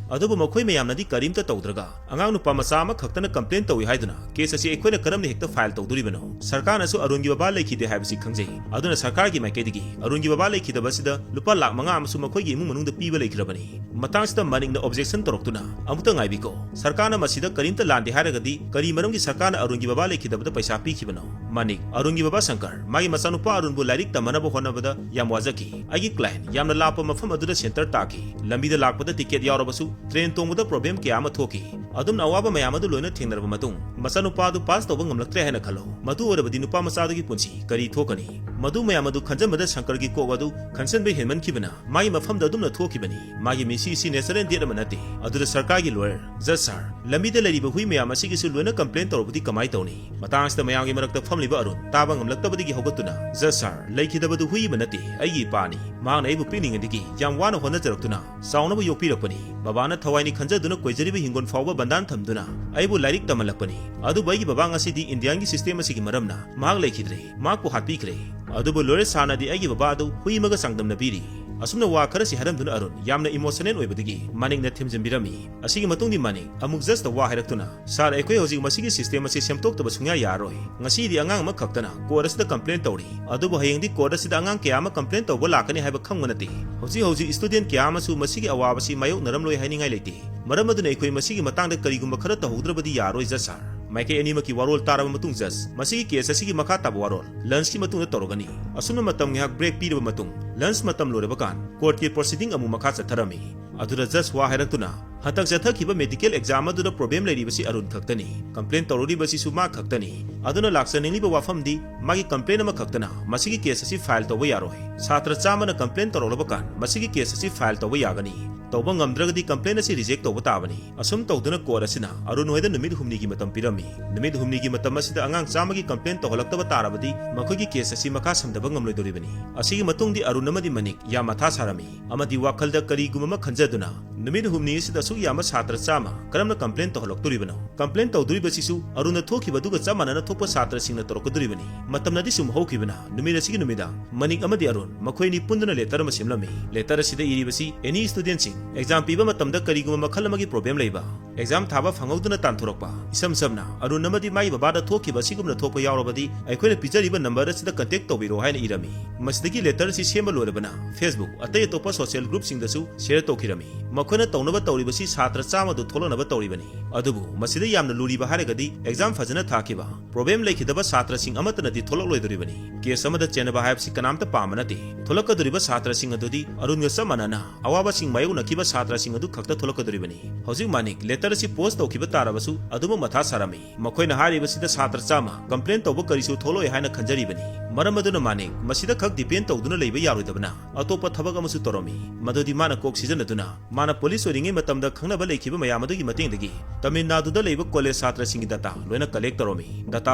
ꯑꯗꯨꯕꯨ ꯃꯈꯣꯏ ꯃꯌꯥꯝꯅꯗꯤ ꯀꯔꯤꯝꯇ ꯇꯧꯗ꯭ꯔꯒ ꯑꯉꯥꯡ ꯅꯨꯄꯥ ꯃꯆꯥ ꯑꯃꯈꯛꯇꯅ complain ꯇꯧꯏ ꯍꯥꯏꯗꯨꯅ case ꯑꯁꯤ ꯑꯩꯈꯣꯏꯅ ꯀꯔꯝꯅ ꯍꯦꯛꯇ file ꯇꯧꯗꯣꯔꯤꯕꯅꯣ? ꯁꯔꯀꯥꯔꯅꯁꯨ ꯑꯔꯨꯟꯒꯤ ꯕꯕꯥ ꯂꯩꯈꯤꯗꯦ ꯍꯥꯏꯕꯁꯤ ꯈꯪꯖꯩ꯫ ꯑꯗꯨꯅ ꯁꯔꯀꯥꯔꯒꯤ ꯃꯥꯏꯀꯩꯗꯒꯤ ꯑꯔꯨꯟꯒꯤ ꯕꯕꯥ ꯂꯩꯈꯤꯗꯕ ꯑꯁꯤꯗ ꯂꯨꯄꯥ ꯂꯥꯈ ꯃꯉꯥ ꯑꯃꯁꯨ ꯃꯈꯣꯏꯒꯤ ꯏꯃꯨꯡ ꯃꯅꯨꯡꯗ ꯄꯤꯕ ꯂꯩꯈ꯭ꯔꯕꯅꯤ꯫" ꯃꯇꯥꯡꯁꯤꯗ ꯃꯅꯤꯛꯅ objection ꯇꯧꯔꯛꯇꯨꯅ, "ꯑꯃꯨꯛꯇ ꯉꯥꯏꯕꯤꯀꯣ, ꯁꯔꯀꯥꯔꯅ ꯃꯁꯤꯗ ꯀꯔꯤꯝꯇ ꯂꯥꯟꯗꯦ ꯍꯥꯏꯔꯒꯗꯤ ꯀꯔꯤ ꯃꯔꯝꯒꯤ ꯁꯔꯀꯥꯔꯅ ꯑꯔꯨꯟꯒꯤ ꯕꯕꯥ ꯂꯩꯈꯤꯗꯕꯗ ꯄꯩꯁꯥ ꯄꯤꯈꯤꯕꯅꯣ?" ꯃꯅꯤꯛ, "ꯑꯔꯨꯟꯒꯤ ꯕꯕꯥ ꯁꯪꯀꯔ ꯃꯥꯒꯤ ꯃꯆꯥꯅꯨꯄꯥ ꯑꯔꯨꯟꯕꯨ ꯂꯥꯏꯔꯤꯛ ꯇꯝꯍꯟꯅꯕ ꯍꯣꯠꯅꯕꯗ ꯌꯥꯝ ꯋꯥꯖꯈꯤ꯫ ꯑꯩꯒꯤ client ꯌꯥꯝꯅ ꯂꯥꯞꯄ ꯃꯐꯝ ꯑꯗꯨꯗ center ꯇꯥꯈꯤ꯫ ꯂꯝꯕꯤꯗ ꯂꯥꯛꯄꯗ ticket ꯌꯥꯎꯔꯕꯁꯨ train ꯇꯣꯡꯕꯗ problem ꯀꯌꯥ ꯑꯃ ꯊꯣꯛꯈꯤ꯫ ꯑꯗꯨꯝꯅ ꯑꯋꯥꯕ ꯃꯌꯥꯝ ꯑꯗꯨ ꯂꯣꯏꯅ ꯊꯦꯡꯅꯔꯕ ꯃꯇꯨꯡ ꯃꯆꯥꯅꯨꯄꯥ ꯑꯗꯨ pass ꯇꯧꯕ ꯉꯝꯂꯛꯇ꯭ꯔꯦ ꯍꯥꯏꯅ ꯈꯜꯂꯣ꯫ ꯃꯗꯨ ꯑꯣꯏꯔꯕꯗꯤ ꯅꯨꯄꯥ ꯃꯆꯥ ꯑꯗꯨꯒꯤ ꯄꯨꯟꯁꯤ ꯀꯔꯤ ꯊꯣꯛꯀꯅꯤ?" ꯃꯗꯨ ꯃꯌꯥꯝ ꯑꯗꯨ ꯈꯟꯖꯟꯕꯗ ꯁꯪꯀꯔꯒꯤ ꯀꯣꯛ ꯑꯗꯨ ꯈꯟꯖꯟꯕ ꯍꯦꯟꯃꯟꯈꯤꯕꯅ ꯃꯥꯒꯤ ꯃꯐꯝꯗ ꯑꯗꯨꯝꯅ ꯊꯣꯛꯈꯤꯕꯅꯤ꯫ ꯃꯥꯒꯤ ꯃꯤꯁꯤ ꯑꯁꯤ natural death ꯑꯃ ꯅꯠꯇꯦ꯫ ꯑꯗꯨꯗ ꯁꯔꯀꯥꯔꯒꯤ lawyer, "Judge sir, ꯂꯝꯕꯤꯗ ꯂꯩꯔꯤꯕ ꯍꯨꯏ ꯃꯌꯥꯝ ꯑꯁꯤꯒꯤꯁꯨ ꯂꯣꯏꯅ complain ꯇꯧꯔꯕꯗꯤ ꯀꯃꯥꯏ ꯇꯧꯅꯤ?" ꯃꯇꯥꯡ ꯑꯁꯤꯗ ꯃꯌꯥꯝꯒꯤ ꯃꯔꯛꯇ ꯐꯝꯂꯤꯕ ꯑꯔꯨꯟ ꯇꯥꯕ ꯉꯝꯂꯛꯇꯕꯗꯒꯤ ꯍꯧꯒꯠꯇꯨꯅ, "Judge sir, ꯂꯩꯈꯤꯗꯕꯗꯨ ꯍꯨꯏ ꯑꯃ ꯅꯠꯇꯦ, ꯑꯩꯒꯤ ꯏꯄꯥꯅꯤ꯫ ꯃꯍꯥꯛꯅ ꯑꯩꯕꯨ ꯄꯤꯛꯂꯤꯉꯩꯗꯒꯤ ꯌꯥꯝ ꯋꯥꯅ ꯍꯣꯠꯅꯖꯔꯛꯇꯨꯅ ꯆꯥꯎꯅꯕ ꯌꯣꯛꯄꯤꯔꯛꯄꯅꯤ꯫ ꯕꯕꯥꯅ ꯊꯋꯥꯏꯅꯤ ꯈꯟꯖꯗꯨꯅ ꯀꯣꯏꯖꯔꯤꯕ ꯍꯤꯡꯒꯣꯜ ꯐꯥꯎꯕ ꯕꯟꯗꯥꯟ ꯊꯝꯗꯨꯅ ꯑꯩꯕꯨ ꯂꯥꯏꯔꯤꯛ ꯇꯝꯍꯜꯂꯛꯄꯅꯤ꯫ ꯑꯗꯨꯕꯨ ꯑꯩꯒꯤ ꯕꯕꯥ ꯉꯁꯤꯗꯤ Indiaꯒꯤ system ꯑꯁꯤꯒꯤ ꯃꯔꯝꯅ ꯃꯍꯥꯛ ꯂꯩꯈꯤꯗ꯭ꯔꯦ꯫ ꯃꯍꯥꯛꯄꯨ ꯍꯥꯠꯄꯤꯈ꯭ꯔꯦ꯫ ꯑꯗꯨꯕꯨ lawyer sirꯅꯗꯤ ꯑꯩꯒꯤ ꯕꯕꯥ ꯑꯗꯨ ꯍꯨꯏ ꯑꯃꯒ ꯆꯥꯡꯗꯝꯅꯕꯤꯔꯤ꯫" ꯑꯁꯨꯝꯅ ꯋꯥ ꯈꯔꯁꯤ ꯍꯥꯏꯔꯝꯗꯨꯅ ꯑꯔꯨꯟ ꯌꯥꯝꯅ emotional ꯑꯣꯏꯕꯗꯒꯤ ꯃꯥꯅꯤꯛꯅ ꯊꯦꯝꯖꯤꯟꯕꯤꯔꯝꯃꯤ꯫ ꯑꯁꯤꯒꯤ ꯃꯇꯨꯡꯗꯤ ꯃꯥꯅꯤꯛ ꯑꯃꯨꯛ judgeꯇ ꯋꯥ ꯍꯥꯏꯔꯛꯇꯨꯅ, "Sir, ꯑꯩꯈꯣꯏ ꯍꯧꯖꯤꯛ ꯃꯁꯤꯒꯤ system ꯑꯁꯤ ꯁꯦꯝꯗꯣꯛꯇꯕ ꯁꯨꯡꯌꯥ ꯌꯥꯔꯔꯣꯏ꯫ ꯉꯁꯤꯗꯤ ꯑꯉꯥꯡ ꯑꯃꯈꯛꯇꯅ court ꯑꯁꯤꯗ complain ꯇꯧꯔꯤ, ꯑꯗꯨꯕꯨ ꯍꯌꯦꯡꯗꯤ court ꯑꯁꯤꯗ ꯑꯉꯥꯡ ꯀꯌꯥ ꯑꯃ complain ꯇꯧꯕ ꯂꯥꯛꯀꯅꯤ ꯍꯥꯏꯕ ꯈꯪꯕ ꯅꯠꯇꯦ꯫ ꯍꯧꯖꯤꯛ ꯍꯧꯖꯤꯛ student ꯀꯌꯥ ꯑꯃꯁꯨ ꯃꯁꯤꯒꯤ ꯑꯋꯥꯕꯁꯤ ꯃꯥꯌꯣꯛꯅꯔꯝꯂꯣꯏ ꯍꯥꯏꯅꯤꯡꯉꯥꯏ ꯂꯩꯇꯦ꯫ ꯃꯔꯝ ꯑꯗꯨꯅ ꯑꯩꯈꯣꯏ ꯃꯁꯤꯒꯤ ꯃꯇꯥꯡꯗ ꯀꯔꯤꯒꯨꯝꯕ ꯈꯔ ꯇꯧꯍꯧꯗ꯭ꯔꯕꯗꯤ ꯌꯥꯔꯣꯏ, judge sir꯫" ꯃꯥꯏꯀꯩ ꯑꯅꯤꯃꯛꯀꯤ ꯋꯥꯔꯣꯜ ꯇꯥꯔꯕ ꯃꯇꯨꯡ judge, "ꯃꯁꯤꯒꯤ case ꯑꯁꯤꯒꯤ ꯃꯈꯥ ꯇꯥꯕ ꯋꯥꯔꯣꯜ lunchꯀꯤ ꯃꯇꯨꯡꯗ ꯇꯧꯔꯒꯅꯤ꯫" ꯑꯁꯨꯝꯅ ꯃꯇꯝ ꯉꯥꯏꯍꯥꯛ break ꯄꯤꯔꯕ ꯃꯇꯨꯡ, lunch ꯃꯇꯝ ꯂꯣꯏꯔꯕ ꯀꯥꯟ courtꯀꯤ proceeding ꯑꯃꯨꯛ ꯃꯈꯥ ꯆꯠꯊꯔꯝꯃꯤ꯫ ꯑꯗꯨꯗ judge ꯋꯥ ꯍꯥꯏꯔꯛꯇꯨꯅ, "ꯍꯟꯗꯛ ꯆꯠꯊꯈꯤꯕ medical exam ꯑꯗꯨꯗ problem ꯂꯩꯔꯤꯕꯁꯤ ꯑꯔꯨꯟ ꯈꯛꯇꯅꯤ꯫ Complain ꯇꯧꯔꯛꯂꯤꯕꯁꯤꯁꯨ ꯃꯥ ꯈꯛꯇꯅꯤ꯫ ꯑꯗꯨꯅ ꯂꯥꯛꯆꯅꯤꯡꯂꯤꯕ ꯋꯥꯐꯝꯗꯤ ꯃꯥꯒꯤ complain ꯑꯃꯈꯛꯇꯅ ꯃꯁꯤꯒꯤ case ꯑꯁꯤ file ꯇꯧꯕ ꯌꯥꯔꯣꯏ꯫ ꯁꯥꯇ꯭ꯔ ꯆꯥꯝꯃꯅ complain ꯇꯧꯔꯛꯂꯕ ꯀꯥꯟ ꯃꯁꯤꯒꯤ case ꯑꯁꯤ file ꯇꯧꯕ ꯌꯥꯒꯅꯤ꯫ ꯇꯧꯕ ꯉꯝꯗ꯭ꯔꯒꯗꯤ complain ꯑꯁꯤ reject ꯇꯧꯕ ꯇꯥꯕꯅꯤ꯫" ꯑꯁꯨꯝ ꯇꯧꯗꯨꯅ court ꯑꯁꯤꯅ ꯑꯔꯨꯟ ꯍꯣꯏꯗ ꯅꯨꯃꯤꯠ ꯍꯨꯝꯅꯤꯒꯤ ꯃꯇꯝ ꯄꯤꯔꯝꯃꯤ꯫ ꯅꯨꯃꯤꯠ ꯍꯨꯝꯅꯤꯒꯤ ꯃꯇꯝ ꯑꯁꯤꯗ ꯑꯉꯥꯡ ꯆꯥꯝꯃꯒꯤ complain ꯇꯧꯍꯜꯂꯛꯇꯕ ꯇꯥꯔꯕꯗꯤ ꯃꯈꯣꯏꯒꯤ case ꯑꯁꯤ ꯃꯈꯥ ꯁꯝꯊꯕ ꯉꯝꯂꯣꯏꯗꯧꯔꯤꯕꯅꯤ꯫ ꯑꯁꯤꯒꯤ ꯃꯇꯨꯡꯗꯤ ꯑꯔꯨꯟ ꯑꯃꯗꯤ ꯃꯅꯤꯛ ꯌꯥꯝ ꯃꯊꯥ ꯁꯥꯔꯝꯃꯤ ꯑꯃꯗꯤ ꯋꯥꯈꯜꯗ ꯀꯔꯤꯒꯨꯝꯕ ꯑꯃ ꯈꯟꯖꯗꯨꯅ, "ꯅꯨꯃꯤꯠ ꯍꯨꯝꯅꯤ ꯑꯁꯤꯗ ꯑꯁꯨꯛ ꯌꯥꯝꯕ ꯁꯥꯇ꯭ꯔ ꯆꯥꯝꯃ ꯀꯔꯝꯅ complain ꯇꯧꯍꯜꯂꯛꯇꯣꯔꯤꯕꯅꯣ? Complain ꯇꯧꯗꯣꯔꯤꯕꯁꯤꯁꯨ ꯑꯔꯨꯟꯅ ꯊꯣꯛꯈꯤꯕ ꯑꯗꯨꯒ ꯆꯞ ꯃꯥꯟꯅꯅ ꯊꯣꯛꯄ ꯁꯥꯇ꯭ꯔꯁꯤꯡꯅ ꯇꯧꯔꯛꯀꯗꯣꯔꯤꯕꯅꯤ꯫" ꯃꯇꯝꯅꯗꯤ ꯁꯨꯝ ꯍꯧꯈꯤꯕꯅ ꯅꯨꯃꯤꯠ ꯑꯁꯤꯒꯤ ꯅꯨꯃꯤꯗꯥꯡ ꯃꯅꯤꯛ ꯑꯃꯗꯤ ꯑꯔꯨꯟ ꯃꯈꯣꯏ ꯑꯅꯤ ꯄꯨꯟꯗꯨꯅ letter ꯑꯃ ꯁꯦꯝꯂꯝꯃꯤ꯫ Letter ꯑꯁꯤꯗ ꯏꯔꯤꯕꯁꯤ, "Any studentꯁꯤꯡ, exam ꯄꯤꯕ ꯃꯇꯝꯗ ꯀꯔꯤꯒꯨꯝꯕ ꯃꯈꯜ ꯑꯃꯒꯤ problem ꯂꯩꯕ, exam ꯊꯥꯕ ꯐꯪꯍꯧꯗꯅ ꯇꯥꯟꯊꯣꯔꯛꯄ, ꯏꯁꯝ ꯁꯝꯅ ꯑꯔꯨꯟ ꯑꯃꯗꯤ ꯃꯥꯒꯤ ꯕꯕꯥꯗ ꯊꯣꯛꯈꯤꯕ ꯑꯁꯤꯒꯨꯝꯅ ꯊꯣꯛꯄ ꯌꯥꯎꯔꯕꯗꯤ ꯑꯩꯈꯣꯏꯅ ꯄꯤꯖꯔꯤꯕ number ꯑꯁꯤꯗ contact ꯇꯧꯕꯤꯔꯣ" ꯍꯥꯏꯅ ꯏꯔꯝꯃꯤ꯫ ꯃꯁꯤꯗꯒꯤ letter ꯑꯁꯤ ꯁꯦꯝꯕ ꯂꯣꯏꯔꯕꯅ Facebook, ꯑꯇꯩ ꯑꯇꯣꯞꯄ social groupꯁꯤꯡꯗꯁꯨ share ꯇꯧꯈꯤꯔꯝꯃꯤ꯫ ꯃꯈꯣꯏꯅ ꯇꯧꯅꯕ ꯇꯧꯔꯤꯕꯁꯤ ꯁꯥꯇ꯭ꯔ ꯆꯥꯝꯃꯗꯨ ꯊꯣꯛꯂꯛꯅꯕ ꯇꯧꯔꯤꯕꯅꯤ꯫ ꯑꯗꯨꯕꯨ ꯃꯁꯤꯗ ꯌꯥꯝꯅ ꯂꯨꯔꯤꯕ ꯍꯥꯏꯔꯒꯗꯤ exam ꯐꯖꯅ ꯊꯥꯈꯤꯕ, problem ꯂꯩꯈꯤꯗꯕ ꯁꯥꯇ꯭ꯔꯁꯤꯡ ꯑꯃꯠꯇꯅꯗꯤ ꯊꯣꯛꯂꯛꯂꯣꯏꯗꯧꯔꯤꯕꯅꯤ꯫ Case ꯑꯃꯗ ꯆꯦꯟꯅꯕ ꯍꯥꯏꯕꯁꯤ ꯀꯅꯥꯝꯇ ꯄꯥꯝꯕ ꯅꯠꯇꯦ꯫ ꯊꯣꯛꯂꯛꯀꯗꯧꯔꯤꯕ ꯁꯥꯇ꯭ꯔꯁꯤꯡ ꯑꯗꯨꯗꯤ ꯑꯔꯨꯟꯒ ꯆꯞ ꯃꯥꯟꯅꯅ ꯑꯋꯥꯕꯁꯤꯡ ꯃꯥꯌꯣꯛꯅꯈꯤꯕ ꯁꯥꯇ꯭ꯔꯁꯤꯡ ꯑꯗꯨ ꯈꯛꯇ ꯊꯣꯛꯂꯛꯀꯗꯧꯔꯤꯕꯅꯤ꯫ ꯍꯧꯖꯤꯛ ꯃꯥꯅꯤꯛ letter ꯑꯁꯤ post ꯇꯧꯈꯤꯕ ꯇꯥꯔꯕꯁꯨ ꯑꯗꯨꯃꯛ ꯃꯊꯥ ꯁꯥꯔꯝꯃꯤ꯫ ꯃꯈꯣꯏꯅ ꯍꯥꯏꯔꯤꯕꯁꯤꯗ ꯁꯥꯇ꯭ꯔ ꯆꯥꯝꯃ complain ꯇꯧꯕ ꯀꯔꯤꯁꯨ ꯊꯣꯛꯂꯛꯑꯣꯏ ꯍꯥꯏꯅ ꯈꯟꯖꯔꯤꯕꯅꯤ꯫ ꯃꯔꯝ ꯑꯗꯨꯅ ꯃꯥꯅꯤꯛ ꯃꯁꯤꯗ ꯈꯛ depend ꯇꯧꯗꯨꯅ ꯂꯩꯕ ꯌꯥꯔꯣꯏꯗꯕꯅ ꯑꯇꯣꯞꯄ ꯊꯕꯛ ꯑꯃꯁꯨ ꯇꯧꯔꯝꯃꯤ꯫ ꯃꯗꯨꯗꯤ ꯃꯥꯅ ꯀꯣꯛ ꯁꯤꯖꯤꯟꯅꯗꯨꯅ ꯃꯥꯅ ꯄꯨꯂꯤꯁ ꯑꯣꯏꯔꯤꯉꯩ ꯃꯇꯝꯗ ꯈꯪꯅꯕ ꯂꯩꯈꯤꯕ ꯃꯌꯥꯝ ꯑꯗꯨꯒꯤ ꯃꯇꯦꯡꯗꯒꯤ ꯇꯥꯃꯤꯜ ꯅꯥꯗꯨꯗ ꯂꯩꯕ ꯀꯣꯂꯦꯖ ꯁꯥꯇ꯭ꯔꯁꯤꯡꯒꯤ data ꯂꯣꯏꯅ collect ꯇꯧꯔꯝꯃꯤ꯫ Data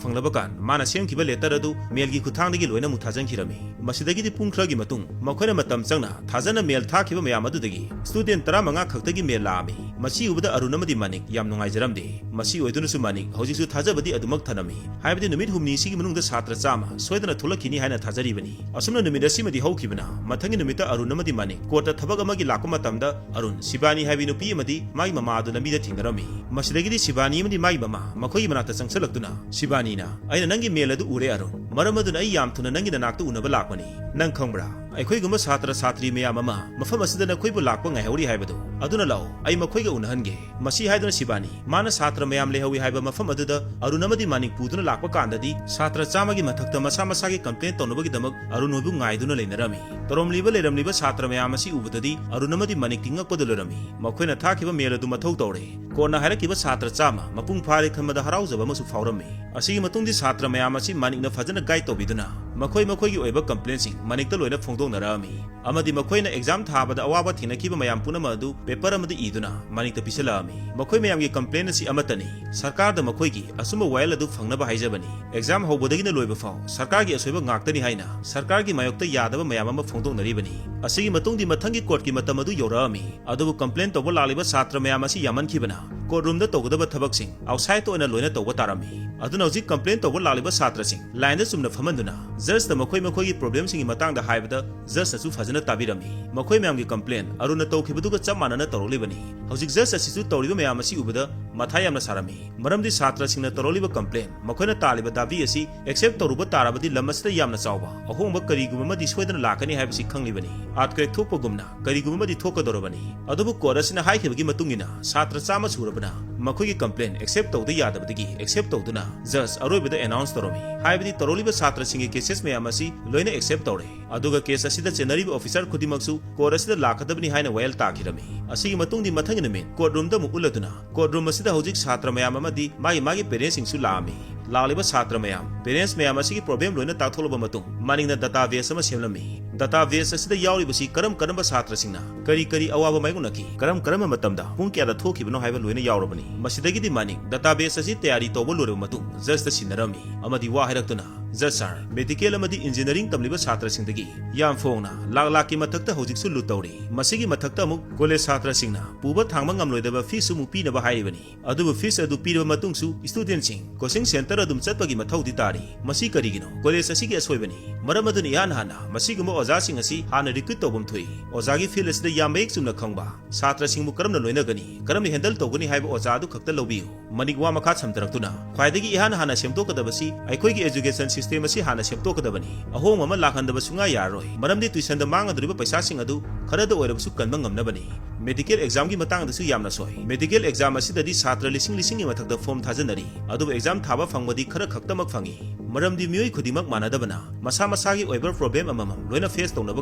ꯐꯪꯂꯕ ꯀꯥꯟ ꯃꯥꯅ ꯁꯦꯝꯈꯤꯕ letter ꯑꯗꯨ mail ꯒꯤ ꯈꯨꯠꯊꯥꯡꯗꯒꯤ ꯂꯣꯏꯅ ꯑꯃꯨꯛ ꯊꯥꯖꯤꯟꯈꯤꯔꯝꯃꯤ꯫ ꯃꯁꯤꯗꯒꯤꯗꯤ ꯄꯨꯡ ꯈꯔꯒꯤ ꯃꯇꯨꯡ ꯃꯈꯣꯏꯅ ꯃꯇꯝ ꯆꯪꯅ ꯊꯥꯖꯅ mail ꯊꯥꯈꯤꯕ ꯃꯌꯥꯝ ꯑꯗꯨꯗꯒꯤ student ꯇꯔꯥꯃꯉꯥ ꯈꯛꯇꯒꯤ mail ꯂꯥꯛꯑꯝꯃꯤ꯫ ꯃꯁꯤ ꯎꯕꯗ ꯑꯔꯨꯟ ꯑꯃꯗꯤ ꯃꯥꯅꯤꯛ ꯌꯥꯝ ꯅꯨꯡꯉꯥꯏꯖꯔꯝꯗꯦ꯫ ꯃꯁꯤ ꯑꯣꯏꯗꯨꯅꯁꯨ ꯃꯥꯅꯤꯛ ꯍꯧꯖꯤꯛꯁꯨ ꯊꯥꯖꯕꯗꯤ ꯑꯗꯨꯃꯛ ꯊꯅꯝꯃꯤ꯫ ꯍꯥꯏꯕꯗꯤ ꯅꯨꯃꯤꯠ ꯍꯨꯝꯅꯤꯁꯤꯒꯤ ꯃꯅꯨꯡꯗ ꯁꯥꯇ꯭ꯔ ꯆꯥꯝꯃ ꯁꯣꯏꯗꯅ ꯊꯣꯛꯂꯛꯈꯤꯅꯤ ꯍꯥꯏꯅ ꯊꯥꯖꯔꯤꯕꯅꯤ꯫ ꯑꯁꯨꯝꯅ ꯅꯨꯃꯤꯠ ꯑꯁꯤꯃꯗꯤ ꯍꯧꯈꯤꯕꯅ ꯃꯊꯪꯒꯤ ꯅꯨꯃꯤꯠꯇ ꯑꯔꯨꯟ ꯑꯃꯗꯤ ꯃꯥꯅꯤꯛ court ꯇ ꯊꯕꯛ ꯑꯃꯒꯤ ꯂꯥꯛꯄ ꯃꯇꯝꯗ ꯑꯔꯨꯟ, ꯁꯤꯕꯥꯅꯤ ꯍꯥꯏꯕꯤ ꯅꯨꯄꯤ ꯑꯃꯗꯤ ꯃꯥꯒꯤ ꯃꯃꯥ ꯑꯗꯨ ꯂꯝꯕꯤꯗ ꯊꯦꯡꯅꯔꯝꯃꯤ꯫ ꯃꯁꯤꯗꯒꯤꯗꯤ ꯁꯤꯕꯥꯅꯤ ꯑꯃꯗꯤ ꯃꯥꯒꯤ ꯃꯃꯥ ꯃꯈꯣꯏꯒꯤ ꯃꯅꯥꯛꯇ ꯆꯪꯁꯤꯜꯂꯛꯇꯨꯅ ꯁꯤꯕꯥꯅꯤꯅ, "ꯑꯩꯅ ꯅꯪꯒꯤ mail ꯑꯗꯨ ꯎꯔꯦ ꯑꯔꯨꯟ, ꯃꯔꯝ ꯑꯗꯨꯅ ꯑꯩ ꯌꯥꯝ ꯊꯨꯅ ꯅꯪꯒꯤ ꯅꯅꯥꯛꯇ ꯎꯅꯕ ꯂꯥꯛꯄꯅꯤ꯫ ꯅꯪ ꯈꯪꯕ꯭ꯔꯥ? ꯑꯩꯈꯣꯏꯒꯨꯝꯕ ꯁꯥꯇ꯭ꯔ ꯁꯥꯇ꯭ꯔꯤ ꯃꯌꯥꯝ ꯑꯃ ꯃꯐꯝ ꯑꯁꯤꯗ ꯅꯈꯣꯏꯕꯨ ꯂꯥꯛꯄ ꯉꯥꯏꯍꯧꯔꯤ ꯍꯥꯏꯕꯗꯨ꯫ ꯑꯗꯨꯅ ꯂꯥꯛꯑꯣ, ꯑꯩ ꯃꯈꯣꯏꯒ ꯎꯅꯍꯟꯒꯦ"꯫ ꯃꯁꯤ ꯍꯥꯏꯗꯨꯅ ꯁꯤꯕꯥꯅꯤ ꯃꯥꯅ ꯁꯥꯇ꯭ꯔ ꯃꯌꯥꯝ ꯂꯩꯍꯧꯋꯤ ꯍꯥꯏꯕ ꯃꯐꯝ ꯑꯗꯨꯗ ꯑꯔꯨꯟ ꯑꯃꯗꯤ ꯃꯥꯅꯤꯛ ꯄꯨꯗꯨꯅ ꯂꯥꯛꯄ ꯀꯥꯟꯗꯗꯤ ꯁꯥꯇ꯭ꯔ ꯆꯥꯝꯃꯒꯤ ꯃꯊꯛꯇ ꯃꯁꯥ ꯃꯁꯥꯒꯤ complain ꯇꯧꯅꯕꯒꯤꯗꯃꯛ ꯑꯔꯨꯟ ꯍꯣꯏꯕꯨ ꯉꯥꯏꯗꯨꯅ ꯂꯩꯅꯔꯝꯃꯤ꯫ ꯇꯧꯔꯝꯂꯤꯕ ꯂꯩꯔꯝꯂꯤꯕ ꯁꯥꯇ꯭ꯔ ꯃꯌꯥꯝ ꯑꯁꯤ ꯎꯕꯗꯗꯤ ꯑꯔꯨꯟ ꯑꯃꯗꯤ ꯃꯥꯅꯤꯛꯇꯤ ꯉꯛꯄꯗ ꯂꯣꯏꯔꯝꯃꯤ꯫ ꯃꯈꯣꯏꯅ ꯊꯥꯈꯤꯕ mail ꯑꯗꯨ ꯃꯊꯧ ꯇꯧꯔꯦ꯫ Court ꯅ ꯍꯥꯏꯔꯛꯈꯤꯕ ꯁꯥꯇ꯭ꯔ ꯆꯥꯝꯃ ꯃꯄꯨꯡ ꯐꯥꯔꯦ ꯈꯟꯕꯗ ꯍꯔꯥꯎꯖꯕ ꯑꯃꯁꯨ ꯐꯥꯎꯔꯝꯃꯤ꯫ ꯑꯁꯤꯒꯤ ꯃꯇꯨꯡꯗꯤ ꯁꯥꯇ꯭ꯔ ꯃꯌꯥꯝ ꯑꯁꯤ ꯃꯥꯅꯤꯛꯅ ꯐꯖꯅ guide ꯇꯧꯕꯤꯗꯨꯅ ꯃꯈꯣꯏ ꯃꯈꯣꯏꯒꯤ ꯑꯣꯏꯕ complain ꯁꯤꯡ ꯃꯥꯅꯤꯛꯇ ꯂꯣꯏꯅ ꯐꯣꯡꯗꯣꯛꯅꯔꯛꯑꯝꯃꯤ꯫ ꯑꯃꯗꯤ ꯃꯈꯣꯏꯅ exam ꯊꯥꯕꯗ ꯑꯋꯥꯕ ꯊꯦꯡꯅꯈꯤꯕ ꯃꯌꯥꯝ ꯄꯨꯝꯅꯃꯛ ꯑꯗꯨ paper ꯑꯃꯗ ꯏꯗꯨꯅ ꯃꯥꯅꯤꯛꯇ ꯄꯤꯁꯜꯂꯛꯑꯝꯃꯤ꯫ ꯃꯈꯣꯏ ꯃꯌꯥꯝꯒꯤ complain ꯑꯁꯤ ꯑꯃꯠꯇꯅꯤ, ꯁꯔꯀꯥꯔꯗ ꯃꯈꯣꯏꯒꯤ ꯑꯆꯨꯝꯕ ꯋꯥꯌꯦꯜ ꯑꯗꯨ ꯐꯪꯅꯕ ꯍꯥꯏꯖꯕꯅꯤ꯫ Exam ꯍꯧꯕꯗꯒꯤꯅ ꯂꯣꯏꯕ ꯐꯥꯎ ꯁꯔꯀꯥꯔꯒꯤ ꯑꯁꯣꯏꯕ ꯉꯥꯛꯇꯅꯤ ꯍꯥꯏꯅ ꯁꯔꯀꯥꯔꯒꯤ ꯃꯥꯌꯣꯛꯇ ꯌꯥꯗꯕ ꯃꯌꯥꯝ ꯑꯃ ꯐꯣꯡꯗꯣꯛꯅꯔꯤꯕꯅꯤ꯫ ꯑꯁꯤꯒꯤ ꯃꯇꯨꯡꯗꯤ ꯃꯊꯪꯒꯤ court ꯀꯤ ꯃꯇꯝ ꯑꯗꯨ ꯌꯧꯔꯛꯑꯝꯃꯤ꯫ ꯑꯗꯨꯕꯨ complain ꯇꯧꯕ ꯂꯥꯛꯂꯤꯕ ꯁꯥꯇ꯭ꯔ ꯃꯌꯥꯝ ꯑꯁꯤ ꯌꯥꯝꯃꯟꯈꯤꯕꯅ court room ꯗ ꯇꯧꯒꯗꯕ ꯊꯕꯛꯁꯤꯡ outside ꯇ ꯑꯣꯏꯅ ꯂꯣꯏꯅ ꯇꯧꯕ ꯇꯥꯔꯝꯃꯤ꯫ ꯑꯗꯨꯅ ꯍꯧꯖꯤꯛ complain ꯇꯧꯕ ꯂꯥꯛꯂꯤꯕ ꯁꯥꯇ꯭ꯔꯁꯤꯡ line ꯗ ꯆꯨꯝꯅ ꯐꯝꯍꯟꯗꯨꯅ judge ꯇ ꯃꯈꯣꯏ ꯃꯈꯣꯏꯒꯤ problem ꯁꯤꯡꯒꯤ ꯃꯇꯥꯡꯗ ꯍꯥꯏꯕꯗ judge ꯅꯁꯨ ꯐꯖꯅ ꯇꯥꯕꯤꯔꯝꯃꯤ꯫ ꯃꯈꯣꯏ ꯃꯌꯥꯝꯒꯤ complain ꯑꯔꯨꯟꯅ ꯇꯧꯈꯤꯕꯗꯨꯒ ꯆꯞ ꯃꯥꯟꯅꯅ ꯇꯧꯔꯛꯂꯤꯕꯅꯤ꯫ ꯍꯧꯖꯤꯛ judge ꯑꯁꯤꯁꯨ ꯇꯧꯔꯤꯕ ꯃꯌꯥꯝ ꯑꯁꯤ ꯎꯕꯗ ꯃꯊꯥ ꯌꯥꯝꯅ ꯁꯥꯔꯝꯃꯤ꯫ ꯃꯔꯝꯗꯤ ꯁꯥꯇ꯭ꯔꯁꯤꯡꯅ ꯇꯧꯔꯛꯂꯤꯕ complain, ꯃꯈꯣꯏꯅ ꯇꯥꯜꯂꯤꯕ ꯗꯥꯕꯤ ꯑꯁꯤ accept ꯇꯧꯔꯨꯕ ꯇꯥꯔꯕꯗꯤ ꯂꯝ ꯑꯁꯤꯗ ꯌꯥꯝꯅ ꯆꯥꯎꯕ ꯑꯍꯣꯡꯕ ꯀꯔꯤꯒꯨꯝꯕ ꯑꯃꯗꯤ ꯁꯣꯏꯗꯅ ꯂꯥꯛꯀꯅꯤ ꯍꯥꯏꯕꯁꯤ ꯈꯪꯂꯤꯕꯅꯤ꯫ Earthquake ꯊꯣꯛꯄꯒꯨꯝꯅ ꯀꯔꯤꯒꯨꯝꯕ ꯑꯃꯗꯤ ꯊꯣꯛꯀꯗꯧꯔꯕꯅꯤ꯫ ꯑꯗꯨꯕꯨ court ꯑꯁꯤꯅ ꯍꯥꯏꯈꯤꯕꯒꯤ ꯃꯇꯨꯡ ꯏꯟꯅ ꯁꯥꯇ꯭ꯔ ꯆꯥꯝꯃ ꯁꯨꯔꯕꯅ ꯃꯈꯣꯏꯒꯤ complain accept ꯇꯧꯗ ꯌꯥꯗꯕꯗꯒꯤ accept ꯇꯧꯗꯨꯅ judge ꯑꯔꯣꯏꯕꯗ announce ꯇꯧꯔꯝꯃꯤ꯫ ꯍꯥꯏꯕꯗꯤ ꯇꯧꯔꯛꯂꯤꯕ ꯁꯥꯇ꯭ꯔꯁꯤꯡꯒꯤ cases ꯃꯌꯥꯝ ꯑꯁꯤ ꯂꯣꯏꯅ accept ꯇꯧꯔꯦ꯫ ꯑꯗꯨꯒ case ꯑꯁꯤꯗ ꯆꯦꯟꯅꯔꯤꯕ officer ꯈꯨꯗꯤꯡꯃꯛꯁꯨ court ꯑꯁꯤꯗ ꯂꯥꯛꯀꯗꯕꯅꯤ ꯍꯥꯏꯅ ꯋꯥꯌꯦꯜ ꯇꯥꯈꯤꯔꯝꯃꯤ꯫ ꯑꯁꯤꯒꯤ ꯃꯇꯨꯡꯗꯤ ꯃꯊꯪꯒꯤ ꯅꯨꯃꯤꯠ court room ꯗ ꯑꯃꯨꯛ ꯎꯠꯂꯗꯨꯅ court room ꯑꯁꯤꯗ ꯍꯧꯖꯤꯛ ꯁꯥꯇ꯭ꯔ ꯃꯌꯥꯝ ꯑꯃꯗꯤ ꯃꯥꯒꯤ ꯃꯥꯒꯤ parents ꯁꯤꯡꯁꯨ ꯂꯥꯛꯑꯝꯃꯤ꯫ ꯂꯥꯛꯂꯤꯕ ꯁꯥꯇ꯭ꯔ ꯃꯌꯥꯝ, parents ꯃꯌꯥꯝ ꯑꯁꯤꯒꯤ problem ꯂꯣꯏꯅ ꯇꯥꯛꯊꯣꯛꯂꯕ ꯃꯇꯨꯡ, ꯃꯅꯤꯡꯅ database ꯑꯃ ꯁꯦꯝꯂꯝꯃꯤ꯫ Database ꯑꯁꯤꯗ ꯌꯥꯎꯔꯤꯕꯁꯤ ꯀꯔꯝ ꯀꯔꯝꯕ ꯁꯥꯇ꯭ꯔꯁꯤꯡꯅ ꯀꯔꯤ ꯀꯔꯤ ꯑꯋꯥꯕ ꯃꯥꯌꯣꯛꯅꯈꯤ, ꯀꯔꯝ ꯀꯔꯝꯕ ꯃꯇꯝꯗ, ꯄꯨꯡ ꯀꯌꯥꯗ ꯊꯣꯛꯈꯤꯕꯅꯣ ꯍꯥꯏꯕ ꯂꯣꯏꯅ ꯌꯥꯎꯔꯕꯅꯤ꯫ ꯃꯁꯤꯗꯒꯤꯗꯤ ꯃꯅꯤꯡ database ꯑꯁꯤ ꯇꯌꯥꯔꯤ ꯇꯧꯕ ꯂꯣꯏꯔꯕ ꯃꯇꯨꯡ, judgeꯇ ꯁꯤꯟꯅꯔꯝꯃꯤ ꯑꯃꯗꯤ ꯋꯥ ꯍꯥꯏꯔꯛꯇꯨꯅ, "Judge sir, medical ꯑꯃꯗꯤ engineering ꯇꯝꯂꯤꯕ ꯁꯥꯇ꯭ꯔꯁꯤꯡꯗꯒꯤ ꯌꯥꯝ ꯐꯣꯡꯅ ꯂꯥꯛ ꯂꯥꯛꯀꯤ ꯃꯊꯛꯇ ꯍꯧꯖꯤꯛꯁꯨ ꯂꯨꯠ ꯇꯧꯔꯤ꯫ ꯃꯁꯤꯒꯤ ꯃꯊꯛꯇ ꯑꯃꯨꯛ college ꯁꯥꯇ꯭ꯔꯁꯤꯡꯅ ꯄꯨꯕ ꯊꯥꯡꯕ ꯉꯝꯂꯣꯏꯗꯕ feesꯁꯨ ꯑꯃꯨꯛ ꯄꯤꯅꯕ ꯍꯥꯏꯔꯤꯕꯅꯤ꯫ ꯑꯗꯨꯕꯨ fees ꯑꯗꯨ ꯄꯤꯔꯕ ꯃꯇꯨꯡꯁꯨ studentꯁꯤꯡ coaching centre ꯑꯗꯨꯝ ꯆꯠꯄꯒꯤ ꯃꯊꯧꯗꯤ ꯇꯥꯔꯤ꯫ ꯃꯁꯤ ꯀꯔꯤꯒꯤꯅꯣ? College ꯑꯁꯤꯒꯤ ꯑꯁꯣꯏꯕꯅꯤ꯫ ꯃꯔꯝ ꯑꯗꯨꯅ ꯏꯍꯥꯟ ꯍꯥꯟꯅ ꯃꯁꯤꯒꯨꯝꯕ ꯑꯣꯖꯥꯁꯤꯡ ꯑꯁꯤ ꯍꯥꯟꯅ recruit ꯇꯧꯐꯝ ꯊꯣꯛꯏ꯫ ꯑꯣꯖꯥꯒꯤ field ꯑꯁꯤꯗ ꯌꯥꯝ ꯃꯌꯦꯛ ꯆꯨꯝꯅ ꯈꯪꯕ, ꯁꯥꯇ꯭ꯔꯁꯤꯡꯕꯨ ꯀꯔꯝꯅ ꯂꯣꯏꯅꯒꯅꯤ, ꯀꯔꯝꯅ handle ꯇꯧꯒꯅꯤ ꯍꯥꯏꯕ ꯑꯣꯖꯥ ꯑꯗꯨ ꯈꯛꯇ ꯂꯧꯕꯤꯌꯨ꯫" ꯃꯅꯤꯡ ꯋꯥ ꯃꯈꯥ ꯁꯝꯊꯔꯛꯇꯨꯅ, ꯈ꯭ꯋꯥꯏꯗꯒꯤ ꯏꯍꯥꯟ ꯍꯥꯟꯅ ꯁꯦꯝꯗꯣꯛꯀꯗꯕꯁꯤ ꯑꯩꯈꯣꯏꯒꯤ education system ꯑꯁꯤ ꯍꯥꯟꯅ ꯁꯦꯝꯗꯣꯛꯀꯗꯕꯅꯤ꯫ ꯑꯍꯣꯡꯕ ꯑꯃ ꯂꯥꯛꯍꯟꯗꯕ ꯁꯨꯡꯌꯥ ꯌꯥꯔꯔꯣꯏ꯫ ꯃꯔꯝꯗꯤ tuitionꯗ ꯃꯥꯡꯒꯗꯧꯔꯤꯕ ꯄꯩꯁꯥꯁꯤꯡ ꯑꯗꯨ ꯈꯔꯗ ꯑꯣꯏꯔꯕꯁꯨ ꯀꯟꯕ ꯉꯝꯅꯕꯅꯤ꯫ Medical examꯒꯤ ꯃꯇꯥꯡꯗꯁꯨ ꯌꯥꯝꯅ ꯁꯣꯏ꯫ Medical exam ꯑꯁꯤꯗꯗꯤ ꯁꯥꯇ꯭ꯔ ꯂꯤꯁꯤꯡ ꯂꯤꯁꯤꯡꯒꯤ ꯃꯊꯛꯇ form ꯊꯥꯖꯅꯔꯤ꯫ ꯑꯗꯨꯕꯨ exam ꯊꯥꯕ ꯐꯪꯕꯗꯤ ꯈꯔ ꯈꯛꯇꯃꯛ ꯐꯪꯏ꯫ ꯃꯔꯝꯗꯤ ꯃꯤꯑꯣꯏ ꯈꯨꯗꯤꯡꯃꯛ ꯃꯥꯟꯅꯗꯕꯅ ꯃꯁꯥ ꯃꯁꯥꯒꯤ ꯑꯣꯏꯕ problem ꯑꯃꯃꯝ ꯂꯣꯏꯅ face ꯇꯧꯅꯕ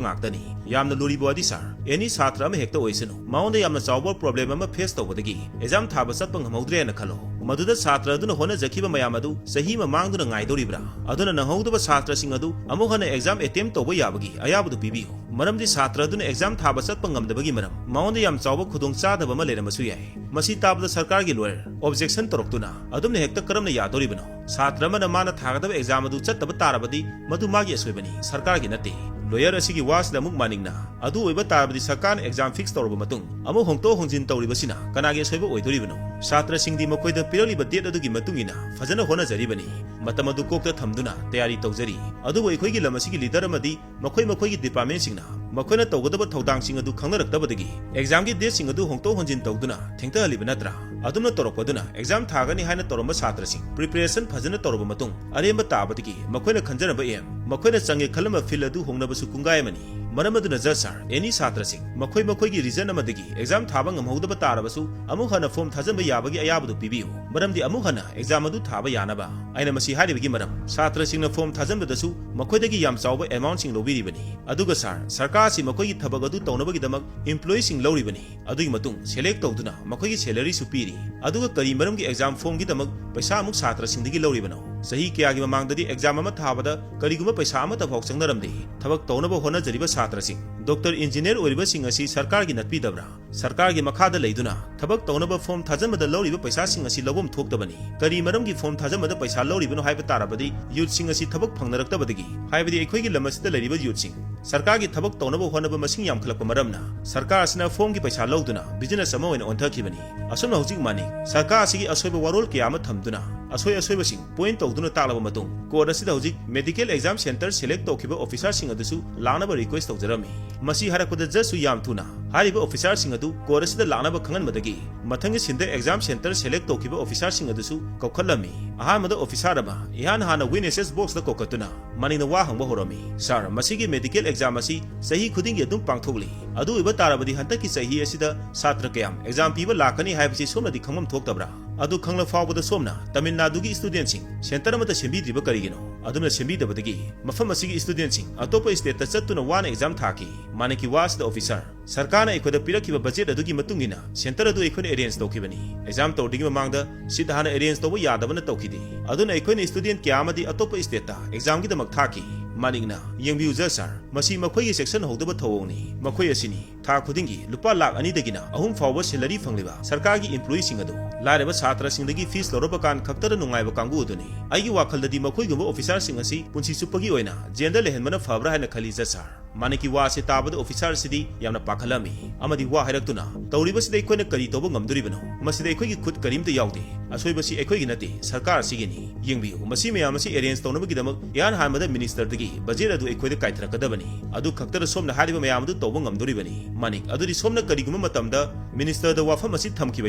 ꯉꯥꯛꯇꯅꯤ꯫ ꯌꯥꯝꯅ ꯂꯨꯔꯤꯕ ꯋꯥꯗꯤ sir, any ꯁꯥꯇ꯭ꯔ ꯑꯃ ꯍꯦꯛꯇ ꯑꯣꯏꯁꯅꯨ, ꯃꯉꯣꯟꯗ ꯌꯥꯝꯅ ꯆꯥꯎꯕ problem ꯑꯃ face ꯇꯧꯕꯗꯒꯤ exam ꯊꯥꯕ ꯆꯠꯄ ꯉꯝꯍꯧꯗ꯭ꯔꯦ ꯍꯥꯏꯅ ꯈꯜꯂꯣ꯫ ꯃꯗꯨꯗ ꯁꯥꯇ꯭ꯔ ꯑꯗꯨꯅ ꯍꯣꯠꯅꯖꯈꯤꯕ ꯃꯌꯥꯝ ꯑꯗꯨ ꯆꯍꯤ ꯑꯃ ꯃꯥꯡꯗꯨꯅ ꯉꯥꯏꯗꯧꯔꯤꯕ꯭ꯔꯥ? ꯑꯗꯨꯅ ꯅꯪꯍꯧꯗꯕ ꯁꯥꯇ꯭ꯔꯁꯤꯡ ꯑꯗꯨ ꯑꯃꯨꯛ ꯍꯟꯅ exam attempt ꯇꯧꯕ ꯌꯥꯕꯒꯤ ꯑꯌꯥꯕꯗꯨ ꯄꯤꯕꯤꯌꯨ꯫ ꯃꯔꯝꯗꯤ ꯁꯥꯇ꯭ꯔ ꯑꯗꯨꯅ exam ꯊꯥꯕ ꯆꯠꯄ ꯉꯝꯗꯕꯒꯤ ꯃꯔꯝ ꯃꯉꯣꯟꯗ ꯌꯥꯝ ꯆꯥꯎꯕ ꯈꯨꯗꯣꯡꯆꯥꯗꯕ ꯑꯃ ꯂꯩꯔꯝꯕꯁꯨ ꯌꯥꯏ꯫ ꯃꯁꯤ ꯇꯥꯕꯗ ꯁꯔꯀꯥꯔꯒꯤ lawyer objection ꯇꯧꯔꯛꯇꯨꯅ, "ꯑꯗꯨꯝꯅ ꯍꯦꯛꯇ ꯀꯔꯝꯅ ꯌꯥꯗꯧꯔꯤꯕꯅꯣ? ꯁꯥꯇ꯭ꯔ ꯑꯃꯅ ꯃꯥꯅ ꯊꯥꯒꯗꯕ exam ꯑꯗꯨ ꯆꯠꯇꯕ ꯇꯥꯔꯕꯗꯤ ꯃꯗꯨ ꯃꯥꯒꯤ ꯑꯁꯣꯏꯕꯅꯤ, ꯁꯔꯀꯥꯔꯒꯤ ꯅꯠꯇꯦ꯫" Lawyer ꯑꯁꯤꯒꯤ ꯋꯥꯁꯤꯗ ꯑꯃꯨꯛ ꯃꯅꯤꯡꯅ, "ꯑꯗꯨ ꯑꯣꯏꯕ ꯇꯥꯔꯕꯗꯤ ꯁꯔꯀꯥꯔꯅ exam fix ꯇꯧꯔꯕ ꯃꯇꯨꯡ ꯑꯃꯨꯛ ꯍꯣꯡꯗꯣꯛ ꯍꯣꯡꯖꯤꯟ ꯇꯧꯔꯤꯕꯁꯤꯅ ꯀꯅꯥꯒꯤ ꯑꯁꯣꯏꯕ ꯑꯣꯏꯗꯣꯔꯤꯕꯅꯣ? ꯁꯥꯇ꯭ꯔꯁꯤꯡꯗꯤ ꯃꯈꯣꯏꯗ ꯄꯤꯔꯛꯂꯤꯕ date ꯑꯗꯨꯒꯤ ꯃꯇꯨꯡ ꯏꯟꯅ ꯐꯖꯅ ꯍꯣꯠꯅꯖꯔꯤꯕꯅꯤ, ꯃꯇꯝ ꯑꯗꯨ ꯀꯣꯛꯇ ꯊꯝꯗꯨꯅ ꯇꯌꯥꯔꯤ ꯇꯧꯖꯔꯤ꯫ ꯑꯗꯨꯕꯨ ꯑꯩꯈꯣꯏꯒꯤ ꯂꯝ ꯑꯁꯤꯒꯤ leader ꯑꯃꯗꯤ ꯃꯈꯣꯏ ꯃꯈꯣꯏꯒꯤ departmentꯁꯤꯡꯅ ꯃꯈꯣꯏꯅ ꯇꯧꯒꯗꯕ ꯊꯧꯗꯥꯡꯁꯤꯡ ꯑꯗꯨ ꯈꯪꯅꯔꯛꯇꯕꯗꯒꯤ examꯒꯤ dateꯁꯤꯡ ꯑꯗꯨ ꯍꯣꯡꯗꯣꯛ ꯍꯣꯟꯖꯤꯟ ꯇꯧꯗꯨꯅ ꯊꯦꯡꯊꯍꯜꯂꯤꯕ ꯅꯠꯇ꯭ꯔꯥ? ꯑꯗꯨꯝꯅ ꯇꯧꯔꯛꯄꯗꯨꯅ exam ꯊꯥꯒꯅꯤ ꯍꯥꯏꯅ ꯇꯧꯔꯝꯕ ꯁꯥꯇ꯭ꯔꯁꯤꯡ preparation ꯐꯖꯅ ꯇꯧꯔꯕ ꯃꯇꯨꯡ ꯑꯔꯦꯝꯕ ꯇꯥꯕꯗꯒꯤ ꯃꯈꯣꯏꯅ ꯈꯟꯖꯔꯝꯕ aim, ꯃꯈꯣꯏꯅ ꯆꯪꯒꯦ ꯈꯜꯂꯝꯕ field ꯑꯗꯨ ꯍꯣꯡꯅꯕꯁꯨ ꯀꯨꯡꯒꯥꯏ ꯑꯃꯅꯤ꯫ ꯃꯔꯝ ꯑꯗꯨꯅ judge sir, any ꯁꯥꯇ꯭ꯔꯁꯤꯡ ꯃꯈꯣꯏ ꯃꯈꯣꯏꯒꯤ reason ꯑꯃꯗꯒꯤ exam ꯊꯥꯕ ꯉꯝꯍꯧꯗꯕ ꯇꯥꯔꯕꯁꯨ ꯑꯃꯨꯛ ꯍꯟꯅ form ꯊꯥꯖꯤꯟꯕ ꯌꯥꯕꯒꯤ ꯑꯌꯥꯕꯗꯨ ꯄꯤꯕꯤꯌꯨ꯫ ꯃꯔꯝꯗꯤ ꯑꯃꯨꯛ ꯍꯟꯅ exam ꯑꯗꯨ ꯊꯥꯕ ꯌꯥꯅꯕ꯫ ꯑꯩꯅ ꯃꯁꯤ ꯍꯥꯏꯔꯤꯕꯒꯤ ꯃꯔꯝ, ꯁꯥꯇ꯭ꯔꯁꯤꯡꯅ form ꯊꯥꯖꯤꯟꯕꯗꯁꯨ ꯃꯈꯣꯏꯗꯒꯤ ꯌꯥꯝ ꯆꯥꯎꯕ amountꯁꯤꯡ ꯂꯧꯕꯤꯔꯤꯕꯅꯤ꯫ ꯑꯗꯨꯒ sir, ꯁꯔꯀꯥꯔ ꯁꯔꯀꯥꯔꯁꯤ ꯃꯈꯣꯏꯒꯤ ꯊꯕꯛ ꯑꯗꯨ ꯇꯧꯅꯕꯒꯤꯗꯃꯛ employeeꯁꯤꯡ ꯂꯧꯔꯤꯕꯅꯤ꯫ ꯑꯗꯨꯒꯤ ꯃꯇꯨꯡ select ꯇꯧꯗꯨꯅ ꯃꯈꯣꯏꯒꯤ salaryꯁꯨ ꯄꯤꯔꯤ꯫ ꯑꯗꯨꯒ ꯀꯔꯤ ꯃꯔꯝꯒꯤ exam formꯒꯤꯗꯃꯛ ꯄꯩꯁꯥ ꯑꯃꯨꯛ ꯁꯥꯇ꯭ꯔꯁꯤꯡꯗꯒꯤ ꯂꯧꯔꯤꯕꯅꯣ? ꯆꯍꯤ ꯀꯌꯥꯒꯤ ꯃꯃꯥꯡꯗꯗꯤ exam ꯑꯃ ꯊꯥꯕꯗ ꯀꯔꯤꯒꯨꯝꯕ ꯄꯩꯁꯥ ꯑꯃꯠꯇ ꯐꯥꯎ ꯆꯪꯅꯔꯝꯗꯦ꯫ ꯊꯕꯛ ꯇꯧꯅꯕ ꯍꯣꯠꯅꯖꯔꯤꯕ ꯁꯥꯇ꯭ꯔꯁꯤꯡ, doctor, engineer ꯑꯣꯏꯔꯤꯕꯁꯤꯡ ꯑꯁꯤ ꯁꯔꯀꯥꯔꯒꯤ ꯅꯠꯄꯤꯗꯕ꯭ꯔꯥ? ꯁꯔꯀꯥꯔꯒꯤ ꯃꯈꯥꯗ ꯂꯩꯗꯨꯅ ꯊꯕꯛ ꯇꯧꯅꯕ form ꯊꯥꯖꯟꯕꯗ ꯂꯧꯔꯤꯕ ꯄꯩꯁꯥꯁꯤꯡ ꯑꯁꯤ ꯂꯧꯐꯝ ꯊꯣꯛꯇꯕꯅꯤ꯫ ꯀꯔꯤ ꯃꯔꯝꯒꯤ form ꯊꯥꯖꯟꯕꯗ ꯄꯩꯁꯥ ꯂꯧꯔꯤꯕꯅꯣ ꯍꯥꯏꯕ ꯇꯥꯔꯕꯗꯤ youthꯁꯤꯡ ꯑꯁꯤ ꯊꯕꯛ ꯐꯪꯅꯔꯛꯇꯕꯗꯒꯤ, ꯍꯥꯏꯕꯗꯤ ꯑꯩꯈꯣꯏꯒꯤ ꯂꯝ ꯑꯁꯤꯗ ꯂꯩꯔꯤꯕ youthꯁꯤꯡ ꯁꯔꯀꯥꯔꯒꯤ ꯊꯕꯛ ꯇꯧꯅꯕ ꯍꯣꯠꯅꯕ ꯃꯁꯤꯡ ꯌꯥꯝꯈꯠꯂꯛꯄ ꯃꯔꯝꯅ ꯁꯔꯀꯥꯔ ꯑꯁꯤꯅ formꯒꯤ ꯄꯩꯁꯥ ꯂꯧꯗꯨꯅ business ꯑꯃ ꯑꯣꯏꯅ ꯑꯣꯟꯊꯈꯤꯕꯅꯤ꯫ ꯑꯁꯨꯝꯅ ꯍꯧꯖꯤꯛ ꯃꯥꯅꯤꯛ ꯁꯔꯀꯥꯔ ꯑꯁꯤꯒꯤ ꯑꯁꯣꯏꯕ ꯋꯥꯔꯣꯜ ꯀꯌꯥ ꯑꯃ ꯊꯝꯗꯨꯅ ꯑꯁꯣꯏ ꯑꯁꯣꯏꯕꯁꯤꯡ point ꯇꯧꯗꯨꯅ ꯇꯥꯛꯂꯕ ꯃꯇꯨꯡ court ꯑꯁꯤꯗ ꯍꯧꯖꯤꯛ medical exam centre select ꯇꯧꯈꯤꯕ officerꯁꯤꯡ ꯑꯗꯨꯁꯨ ꯂꯥꯛꯅꯕ request ꯇꯧꯖꯔꯝꯃꯤ꯫ ꯃꯁꯤ ꯍꯥꯏꯔꯛꯄꯗ judgeꯁꯨ ꯌꯥꯝ ꯊꯨꯅ ꯍꯥꯏꯔꯤꯕ officerꯁꯤꯡ ꯑꯗꯨ court ꯑꯁꯤꯗ ꯂꯥꯛꯅꯕ ꯈꯪꯍꯟꯕꯗꯒꯤ ꯃꯊꯪꯒꯤ ꯁꯤꯟꯗ exam centre select ꯇꯧꯈꯤꯕ officerꯁꯤꯡ ꯑꯗꯨꯁꯨ ꯀꯧꯈꯠꯂꯝꯃꯤ꯫ ꯑꯍꯥꯟꯕꯗ officer ꯑꯃ ꯏꯍꯥꯟ ꯍꯥꯟꯅ witnesses boxꯇ ꯀꯧꯈꯠꯇꯨꯅ ꯃꯅꯤꯛꯅ ꯋꯥ ꯍꯪꯕ ꯍꯧꯔꯝꯃꯤ꯫ "Sir, ꯃꯁꯤꯒꯤ medical exam ꯑꯁꯤ ꯆꯍꯤ ꯈꯨꯗꯤꯡꯒꯤ ꯑꯗꯨꯝ ꯄꯥꯡꯊꯣꯛꯂꯤ꯫ ꯑꯗꯨ ꯑꯣꯏꯕ ꯇꯥꯔꯕꯗꯤ ꯍꯟꯗꯛꯀꯤ ꯆꯍꯤ ꯑꯁꯤꯗ ꯁꯥꯇ꯭ꯔ ꯀꯌꯥꯝ exam ꯄꯤꯕ ꯂꯥꯛꯀꯅꯤ ꯍꯥꯏꯕꯁꯤ ꯁꯣꯝꯅꯗꯤ ꯈꯪꯐꯝ ꯊꯣꯛꯇꯕ꯭ꯔꯥ? ꯑꯗꯨ ꯈꯪꯂ ꯐꯥꯎꯕꯗ ꯁꯣꯝꯅ ꯇꯥꯃꯤꯜ ꯅꯥꯗꯨꯒꯤ studentꯁꯤꯡ centre ꯑꯃꯠꯇ ꯁꯦꯝꯕꯤꯗ꯭ꯔꯤꯕ ꯀꯔꯤꯒꯤꯅꯣ? ꯑꯗꯨꯝꯅ ꯁꯦꯝꯕꯤꯗꯕꯗꯒꯤ ꯃꯐꯝ ꯑꯁꯤꯒꯤ studentꯁꯤꯡ ꯑꯇꯣꯞꯄ stateꯇ ꯆꯠꯇꯨꯅ ꯋꯥꯅ exam ꯊꯥꯈꯤ꯫" ꯃꯥꯅꯤꯛꯀꯤ ꯋꯥ ꯑꯁꯤꯗ officer, "ꯁꯔꯀꯥꯔꯅ ꯑꯩꯈꯣꯏꯗ ꯄꯤꯔꯛꯈꯤꯕ budget ꯑꯗꯨꯒꯤ ꯃꯇꯨꯡ ꯏꯟꯅ centre ꯑꯗꯨ ꯑꯩꯈꯣꯏꯅ arrange ꯇꯧꯈꯤꯕꯅꯤ꯫ Exam ꯇꯧꯗ꯭ꯔꯤꯉꯩ ꯃꯃꯥꯡꯗ seat ꯍꯥꯟꯅ arrange ꯇꯧꯕ ꯌꯥꯗꯕꯅ ꯇꯧꯈꯤꯗꯦ꯫ ꯑꯗꯨꯅ ꯑꯩꯈꯣꯏꯅ student ꯀꯌꯥ ꯑꯃꯗꯤ ꯑꯇꯣꯞꯄ stateꯇ examꯒꯤꯗꯃꯛ ꯊꯥꯈꯤ꯫" ꯃꯥꯅꯤꯛꯅ, "ꯌꯦꯡꯕꯤꯌꯨ judge sir, ꯃꯁꯤ ꯃꯈꯣꯏꯒꯤ section ꯍꯧꯗꯕ ꯊꯧꯑꯣꯡꯅꯤ꯫ ꯃꯈꯣꯏ ꯑꯁꯤꯅꯤ ꯊꯥ ꯈꯨꯗꯤꯡꯒꯤ ꯂꯨꯄꯥ ꯂꯥꯈ ꯑꯅꯤꯗꯒꯤꯅ ꯑꯍꯨꯝ ꯐꯥꯎꯕ salary ꯐꯪꯂꯤꯕ ꯁꯔꯀꯥꯔꯒꯤ employeeꯁꯤꯡ ꯑꯗꯨ꯫ ꯂꯥꯏꯔꯕ ꯁꯥꯇ꯭ꯔꯁꯤꯡꯗꯒꯤ fees ꯂꯧꯔꯕ ꯀꯥꯟ ꯈꯛꯇꯗ ꯅꯨꯡꯉꯥꯏꯕ ꯀꯥꯡꯕꯨ ꯑꯗꯨꯅꯤ꯫ ꯑꯩꯒꯤ ꯋꯥꯈꯜꯗꯗꯤ ꯃꯈꯣꯏꯒꯨꯝꯕ officerꯁꯤꯡ ꯑꯁꯤ ꯄꯨꯟꯁꯤ ꯆꯨꯞꯄꯒꯤ ꯑꯣꯏꯅ jailꯗ ꯂꯩꯍꯟꯕꯅ ꯐꯕ꯭ꯔꯥ ꯍꯥꯏꯅ ꯈꯜꯂꯤ judge sir꯫" ꯃꯥꯅꯤꯛꯀꯤ ꯋꯥ ꯑꯁꯤ ꯇꯥꯕꯗ officer ꯑꯁꯤꯗꯤ ꯌꯥꯝꯅ ꯄꯥꯈꯠꯂꯝꯃꯤ ꯑꯃꯗꯤ ꯋꯥ ꯍꯥꯏꯔꯛꯇꯨꯅ, "ꯇꯧꯔꯤꯕꯁꯤꯗ ꯑꯩꯈꯣꯏꯅ ꯀꯔꯤ ꯇꯧꯕ ꯉꯝꯗꯣꯔꯤꯕꯅꯣ? ꯃꯁꯤꯗ ꯑꯩꯈꯣꯏꯒꯤ ꯈꯨꯠ ꯀꯔꯤꯝꯇ ꯌꯥꯎꯗꯦ꯫ ꯑꯁꯣꯏꯕꯁꯤ ꯑꯩꯈꯣꯏꯒꯤ ꯅꯠꯇꯦ, ꯁꯔꯀꯥꯔ ꯑꯁꯤꯒꯤꯅꯤ꯫ ꯌꯦꯡꯕꯤꯌꯨ, ꯃꯁꯤ ꯃꯌꯥꯝ ꯑꯁꯤ arrange ꯇꯧꯅꯕꯒꯤꯗꯃꯛ ꯏꯍꯥꯟ ꯍꯥꯟꯕꯗ ministerꯗꯒꯤ budget ꯑꯗꯨ ꯑꯩꯈꯣꯏꯗ ꯀꯥꯏꯊꯔꯛꯀꯗꯕꯅꯤ꯫ ꯑꯗꯨ ꯈꯛꯇꯗ ꯁꯣꯝꯅ ꯍꯥꯏꯔꯤꯕ ꯃꯌꯥꯝ ꯑꯗꯨ ꯇꯧꯕ ꯉꯝꯗꯣꯔꯤꯕꯅꯤ꯫" ꯃꯥꯅꯤꯛ, "ꯑꯗꯨꯗꯤ ꯁꯣꯝꯅ ꯀꯔꯤꯒꯨꯝꯕ ꯃꯇꯝꯗ ministerꯗ ꯋꯥꯐꯝ ꯑꯁꯤ ꯊꯝꯈꯤꯕ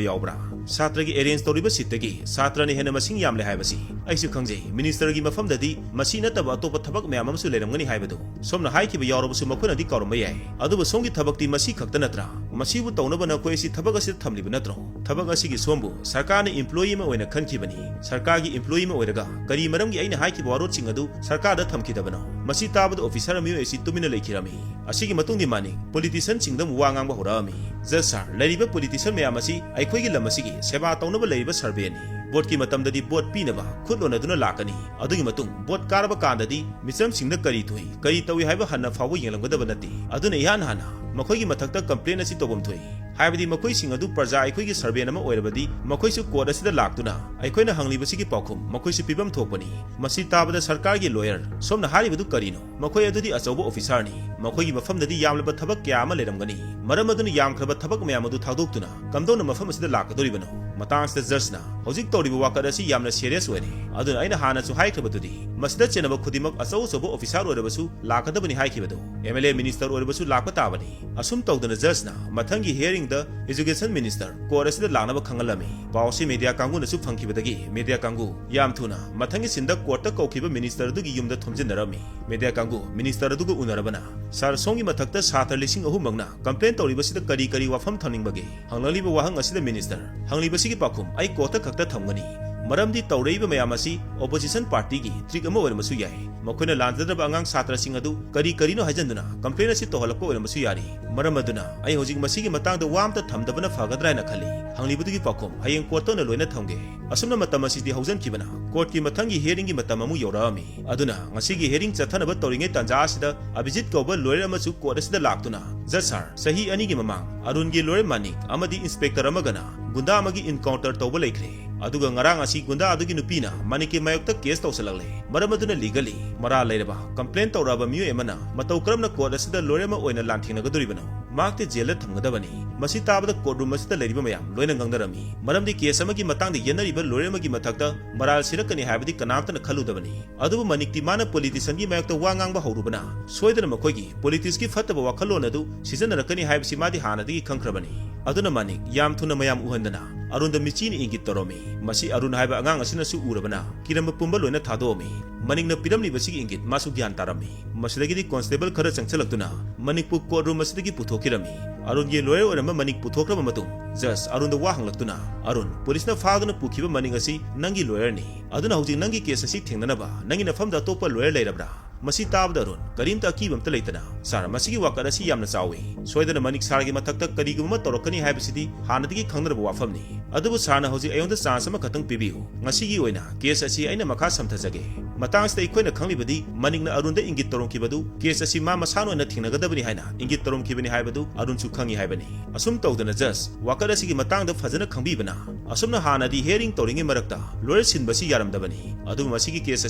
ꯌꯥꯎꯕ꯭ꯔꯥ? ꯁꯥꯇ꯭ꯔꯒꯤ arrange ꯇꯧꯔꯤꯕ seatꯇꯒꯤ ꯁꯥꯇ꯭ꯔꯅ ꯍꯦꯟꯅ ꯃꯁꯤꯡ ꯌꯥꯝꯂꯦ ꯍꯥꯏꯕꯁꯤ ꯑꯩꯁꯨ ꯈꯪꯖꯩ꯫ Ministerꯒꯤ ꯃꯐꯝꯗꯗꯤ ꯃꯁꯤ ꯅꯠꯇꯕ ꯑꯇꯣꯞꯄ ꯊꯕꯛ ꯃꯌꯥꯝ ꯑꯃꯁꯨ ꯂꯩꯔꯝꯒꯅꯤ ꯍꯥꯏꯕꯗꯨ ꯁꯣꯝꯅ ꯍꯥꯏꯈꯤꯕ ꯌꯥꯎꯔꯕꯁꯨ ꯃꯈꯣꯏꯅꯗꯤ ꯀꯥꯎꯔꯝꯕ ꯌꯥꯏ꯫ ꯑꯗꯨꯕꯨ ꯁꯣꯝꯒꯤ ꯊꯕꯛꯇꯤ ꯃꯁꯤ ꯈꯛꯇ ꯅꯠꯇ꯭ꯔꯥ?" ꯃꯁꯤꯕꯨ ꯇꯧꯅꯕ ꯅꯈꯣꯏ ꯑꯁꯤ ꯊꯕꯛ ꯑꯁꯤꯗ ꯊꯝꯂꯤꯕ ꯅꯠꯇ꯭ꯔꯣ? ꯊꯕꯛ ꯑꯁꯤꯒꯤ ꯁꯣꯝꯕꯨ ꯁꯔꯀꯥꯔꯅ employee ꯑꯃ ꯑꯣꯏꯅ ꯈꯟꯈꯤꯕꯅꯤ꯫ ꯁꯔꯀꯥꯔꯒꯤ employee ꯑꯃ ꯑꯣꯏꯔꯒ ꯀꯔꯤ ꯃꯔꯝꯒꯤ ꯑꯩꯅ ꯍꯥꯏꯈꯤꯕ ꯋꯥꯔꯣꯠꯁꯤꯡ ꯑꯗꯨ ꯁꯔꯀꯥꯔꯗ ꯊꯝꯈꯤꯗꯕꯅꯣ?" ꯃꯁꯤ ꯇꯥꯕꯗ officer ꯃꯤꯑꯣꯏ ꯑꯁꯤ ꯇꯨꯃꯤꯟꯅ ꯂꯩꯈꯤꯔꯝꯃꯤ꯫ ꯑꯁꯤꯒꯤ ꯃꯇꯨꯡꯗꯤ ꯃꯥꯅꯤꯛ politicianꯁꯤꯡꯗ ꯑꯃꯨꯛ ꯋꯥ ꯉꯥꯡꯕ ꯍꯧꯔꯛꯑꯝꯃꯤ꯫ "Judge sir, ꯂꯩꯔꯤꯕ politician ꯃꯌꯥꯝ ꯑꯁꯤ ꯑꯩꯈꯣꯏꯒꯤ ꯂꯝ ꯑꯁꯤꯒꯤ ꯁꯦꯕꯥ ꯇꯧꯅꯕ ꯂꯩꯔꯤꯕ surveyꯅꯤ꯫ Voteꯀꯤ ꯃꯇꯝꯗꯗꯤ vote ꯄꯤꯅꯕ ꯈꯨꯠ ꯂꯣꯟꯅꯗꯨꯅ ꯂꯥꯛꯀꯅꯤ꯫ ꯑꯗꯨꯒꯤ ꯃꯇꯨꯡ vote ꯀꯥꯔꯕ ꯀꯥꯟꯗꯗꯤ ꯃꯤꯆꯝꯁꯤꯡꯗ ꯀꯔꯤ ꯊꯣꯛꯏ, ꯀꯔꯤ ꯇꯧꯏ ꯍꯥꯏꯕ ꯍꯟꯅ ꯐꯥꯎꯕ ꯌꯦꯡꯂꯝꯒꯗꯕ ꯅꯠꯇꯦ꯫ ꯑꯗꯨꯅ ꯏꯍꯥꯟ ꯍꯥꯟꯅ ꯃꯈꯣꯏꯒꯤ ꯃꯊꯛꯇ complain ꯑꯁꯤ ꯇꯧꯐꯝ ꯊꯣꯛꯏ꯫ ꯍꯥꯏꯕꯗꯤ ꯃꯈꯣꯏꯁꯤꯡ ꯑꯗꯨ ꯄ꯭ꯔꯖꯥ ꯑꯩꯈꯣꯏꯒꯤ servantꯅ ꯑꯃ ꯑꯣꯏꯔꯕꯗꯤ ꯃꯈꯣꯏꯁꯨ court ꯑꯁꯤꯗ ꯂꯥꯛꯇꯨꯅ ꯑꯩꯈꯣꯏꯅ ꯍꯪꯂꯤꯕꯁꯤꯒꯤ ꯄꯥꯎꯈꯨꯝ ꯃꯈꯣꯏꯁꯨ ꯄꯤꯐꯝ ꯊꯣꯛꯄꯅꯤ꯫" ꯃꯁꯤ ꯇꯥꯕꯗ ꯁꯔꯀꯥꯔꯒꯤ lawyer, "ꯁꯣꯝꯅ ꯍꯥꯏꯔꯤꯕꯗꯨ ꯀꯔꯤꯅꯣ? ꯃꯈꯣꯏ ꯑꯗꯨꯗꯤ ꯑꯆꯧꯕ officerꯅꯤ꯫ ꯃꯈꯣꯏꯒꯤ ꯃꯐꯝꯗꯗꯤ ꯌꯥꯝꯂꯕ ꯊꯕꯛ ꯀꯌꯥ ꯑꯃ ꯂꯩꯔꯝꯒꯅꯤ꯫ ꯃꯔꯝ ꯑꯗꯨꯅ ꯌꯥꯝꯈ꯭ꯔꯕ ꯊꯕꯛ ꯃꯌꯥꯝ ꯑꯗꯨ ꯊꯥꯗꯣꯛꯇꯨꯅ ꯀꯝꯗꯧꯅ ꯃꯐꯝ ꯑꯁꯤꯗ ꯂꯥꯛꯀꯗꯧꯔꯤꯕꯅꯣ?" ꯃꯇꯥꯡ ꯑꯁꯤꯗ judgeꯅ, "ꯍꯧꯖꯤꯛ ꯇꯧꯔꯤꯕ ꯋꯥꯀꯠ ꯑꯁꯤ ꯌꯥꯝꯅ serious ꯑꯣꯏꯔꯦ꯫ ꯑꯗꯨꯅ ꯑꯩꯅ ꯍꯥꯟꯅꯁꯨ ꯍꯥꯏꯈ꯭ꯔꯕꯗꯨꯗꯤ ꯃꯁꯤꯗ ꯆꯦꯟꯅꯕ ꯈꯨꯗꯤꯡꯃꯛ ꯑꯆꯧ ꯑꯆꯧꯕ officer ꯑꯣꯏꯔꯕꯁꯨ ꯂꯥꯛꯀꯗꯕꯅꯤ ꯍꯥꯏꯈꯤꯕꯗꯣ꯫ MLA, minister ꯑꯣꯏꯔꯕꯁꯨ ꯂꯥꯛꯄ ꯇꯥꯕꯅꯤ꯫" ꯑꯁꯨꯝ ꯇꯧꯗꯅ judgeꯅ ꯃꯊꯪꯒꯤ hearingꯗ education minister court ꯑꯁꯤꯗ ꯂꯥꯛꯅꯕ ꯈꯪꯍꯜꯂꯝꯃꯤ꯫ ꯄꯥꯎ ꯑꯁꯤ media ꯀꯥꯡꯕꯨꯅꯁꯨ ꯐꯪꯈꯤꯕꯗꯒꯤ media ꯀꯥꯡꯕꯨ ꯌꯥꯝ ꯊꯨꯅ ꯃꯊꯪꯒꯤ sceneꯗ courtꯇ ꯀꯧꯈꯤꯕ minister ꯑꯗꯨꯒꯤ ꯌꯨꯝꯗ ꯊꯣꯝꯖꯤꯟꯅꯔꯝꯃꯤ꯫ Media ꯀꯥꯡꯕꯨ minister ꯑꯗꯨꯒ ꯎꯅꯔꯕꯅ, "Sir, ꯁꯣꯝꯒꯤ ꯃꯊꯛꯇ ꯁꯥꯇ꯭ꯔ ꯂꯤꯁꯤꯡ ꯑꯍꯨꯝꯃꯛꯅ complain ꯇꯧꯔꯤꯕꯁꯤꯗ ꯀꯔꯤ ꯀꯔꯤ ꯋꯥꯐꯝ ꯊꯝꯅꯤꯡꯕꯒꯦ?" ꯍꯪꯂꯛꯂꯤꯕ ꯋꯥꯍꯪ ꯑꯁꯤꯗ minister, "ꯍꯪꯂꯤꯕꯁꯤꯒꯤ ꯄꯥꯎꯈꯨꯝ ꯑꯩ courtꯇ ꯈꯛꯇ ꯊꯝꯒꯅꯤ꯫ ꯃꯔꯝꯗꯤ ꯇꯧꯔꯛꯏꯕ ꯃꯌꯥꯝ ꯑꯁꯤ opposition partyꯒꯤ trick ꯑꯃ ꯑꯣꯏꯔꯝꯕꯁꯨ ꯌꯥꯏ꯫ ꯃꯈꯣꯏꯅ ꯂꯥꯟꯖꯗ꯭ꯔꯕ ꯑꯉꯥꯡ ꯁꯥꯇ꯭ꯔꯁꯤꯡ ꯑꯗꯨ ꯀꯔꯤ ꯀꯔꯤꯅꯣ ꯍꯥꯏꯖꯟꯗꯨꯅ complain ꯑꯁꯤ ꯇꯧꯍꯜꯂꯛꯄ ꯑꯣꯏꯔꯝꯕꯁꯨ ꯌꯥꯔꯤ꯫ ꯃꯔꯝ ꯑꯗꯨꯅ ꯑꯩ ꯍꯧꯖꯤꯛ ꯃꯁꯤꯒꯤ ꯃꯇꯥꯡꯗ ꯋꯥ ꯑꯝꯇ ꯊꯝꯗꯕꯅ ꯐꯒꯗ꯭ꯔꯥ ꯍꯥꯏꯅ ꯈꯜꯂꯤ꯫ ꯍꯪꯂꯤꯕꯗꯨꯒꯤ ꯄꯥꯎꯈꯨꯝ ꯍꯌꯦꯡ courtꯇ ꯑꯣꯏꯅ ꯂꯣꯏꯅ ꯊꯝꯒꯦ꯫" ꯑꯁꯨꯝꯅ ꯃꯇꯝ ꯑꯁꯤꯗꯤ ꯍꯧꯖꯤꯟꯈꯤꯕꯅ courtꯀꯤ ꯃꯊꯪꯒꯤ hearingꯒꯤ ꯃꯇꯝ ꯑꯃꯨꯛ ꯌꯧꯔꯛꯑꯝꯃꯤ꯫ ꯑꯗꯨꯅ ꯉꯁꯤꯒꯤ hearing ꯆꯠꯊꯅꯕ ꯇꯧꯔꯤꯉꯩ ꯇꯥꯟꯖꯥ ꯑꯁꯤꯗ ꯑꯕꯤꯖꯤꯠ ꯀꯧꯕ lawyer ꯑꯃꯁꯨ court ꯑꯁꯤꯗ ꯂꯥꯛꯇꯨꯅ, "Judge sir, ꯆꯍꯤ ꯑꯅꯤꯒꯤ ꯃꯃꯥꯡ ꯑꯔꯨꯟꯒꯤ lawyer ꯃꯥꯅꯤꯛ ꯑꯃꯗꯤ inspector ꯑꯃꯒꯅ ꯒꯨꯟꯗꯥ ꯑꯃꯒꯤ encounter ꯇꯧꯕ ꯂꯩꯈ꯭ꯔꯦ꯫ ꯑꯗꯨꯒ ꯉꯔꯥꯡ ꯑꯁꯤ ꯒꯨꯟꯗꯥ ꯑꯗꯨꯒꯤ ꯅꯨꯄꯤꯅ ꯃꯥꯅꯤꯛꯀꯤ ꯃꯥꯌꯣꯛꯇ case ꯇꯧꯁꯜꯂꯛꯂꯦ꯫ ꯃꯔꯝ ꯑꯗꯨꯅ legally ꯃꯔꯥꯜ ꯂꯩꯔꯕ complain ꯇꯧꯔꯛꯑꯕ ꯃꯤꯑꯣꯏ ꯑꯃꯅ ꯃꯇꯧ ꯀꯔꯝꯅ court ꯑꯁꯤꯗ lawyer ꯑꯃ ꯑꯣꯏꯅ ꯂꯥꯟꯊꯦꯡꯅꯒꯗꯧꯔꯤꯕꯅꯣ? ꯃꯍꯥꯛꯇꯤ jailꯗ ꯊꯝꯒꯗꯕꯅꯤ꯫" ꯃꯁꯤ ꯇꯥꯕꯗ courtroom ꯑꯁꯤꯗ ꯂꯩꯔꯤꯕ ꯃꯌꯥꯝ ꯂꯣꯏꯅ ꯉꯥꯡꯅꯔꯝꯃꯤ꯫ ꯃꯔꯝꯗꯤ case ꯑꯃꯒꯤ ꯃꯇꯥꯡꯗ ꯌꯦꯠꯅꯔꯤꯕ lawyer ꯑꯃꯒꯤ ꯃꯊꯛꯇ ꯃꯔꯥꯜ ꯁꯤꯔꯛꯀꯅꯤ ꯍꯥꯏꯕꯗꯤ ꯀꯅꯥꯝꯇꯅ ꯈꯜꯂꯨꯗꯕꯅꯤ꯫ ꯑꯗꯨꯕꯨ ꯃꯥꯅꯤꯛꯇꯤ ꯃꯥꯅ politicianꯒꯤ ꯃꯥꯌꯣꯛꯇ ꯋꯥ ꯉꯥꯡꯕ ꯍꯧꯔꯨꯕꯅ ꯁꯣꯏꯗꯅ ꯃꯈꯣꯏꯒꯤ politicsꯀꯤ ꯐꯠꯇꯕ ꯋꯥꯈꯜꯂꯣꯟ ꯑꯗꯨ ꯁꯤꯖꯤꯟꯅꯔꯛꯀꯅꯤ ꯍꯥꯏꯕꯁꯤ ꯃꯥꯗꯤ ꯍꯥꯟꯅꯗꯒꯤ ꯈꯪꯈ꯭ꯔꯕꯅꯤ꯫ ꯑꯗꯨꯅ ꯃꯥꯅꯤꯛ ꯌꯥꯝ ꯊꯨꯅ ꯃꯌꯥꯝ ꯎꯍꯟꯗꯅ ꯑꯔꯨꯟꯗ ꯃꯤꯆꯤꯅ ꯏꯪꯒꯤꯠ ꯇꯧꯔꯝꯃꯤ꯫ ꯃꯁꯤ ꯑꯔꯨꯟ ꯍꯥꯏꯕ ꯑꯉꯥꯡ ꯑꯁꯤꯅꯁꯨ ꯎꯔꯕꯅ ꯀꯤꯔꯝꯕ ꯄꯨꯝꯕ ꯂꯣꯏꯅ ꯊꯥꯗꯣꯛꯑꯝꯃꯤ꯫ ꯃꯅꯤꯡꯅ ꯄꯤꯔꯝꯂꯤꯕꯁꯤꯒꯤ ꯏꯪꯒꯤꯠ ꯃꯥꯁꯨ ꯒ꯭ꯌꯥꯟ ꯇꯥꯔꯝꯃꯤ꯫ ꯃꯁꯤꯗꯒꯤꯗꯤ ꯀꯣꯟꯁꯇꯦꯕꯜ ꯈꯔ ꯆꯪꯁꯤꯜꯂꯛꯇꯨꯅ ꯃꯅꯤꯛꯄꯨ ꯀꯣꯔꯠ ꯔꯨꯝ ꯑꯁꯤꯗꯒꯤ ꯄꯨꯊꯣꯛꯈꯤꯔꯝꯃꯤ꯫ ꯑꯔꯨꯟꯒꯤ ꯂꯣꯌꯔ ꯑꯣꯏꯔꯝꯕ ꯃꯅꯤꯛ ꯄꯨꯊꯣꯛꯈ꯭ꯔꯕ ꯃꯇꯨꯡ ꯖꯖ ꯑꯔꯨꯟꯗ ꯋꯥ ꯍꯪꯂꯛꯇꯨꯅ, "ꯑꯔꯨꯟ, ꯄꯨꯂꯤꯁꯅ ꯐꯥꯗꯨꯅ ꯄꯨꯈꯤꯕ ꯃꯅꯤꯛ ꯑꯁꯤ ꯅꯪꯒꯤ ꯂꯣꯌꯔꯅꯤ꯫ ꯑꯗꯨꯅ ꯍꯧꯖꯤꯛ ꯅꯪꯒꯤ ꯀꯦꯁ ꯑꯁꯤ ꯊꯦꯡꯅꯅꯕ ꯅꯪꯒꯤ ꯅꯐꯝꯗ ꯑꯇꯣꯞꯄ ꯂꯣꯌꯔ ꯂꯩꯔꯕ꯭ꯔꯥ?" ꯃꯁꯤ ꯇꯥꯕꯗ ꯑꯔꯨꯟ ꯀꯔꯤꯝꯇ ꯑꯀꯤꯕ ꯑꯝꯇ ꯂꯩꯇꯅ, "ꯁꯥꯔ, ꯃꯁꯤꯒꯤ ꯋꯥꯀꯠ ꯑꯁꯤ ꯌꯥꯝꯅ ꯆꯥꯎꯏ꯫ ꯁꯣꯏꯗꯅ ꯃꯅꯤꯛ ꯁꯥꯔꯒꯤ ꯃꯊꯛꯇ ꯀꯔꯤꯒꯨꯝꯕ ꯑꯃ ꯇꯧꯔꯛꯀꯅꯤ ꯍꯥꯏꯕꯁꯤꯗꯤ ꯍꯥꯟꯅꯗꯒꯤ ꯈꯪꯅꯔꯕ ꯋꯥꯐꯝꯅꯤ꯫ ꯑꯗꯨꯕꯨ ꯁꯥꯔꯅ ꯍꯧꯖꯤꯛ ꯑꯩꯉꯣꯟꯗ ꯆꯥꯟꯁ ꯑꯃꯈꯛꯇꯪ ꯄꯤꯕꯤꯌꯨ꯫ ꯉꯁꯤꯒꯤ ꯑꯣꯏꯅ ꯀꯦꯁ ꯑꯁꯤ ꯑꯩꯅ ꯃꯈꯥ ꯁꯝꯊꯖꯒꯦ꯫ ꯃꯇꯥꯡꯁꯤꯗ ꯑꯩꯈꯣꯏꯅ ꯈꯪꯂꯤꯕꯗꯤ ꯃꯅꯤꯛꯅ ꯑꯔꯨꯟꯗ ꯏꯪꯒꯤꯠ ꯇꯧꯔꯝꯈꯤꯕꯗꯨ ꯀꯦꯁ ꯑꯁꯤ ꯃꯥ ꯃꯁꯥꯅ ꯑꯣꯏꯅ ꯊꯦꯡꯅꯒꯗꯕꯅꯤ ꯍꯥꯏꯅ ꯏꯪꯒꯤꯠ ꯇꯧꯔꯝꯈꯤꯕꯅꯤ ꯍꯥꯏꯕꯗꯨ ꯑꯔꯨꯟꯁꯨ ꯈꯪꯏ ꯍꯥꯏꯕꯅꯤ꯫ ꯑꯁꯨꯝ ꯇꯧꯗꯅ ꯖꯖ ꯋꯥꯀꯠ ꯑꯁꯤꯒꯤ ꯃꯇꯥꯡꯗ ꯐꯖꯅ ꯈꯪꯕꯤꯕꯅ, ꯑꯁꯨꯝꯅ ꯍꯥꯟꯅꯗꯤ ꯍꯤꯌꯔꯤꯡ ꯇꯧꯔꯤꯉꯩ ꯃꯔꯛꯇ ꯂꯣꯌꯔ ꯁꯤꯟꯕꯁꯤ ꯌꯥꯔꯝꯗꯕꯅꯤ꯫ ꯑꯗꯨꯕꯨ ꯃꯁꯤꯒꯤ ꯀꯦꯁ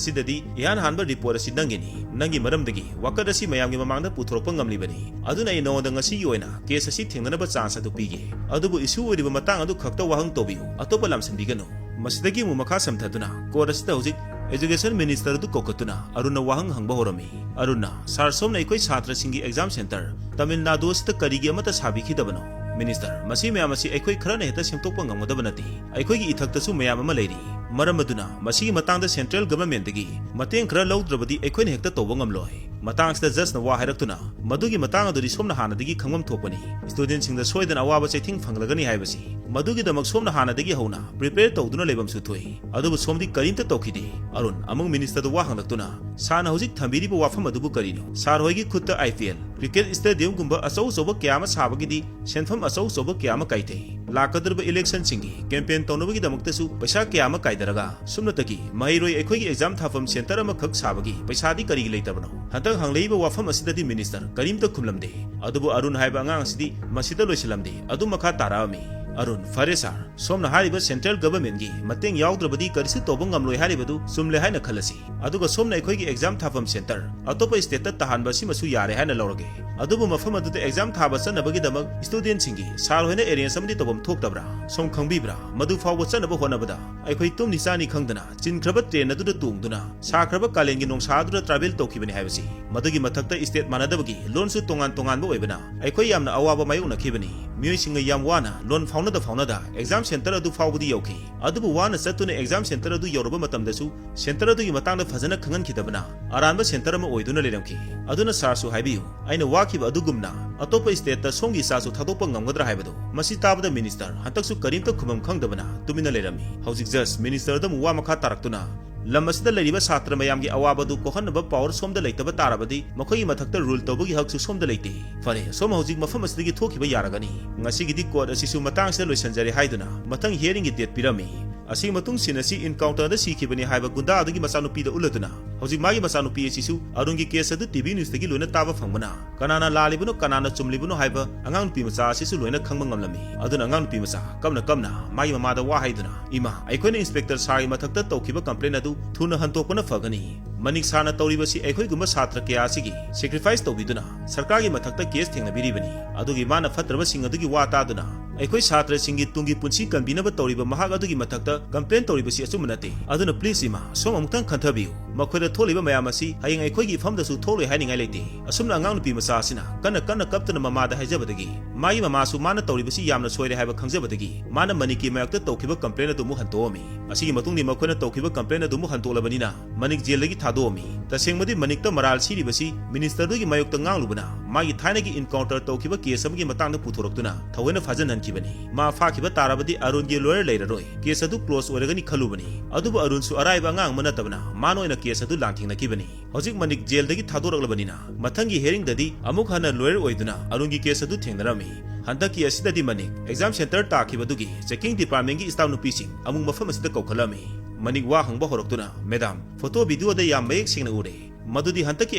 ꯑꯁꯤꯗꯗꯤ ꯏꯍꯥꯟ ꯍꯥꯟꯕ ꯔꯤꯄꯣꯔꯠ ꯑꯁꯤ ꯅꯪꯒꯤꯅꯤ꯫ ꯅꯪꯒꯤ ꯃꯔꯝꯗꯒꯤ ꯋꯥꯀꯠ ꯑꯁꯤ ꯃꯌꯥꯝꯒꯤ ꯃꯃꯥꯡꯗ ꯄꯨꯊꯣꯔꯛꯄ ꯉꯝꯂꯤꯕꯅꯤ꯫ ꯑꯗꯨꯅ ꯑꯩ ꯅꯉꯣꯟꯗ ꯉꯁꯤꯒꯤ ꯑꯣꯏꯅ ꯀꯦꯁ ꯑꯁꯤ ꯊꯦꯡꯅꯅꯕ ꯆꯥꯟꯁ ꯑꯗꯨ ꯄꯤꯒꯦ꯫ ꯑꯗꯨꯕꯨ ꯏꯁꯨ ꯑꯣꯏꯔꯤꯕ ꯃꯇꯥꯡ ꯑꯗꯨ ꯈꯛꯇ ꯋꯥꯍꯪ ꯇꯧꯕꯤꯌꯨ, ꯑꯇꯣꯞꯄ ꯂꯥꯝꯁꯤꯟꯕꯤꯒꯅꯨ꯫" ꯃꯁꯤꯗꯒꯤ ꯑꯃꯨꯛ ꯃꯈꯥ ꯁꯝꯊꯗꯨꯅ ꯀꯣꯔꯠ ꯑꯁꯤꯗ ꯍꯧꯖꯤꯛ ꯑꯦꯖꯨꯀꯦꯁꯟ ꯃꯤꯅꯤꯁꯇꯔ ꯑꯗꯨ ꯀꯧꯈꯠꯇꯨꯅ ꯑꯔꯨꯟꯅ ꯋꯥꯍꯪ ꯍꯪꯕ ꯍꯧꯔꯝꯃꯤ꯫ "ꯑꯔꯨꯟꯅ, ꯁꯥꯔ, ꯁꯣꯝꯅ ꯑꯩꯈꯣꯏ ꯁꯥꯇ꯭ꯔꯁꯤꯡꯒꯤ ꯑꯦꯛꯖꯥꯝ ꯁꯦꯟꯇꯔ ꯇꯥꯃꯤꯜ ꯅꯥꯗꯨ ꯑꯁꯤꯗ ꯀꯔꯤꯒꯤ ꯑꯃꯠꯇ ꯁꯥꯕꯤꯈꯤꯗꯕꯅꯣ?" "ꯃꯤꯅꯤꯁꯇꯔ, ꯃꯁꯤ ꯃꯌꯥꯝ ꯑꯁꯤ ꯑꯩꯈꯣꯏ ꯈꯔꯅ ꯍꯦꯛꯇ ꯁꯦꯝꯗꯣꯛꯄ ꯉꯝꯒꯗꯕ ꯅꯠꯇꯦ꯫ ꯑꯩꯈꯣꯏꯒꯤ ꯏꯊꯛꯇꯁꯨ ꯃꯌꯥꯝ ꯑꯃ ꯂꯩꯔꯤ꯫ ꯃꯔꯝ ꯑꯗꯨꯅ ꯃꯁꯤꯒꯤ ꯃꯇꯥꯡꯗ ꯁꯦꯟꯇ꯭ꯔꯦꯜ ꯒꯚꯔꯟꯃꯦꯟꯠꯇꯒꯤ ꯃꯇꯦꯡ ꯈꯔ ꯂꯧꯗ꯭ꯔꯕꯗꯤ ꯑꯩꯈꯣꯏꯅ ꯍꯦꯛꯇ ꯇꯧꯕ ꯉꯝꯂꯣꯏ꯫" ꯃꯇꯥꯡꯁꯤꯗ ꯖꯖꯅ ꯋꯥ ꯍꯥꯏꯔꯛꯇꯨꯅ, "ꯃꯗꯨꯒꯤ ꯃꯇꯥꯡ ꯑꯗꯨꯗꯤ ꯁꯣꯝꯅ ꯍꯥꯟꯅꯗꯒꯤ ꯈꯪꯐꯝ ꯊꯣꯛꯄꯅꯤ꯫ ꯁ꯭ꯇꯨꯗꯦꯟꯠꯁꯤꯡꯗ ꯁꯣꯏꯗꯅ ꯑꯋꯥꯕ ꯆꯩꯊꯦꯡ ꯐꯪꯂꯒꯅꯤ ꯍꯥꯏꯕꯁꯤ꯫ ꯃꯗꯨꯒꯤꯗꯃꯛ ꯁꯣꯝꯅ ꯍꯥꯟꯅꯗꯒꯤ ꯍꯧꯅ ꯄ꯭ꯔꯤꯄꯦꯌꯔ ꯇꯧꯗꯨꯅ ꯂꯩꯐꯝꯁꯨ ꯊꯣꯛꯏ꯫ ꯑꯗꯨꯕꯨ ꯁꯣꯝꯗꯤ ꯀꯔꯤꯝꯇ ꯇꯧꯈꯤꯗꯦ꯫" ꯑꯔꯨꯟ ꯑꯃꯨꯛ ꯃꯤꯅꯤꯁꯇꯔꯗ ꯋꯥ ꯍꯪꯂꯛꯇꯨꯅ, "ꯁꯥꯔꯅ ꯍꯧꯖꯤꯛ ꯊꯝꯕꯤꯔꯤꯕ ꯋꯥꯐꯝ ꯑꯗꯨꯕꯨ ꯀꯔꯤꯅꯣ? ꯁꯥꯔ ꯍꯣꯏꯒꯤ ꯈꯨꯠꯇ ꯑꯥꯏ ꯄꯤ ꯑꯦꯜ, ꯀ꯭ꯔꯤꯀꯦꯠ ꯁ꯭ꯇꯦꯗꯤꯌꯝꯒꯨꯝꯕ ꯑꯆꯧ ꯑꯆꯧꯕ ꯀꯌꯥ ꯑꯃ ꯁꯥꯕꯒꯤꯗꯤ ꯁꯦꯟꯐꯝ ꯑꯆꯧ ꯑꯆꯧꯕ ꯀꯌꯥ ꯑꯃ ꯀꯥꯏꯊꯩ꯫ ꯂꯥꯛꯀꯗꯧꯔꯤꯕ ꯏꯂꯦꯛꯁꯟꯁꯤꯡꯒꯤ ꯀꯦꯝꯄꯦꯟ ꯇꯧꯅꯕꯒꯤꯗꯃꯛꯇꯁꯨ ꯄꯩꯁꯥ ꯀꯌꯥ ꯑꯃ ꯀꯥꯏꯊꯔꯒ ꯁꯨꯞꯅꯇꯒꯤ ꯃꯍꯩꯔꯣꯏ ꯑꯩꯈꯣꯏꯒꯤ ꯑꯦꯛꯖꯥꯝ ꯊꯥꯐꯝ ꯁꯦꯟꯇꯔ ꯑꯃꯈꯛ ꯁꯥꯕꯒꯤ ꯄꯩꯁꯥꯗꯤ ꯀꯔꯤꯒꯤ ꯂꯩꯇꯕꯅꯣ?" ꯍꯟꯗꯛ ꯍꯪꯂꯛꯏꯕ ꯋꯥꯐꯝ ꯑꯁꯤꯗꯗꯤ ꯃꯤꯅꯤꯁꯇꯔ ꯀꯔꯤꯝꯇ ꯈꯨꯝꯂꯝꯗꯦ꯫ ꯑꯗꯨꯕꯨ ꯑꯔꯨꯟ ꯍꯥꯏꯕ ꯑꯉꯥꯡ ꯑꯁꯤꯗꯤ ꯃꯁꯤꯗ ꯂꯣꯏꯁꯤꯜꯂꯝꯗꯦ꯫ ꯑꯗꯨꯝ ꯃꯈꯥ ꯇꯥꯔꯛꯑꯝꯃꯤ, "ꯑꯔꯨꯟ, ꯐꯔꯦ ꯁꯥꯔ, ꯁꯣꯝꯅ ꯍꯥꯏꯔꯤꯕ ꯁꯦꯟꯇ꯭ꯔꯦꯜ ꯒꯚꯔꯟꯃꯦꯟꯠꯀꯤ ꯃꯇꯦꯡ ꯌꯥꯎꯗ꯭ꯔꯕꯗꯤ ꯀꯔꯤꯁꯨ ꯇꯧꯕ ꯉꯝꯂꯣꯏ ꯍꯥꯏꯔꯤꯕꯗꯨ ꯆꯨꯝꯂꯦ ꯍꯥꯏꯅ ꯈꯜꯂꯁꯤ꯫ ꯑꯗꯨꯒ ꯁꯣꯝꯅ ꯑꯩꯈꯣꯏꯒꯤ ꯑꯦꯛꯖꯥꯝ ꯊꯥꯐꯝ ꯁꯦꯟꯇꯔ ꯑꯇꯣꯞꯄ ꯁ꯭ꯇꯦꯠꯇ ꯇꯥꯍꯟꯕ ꯑꯁꯤꯃꯁꯨ ꯌꯥꯔꯦ ꯍꯥꯏꯅ ꯂꯧꯔꯒꯦ꯫ ꯑꯗꯨꯕꯨ ꯃꯐꯝ ꯑꯗꯨꯗ ꯑꯦꯛꯖꯥꯝ ꯊꯥꯕ ꯆꯠꯅꯕꯒꯤꯗꯃꯛ ꯁ꯭ꯇꯨꯗꯦꯟꯠꯁꯤꯡꯒꯤ ꯁꯥꯔ ꯍꯣꯏꯅ ꯑꯦꯔꯦꯟꯖ ꯑꯃꯗꯤ ꯇꯧꯐꯝ ꯊꯣꯛꯇꯕ꯭ꯔꯥ? ꯁꯣꯝ ꯈꯪꯕꯤꯕ꯭ꯔꯥ? ꯃꯗꯨ ꯐꯥꯎꯕ ꯆꯠꯅꯕ ꯍꯣꯠꯅꯕꯗ ꯑꯩꯈꯣꯏ ꯇꯨꯝꯅꯤ ꯆꯥꯅꯤ ꯈꯪꯗꯅ ꯆꯤꯟꯈ꯭ꯔꯕ ꯇ꯭ꯔꯦꯟ ꯑꯗꯨꯗ ꯇꯣꯡꯗꯨꯅ ꯁꯥꯈ꯭ꯔꯕ ꯀꯥꯂꯦꯟꯒꯤ ꯅꯣꯡꯁꯥ ꯑꯗꯨꯗ ꯇ꯭ꯔꯥꯚꯦꯜ ꯇꯧꯈꯤꯕꯅꯤ ꯍꯥꯏꯕꯁꯤ꯫ ꯃꯗꯨꯒꯤ ꯃꯊꯛꯇ ꯁ꯭ꯇꯦꯠ ꯃꯥꯟꯅꯗꯕꯒꯤ ꯂꯣꯟꯁꯨ ꯇꯣꯉꯥꯟ ꯇꯣꯉꯥꯟꯕ ꯑꯣꯏꯕꯅ ꯑꯩꯈꯣꯏ ꯌꯥꯝꯅ ꯑꯋꯥꯕ ꯃꯥꯌꯣꯛꯅꯈꯤꯕꯅꯤ꯫ ꯃꯤꯑꯣꯏꯁꯤꯡꯒ ꯌꯥꯝ ꯋꯥꯅ ꯂꯣꯟ ꯐꯥꯎꯅꯗ ꯐꯥꯎꯅꯗ exam center ꯑꯗꯨ ꯐꯥꯎꯕꯗꯤ ꯌꯧꯈꯤ꯫ ꯑꯗꯨꯕꯨ ꯋꯥꯅ ꯆꯠꯇꯨꯅ exam center ꯑꯗꯨ ꯌꯧꯔꯕ ꯃꯇꯝꯗꯁꯨ center ꯑꯗꯨꯒꯤ ꯃꯇꯥꯡꯗ ꯐꯖꯅ ꯈꯪꯍꯟꯈꯤꯗꯕꯅ ꯑꯔꯥꯟꯕ center ꯑꯃ ꯑꯣꯏꯗꯨꯅ ꯂꯩꯔꯝꯈꯤ꯫ ꯑꯗꯨꯅ sirꯁꯨ ꯍꯥꯏꯕꯤꯌꯨ, ꯑꯩꯅ ꯋꯥꯈꯤꯕ ꯑꯗꯨꯒꯨꯝꯅ ꯑꯇꯣꯞꯄ stateꯇ ꯁꯣꯝꯒꯤ ꯏꯆꯥꯁꯨ ꯊꯥꯗꯣꯛꯄ ꯉꯝꯒꯗ꯭ꯔꯥ ꯍꯥꯏꯕꯗꯨ꯫ ꯃꯁꯤ ꯇꯥꯕꯗ minister ꯍꯟꯗꯛꯁꯨ ꯀꯔꯤꯝꯇ ꯈꯨꯝꯐꯝ ꯈꯪꯗꯕꯅ ꯇꯨꯃꯤꯟꯅ ꯂꯩꯔꯝꯃꯤ꯫ ꯍꯧꯖꯤꯛ just ministerꯗ ꯑꯃꯨꯛ ꯋꯥ ꯃꯈꯥ ꯇꯥꯔꯛꯇꯨꯅ, ꯂꯝ ꯑꯁꯤꯗ ꯂꯩꯔꯤꯕ ꯁꯥꯇ꯭ꯔ ꯃꯌꯥꯝꯒꯤ ꯑꯋꯥꯕꯗꯨ ꯀꯣꯛꯍꯟꯅꯕ power ꯁꯣꯝꯗ ꯂꯩꯇꯕ ꯇꯥꯔꯕꯗꯤ ꯃꯈꯣꯏꯒꯤ ꯃꯊꯛꯇ rule ꯇꯧꯕꯒꯤ ꯍꯛꯁꯨ ꯁꯣꯝꯗ ꯂꯩꯇꯦ꯫ ꯐꯔꯦ, ꯁꯣꯝ ꯍꯧꯖꯤꯛ ꯃꯐꯝ ꯑꯁꯤꯗꯒꯤ ꯊꯣꯛꯈꯤꯕ ꯌꯥꯔꯒꯅꯤ꯫ ꯉꯁꯤꯒꯤꯗꯤ court ꯑꯁꯤꯁꯨ ꯃꯇꯥꯡꯁꯤꯗ ꯂꯣꯏꯁꯤꯟꯖꯔꯦ ꯍꯥꯏꯗꯨꯅ ꯃꯊꯪ hearingꯒꯤ date ꯄꯤꯔꯝꯃꯤ꯫ ꯑꯁꯤꯒꯤ ꯃꯇꯨꯡ scene ꯑꯁꯤ encounterꯗ ꯁꯤꯈꯤꯕꯅꯤ ꯍꯥꯏꯕ ꯒꯨꯟꯗꯥ ꯑꯗꯨꯒꯤ ꯃꯆꯥꯅꯨꯄꯤꯗ ꯎꯠꯂꯗꯨꯅ ꯍꯧꯖꯤꯛ ꯃꯥꯒꯤ ꯃꯆꯥꯅꯨꯄꯤ ꯑꯁꯤꯁꯨ ꯑꯔꯨꯟꯒꯤ case ꯑꯗꯨ TV newsꯇꯒꯤ ꯂꯣꯏꯅ ꯇꯥꯕ ꯐꯪꯕꯅ ꯀꯅꯥꯅ ꯂꯥꯜꯂꯤꯕꯅꯣ, ꯀꯅꯥꯅ ꯆꯨꯝꯂꯤꯕꯅꯣ ꯍꯥꯏꯕ ꯑꯉꯥꯡ ꯅꯨꯄꯤ ꯃꯆꯥ ꯑꯁꯤꯁꯨ ꯂꯣꯏꯅ ꯈꯪꯕ ꯉꯝꯂꯝꯃꯤ꯫ ꯑꯗꯨꯅ ꯑꯉꯥꯡ ꯅꯨꯄꯤ ꯃꯆꯥ ꯀꯞꯅ ꯀꯞꯅ ꯃꯥꯒꯤ ꯃꯃꯥꯗ ꯋꯥ ꯍꯥꯏꯗꯨꯅ, "ꯏꯃꯥ, ꯑꯩꯈꯣꯏꯅ inspector sirꯒꯤ ꯃꯊꯛꯇ ꯇꯧꯈꯤꯕ complaint ꯑꯗꯨ ꯊꯨꯅ ꯍꯟꯗꯣꯛꯄꯅ ꯐꯒꯅꯤ꯫ ꯃꯅꯤꯛ sirꯅ ꯇꯧꯔꯤꯕꯁꯤ ꯑꯩꯈꯣꯏꯒꯨꯝꯕ ꯁꯥꯇ꯭ꯔ ꯀꯌꯥ ꯑꯁꯤꯒꯤ sacrifice ꯇꯧꯕꯤꯗꯨꯅ ꯁꯔꯀꯥꯔꯒꯤ ꯃꯊꯛꯇ case ꯊꯦꯡꯅꯕꯤꯔꯤꯕꯅꯤ꯫ ꯑꯗꯨꯒꯤ ꯃꯥꯅ ꯐꯠꯇ꯭ꯔꯕꯁꯤꯡ ꯑꯗꯨꯒꯤ ꯋꯥ ꯇꯥꯗꯨꯅ ꯑꯩꯈꯣꯏ ꯁꯥꯇ꯭ꯔꯁꯤꯡꯒꯤ ꯇꯨꯡꯒꯤ ꯄꯨꯟꯁꯤ ꯀꯟꯕꯤꯅꯕ ꯇꯧꯔꯤꯕ ꯃꯍꯥꯛ ꯑꯗꯨꯒꯤ ꯃꯊꯛꯇ complaint ꯇꯧꯔꯤꯕꯁꯤ ꯑꯆꯨꯝꯕ ꯅꯠꯇꯦ꯫ ꯑꯗꯨꯅ please ꯏꯃꯥ, ꯁꯣꯝ ꯑꯃꯨꯛꯇꯪ ꯈꯟꯊꯕꯤꯌꯨ꯫ ꯃꯈꯣꯏꯗ ꯊꯣꯛꯂꯤꯕ ꯃꯌꯥꯝ ꯑꯁꯤ ꯍꯌꯦꯡ ꯑꯩꯈꯣꯏꯒꯤ ꯏꯐꯝꯗꯁꯨ ꯊꯣꯛꯂꯣꯏ ꯍꯥꯏꯅꯤꯡꯉꯥꯏ ꯂꯩꯇꯦ"꯫ ꯑꯁꯨꯝꯅ ꯑꯉꯥꯡ ꯅꯨꯄꯤ ꯃꯆꯥ ꯑꯁꯤꯅ ꯀꯟꯅ ꯀꯟꯅ ꯀꯞꯇꯨꯅ ꯃꯃꯥꯗ ꯍꯥꯏꯖꯕꯗꯒꯤ ꯃꯥꯒꯤ ꯃꯃꯥꯁꯨ ꯃꯥꯅ ꯇꯧꯔꯤꯕꯁꯤ ꯌꯥꯝꯅ ꯁꯣꯏꯔꯦ ꯍꯥꯏꯕ ꯈꯪꯖꯕꯗꯒꯤ ꯃꯥꯅ ꯃꯅꯤꯛꯀꯤ ꯃꯥꯌꯣꯛꯇ ꯇꯧꯈꯤꯕ complaint ꯑꯗꯨ ꯑꯃꯨꯛ ꯍꯟꯗꯣꯛꯑꯝꯃꯤ꯫ ꯑꯁꯤꯒꯤ ꯃꯇꯨꯡꯗꯤ ꯃꯈꯣꯏꯅ ꯇꯧꯈꯤꯕ complaint ꯑꯗꯨ ꯑꯃꯨꯛ ꯍꯟꯗꯣꯛꯂꯕꯅꯤꯅ ꯃꯅꯤꯛ jailꯗꯒꯤ ꯊꯥꯗꯣꯛꯑꯝꯃꯤ꯫ ꯇꯁꯦꯡꯕꯗꯤ ꯃꯅꯤꯛꯇ ꯃꯔꯥꯜ ꯁꯤꯔꯤꯕꯁꯤ ministerꯗꯨꯒꯤ ꯃꯥꯌꯣꯛꯇ ꯉꯥꯡꯂꯨꯕꯅ ꯃꯥꯒꯤ ꯊꯥꯏꯅꯒꯤ encounter ꯇꯧꯈꯤꯕ case ꯑꯃꯒꯤ ꯃꯇꯥꯡꯗ ꯄꯨꯊꯣꯔꯛꯇꯨꯅ ꯊꯑꯣꯏꯅ ꯐꯥꯖꯤꯟꯍꯟꯈꯤꯕꯅꯤ꯫ ꯃꯥ ꯐꯥꯈꯤꯕ ꯇꯥꯔꯕꯗꯤ ꯑꯔꯨꯟꯒꯤ lawyer ꯂꯩꯔꯔꯣꯏ, case ꯑꯗꯨ close ꯑꯣꯏꯔꯒꯅꯤ ꯈꯜꯂꯨꯕꯅꯤ꯫ ꯑꯗꯨꯕꯨ ꯑꯔꯨꯟꯁꯨ ꯑꯔꯥꯏꯕ ꯑꯉꯥꯡ ꯑꯃ ꯅꯠꯇꯕꯅ ꯃꯥꯅ ꯑꯣꯏꯅ case ꯑꯗꯨ ꯂꯥꯟꯊꯦꯡꯅꯈꯤꯕꯅꯤ꯫ ꯍꯧꯖꯤꯛ ꯃꯅꯤꯛ jailꯗꯒꯤ ꯊꯥꯗꯣꯔꯛꯂꯕꯅꯤꯅ ꯃꯊꯪꯒꯤ hearingꯗꯗꯤ ꯑꯃꯨꯛ ꯍꯟꯅ lawyer ꯑꯣꯏꯗꯨꯅ ꯑꯔꯨꯟꯒꯤ case ꯑꯗꯨ ꯊꯦꯡꯅꯔꯝꯃꯤ꯫ ꯍꯟꯗꯛꯀꯤ ꯑꯁꯤꯗꯗꯤ Manik exam center ꯇꯥꯈꯤꯕꯗꯨꯒꯤ checking departmentꯀꯤ staff ꯅꯨꯄꯤꯁꯤꯡ ꯑꯃꯨꯛ ꯃꯐꯝ ꯑꯁꯤꯗ ꯀꯧꯈꯠꯂꯝꯃꯤ꯫ ꯃꯅꯤꯛ ꯋꯥ ꯍꯪꯕ ꯍꯧꯔꯛꯇꯨꯅ, "Madam, photo videoꯗ ꯌꯥꯝ ꯃꯌꯦꯛ ꯁꯦꯡꯅ ꯎꯔꯦ꯫ ꯃꯗꯨꯗꯤ ꯍꯟꯗꯛꯀꯤ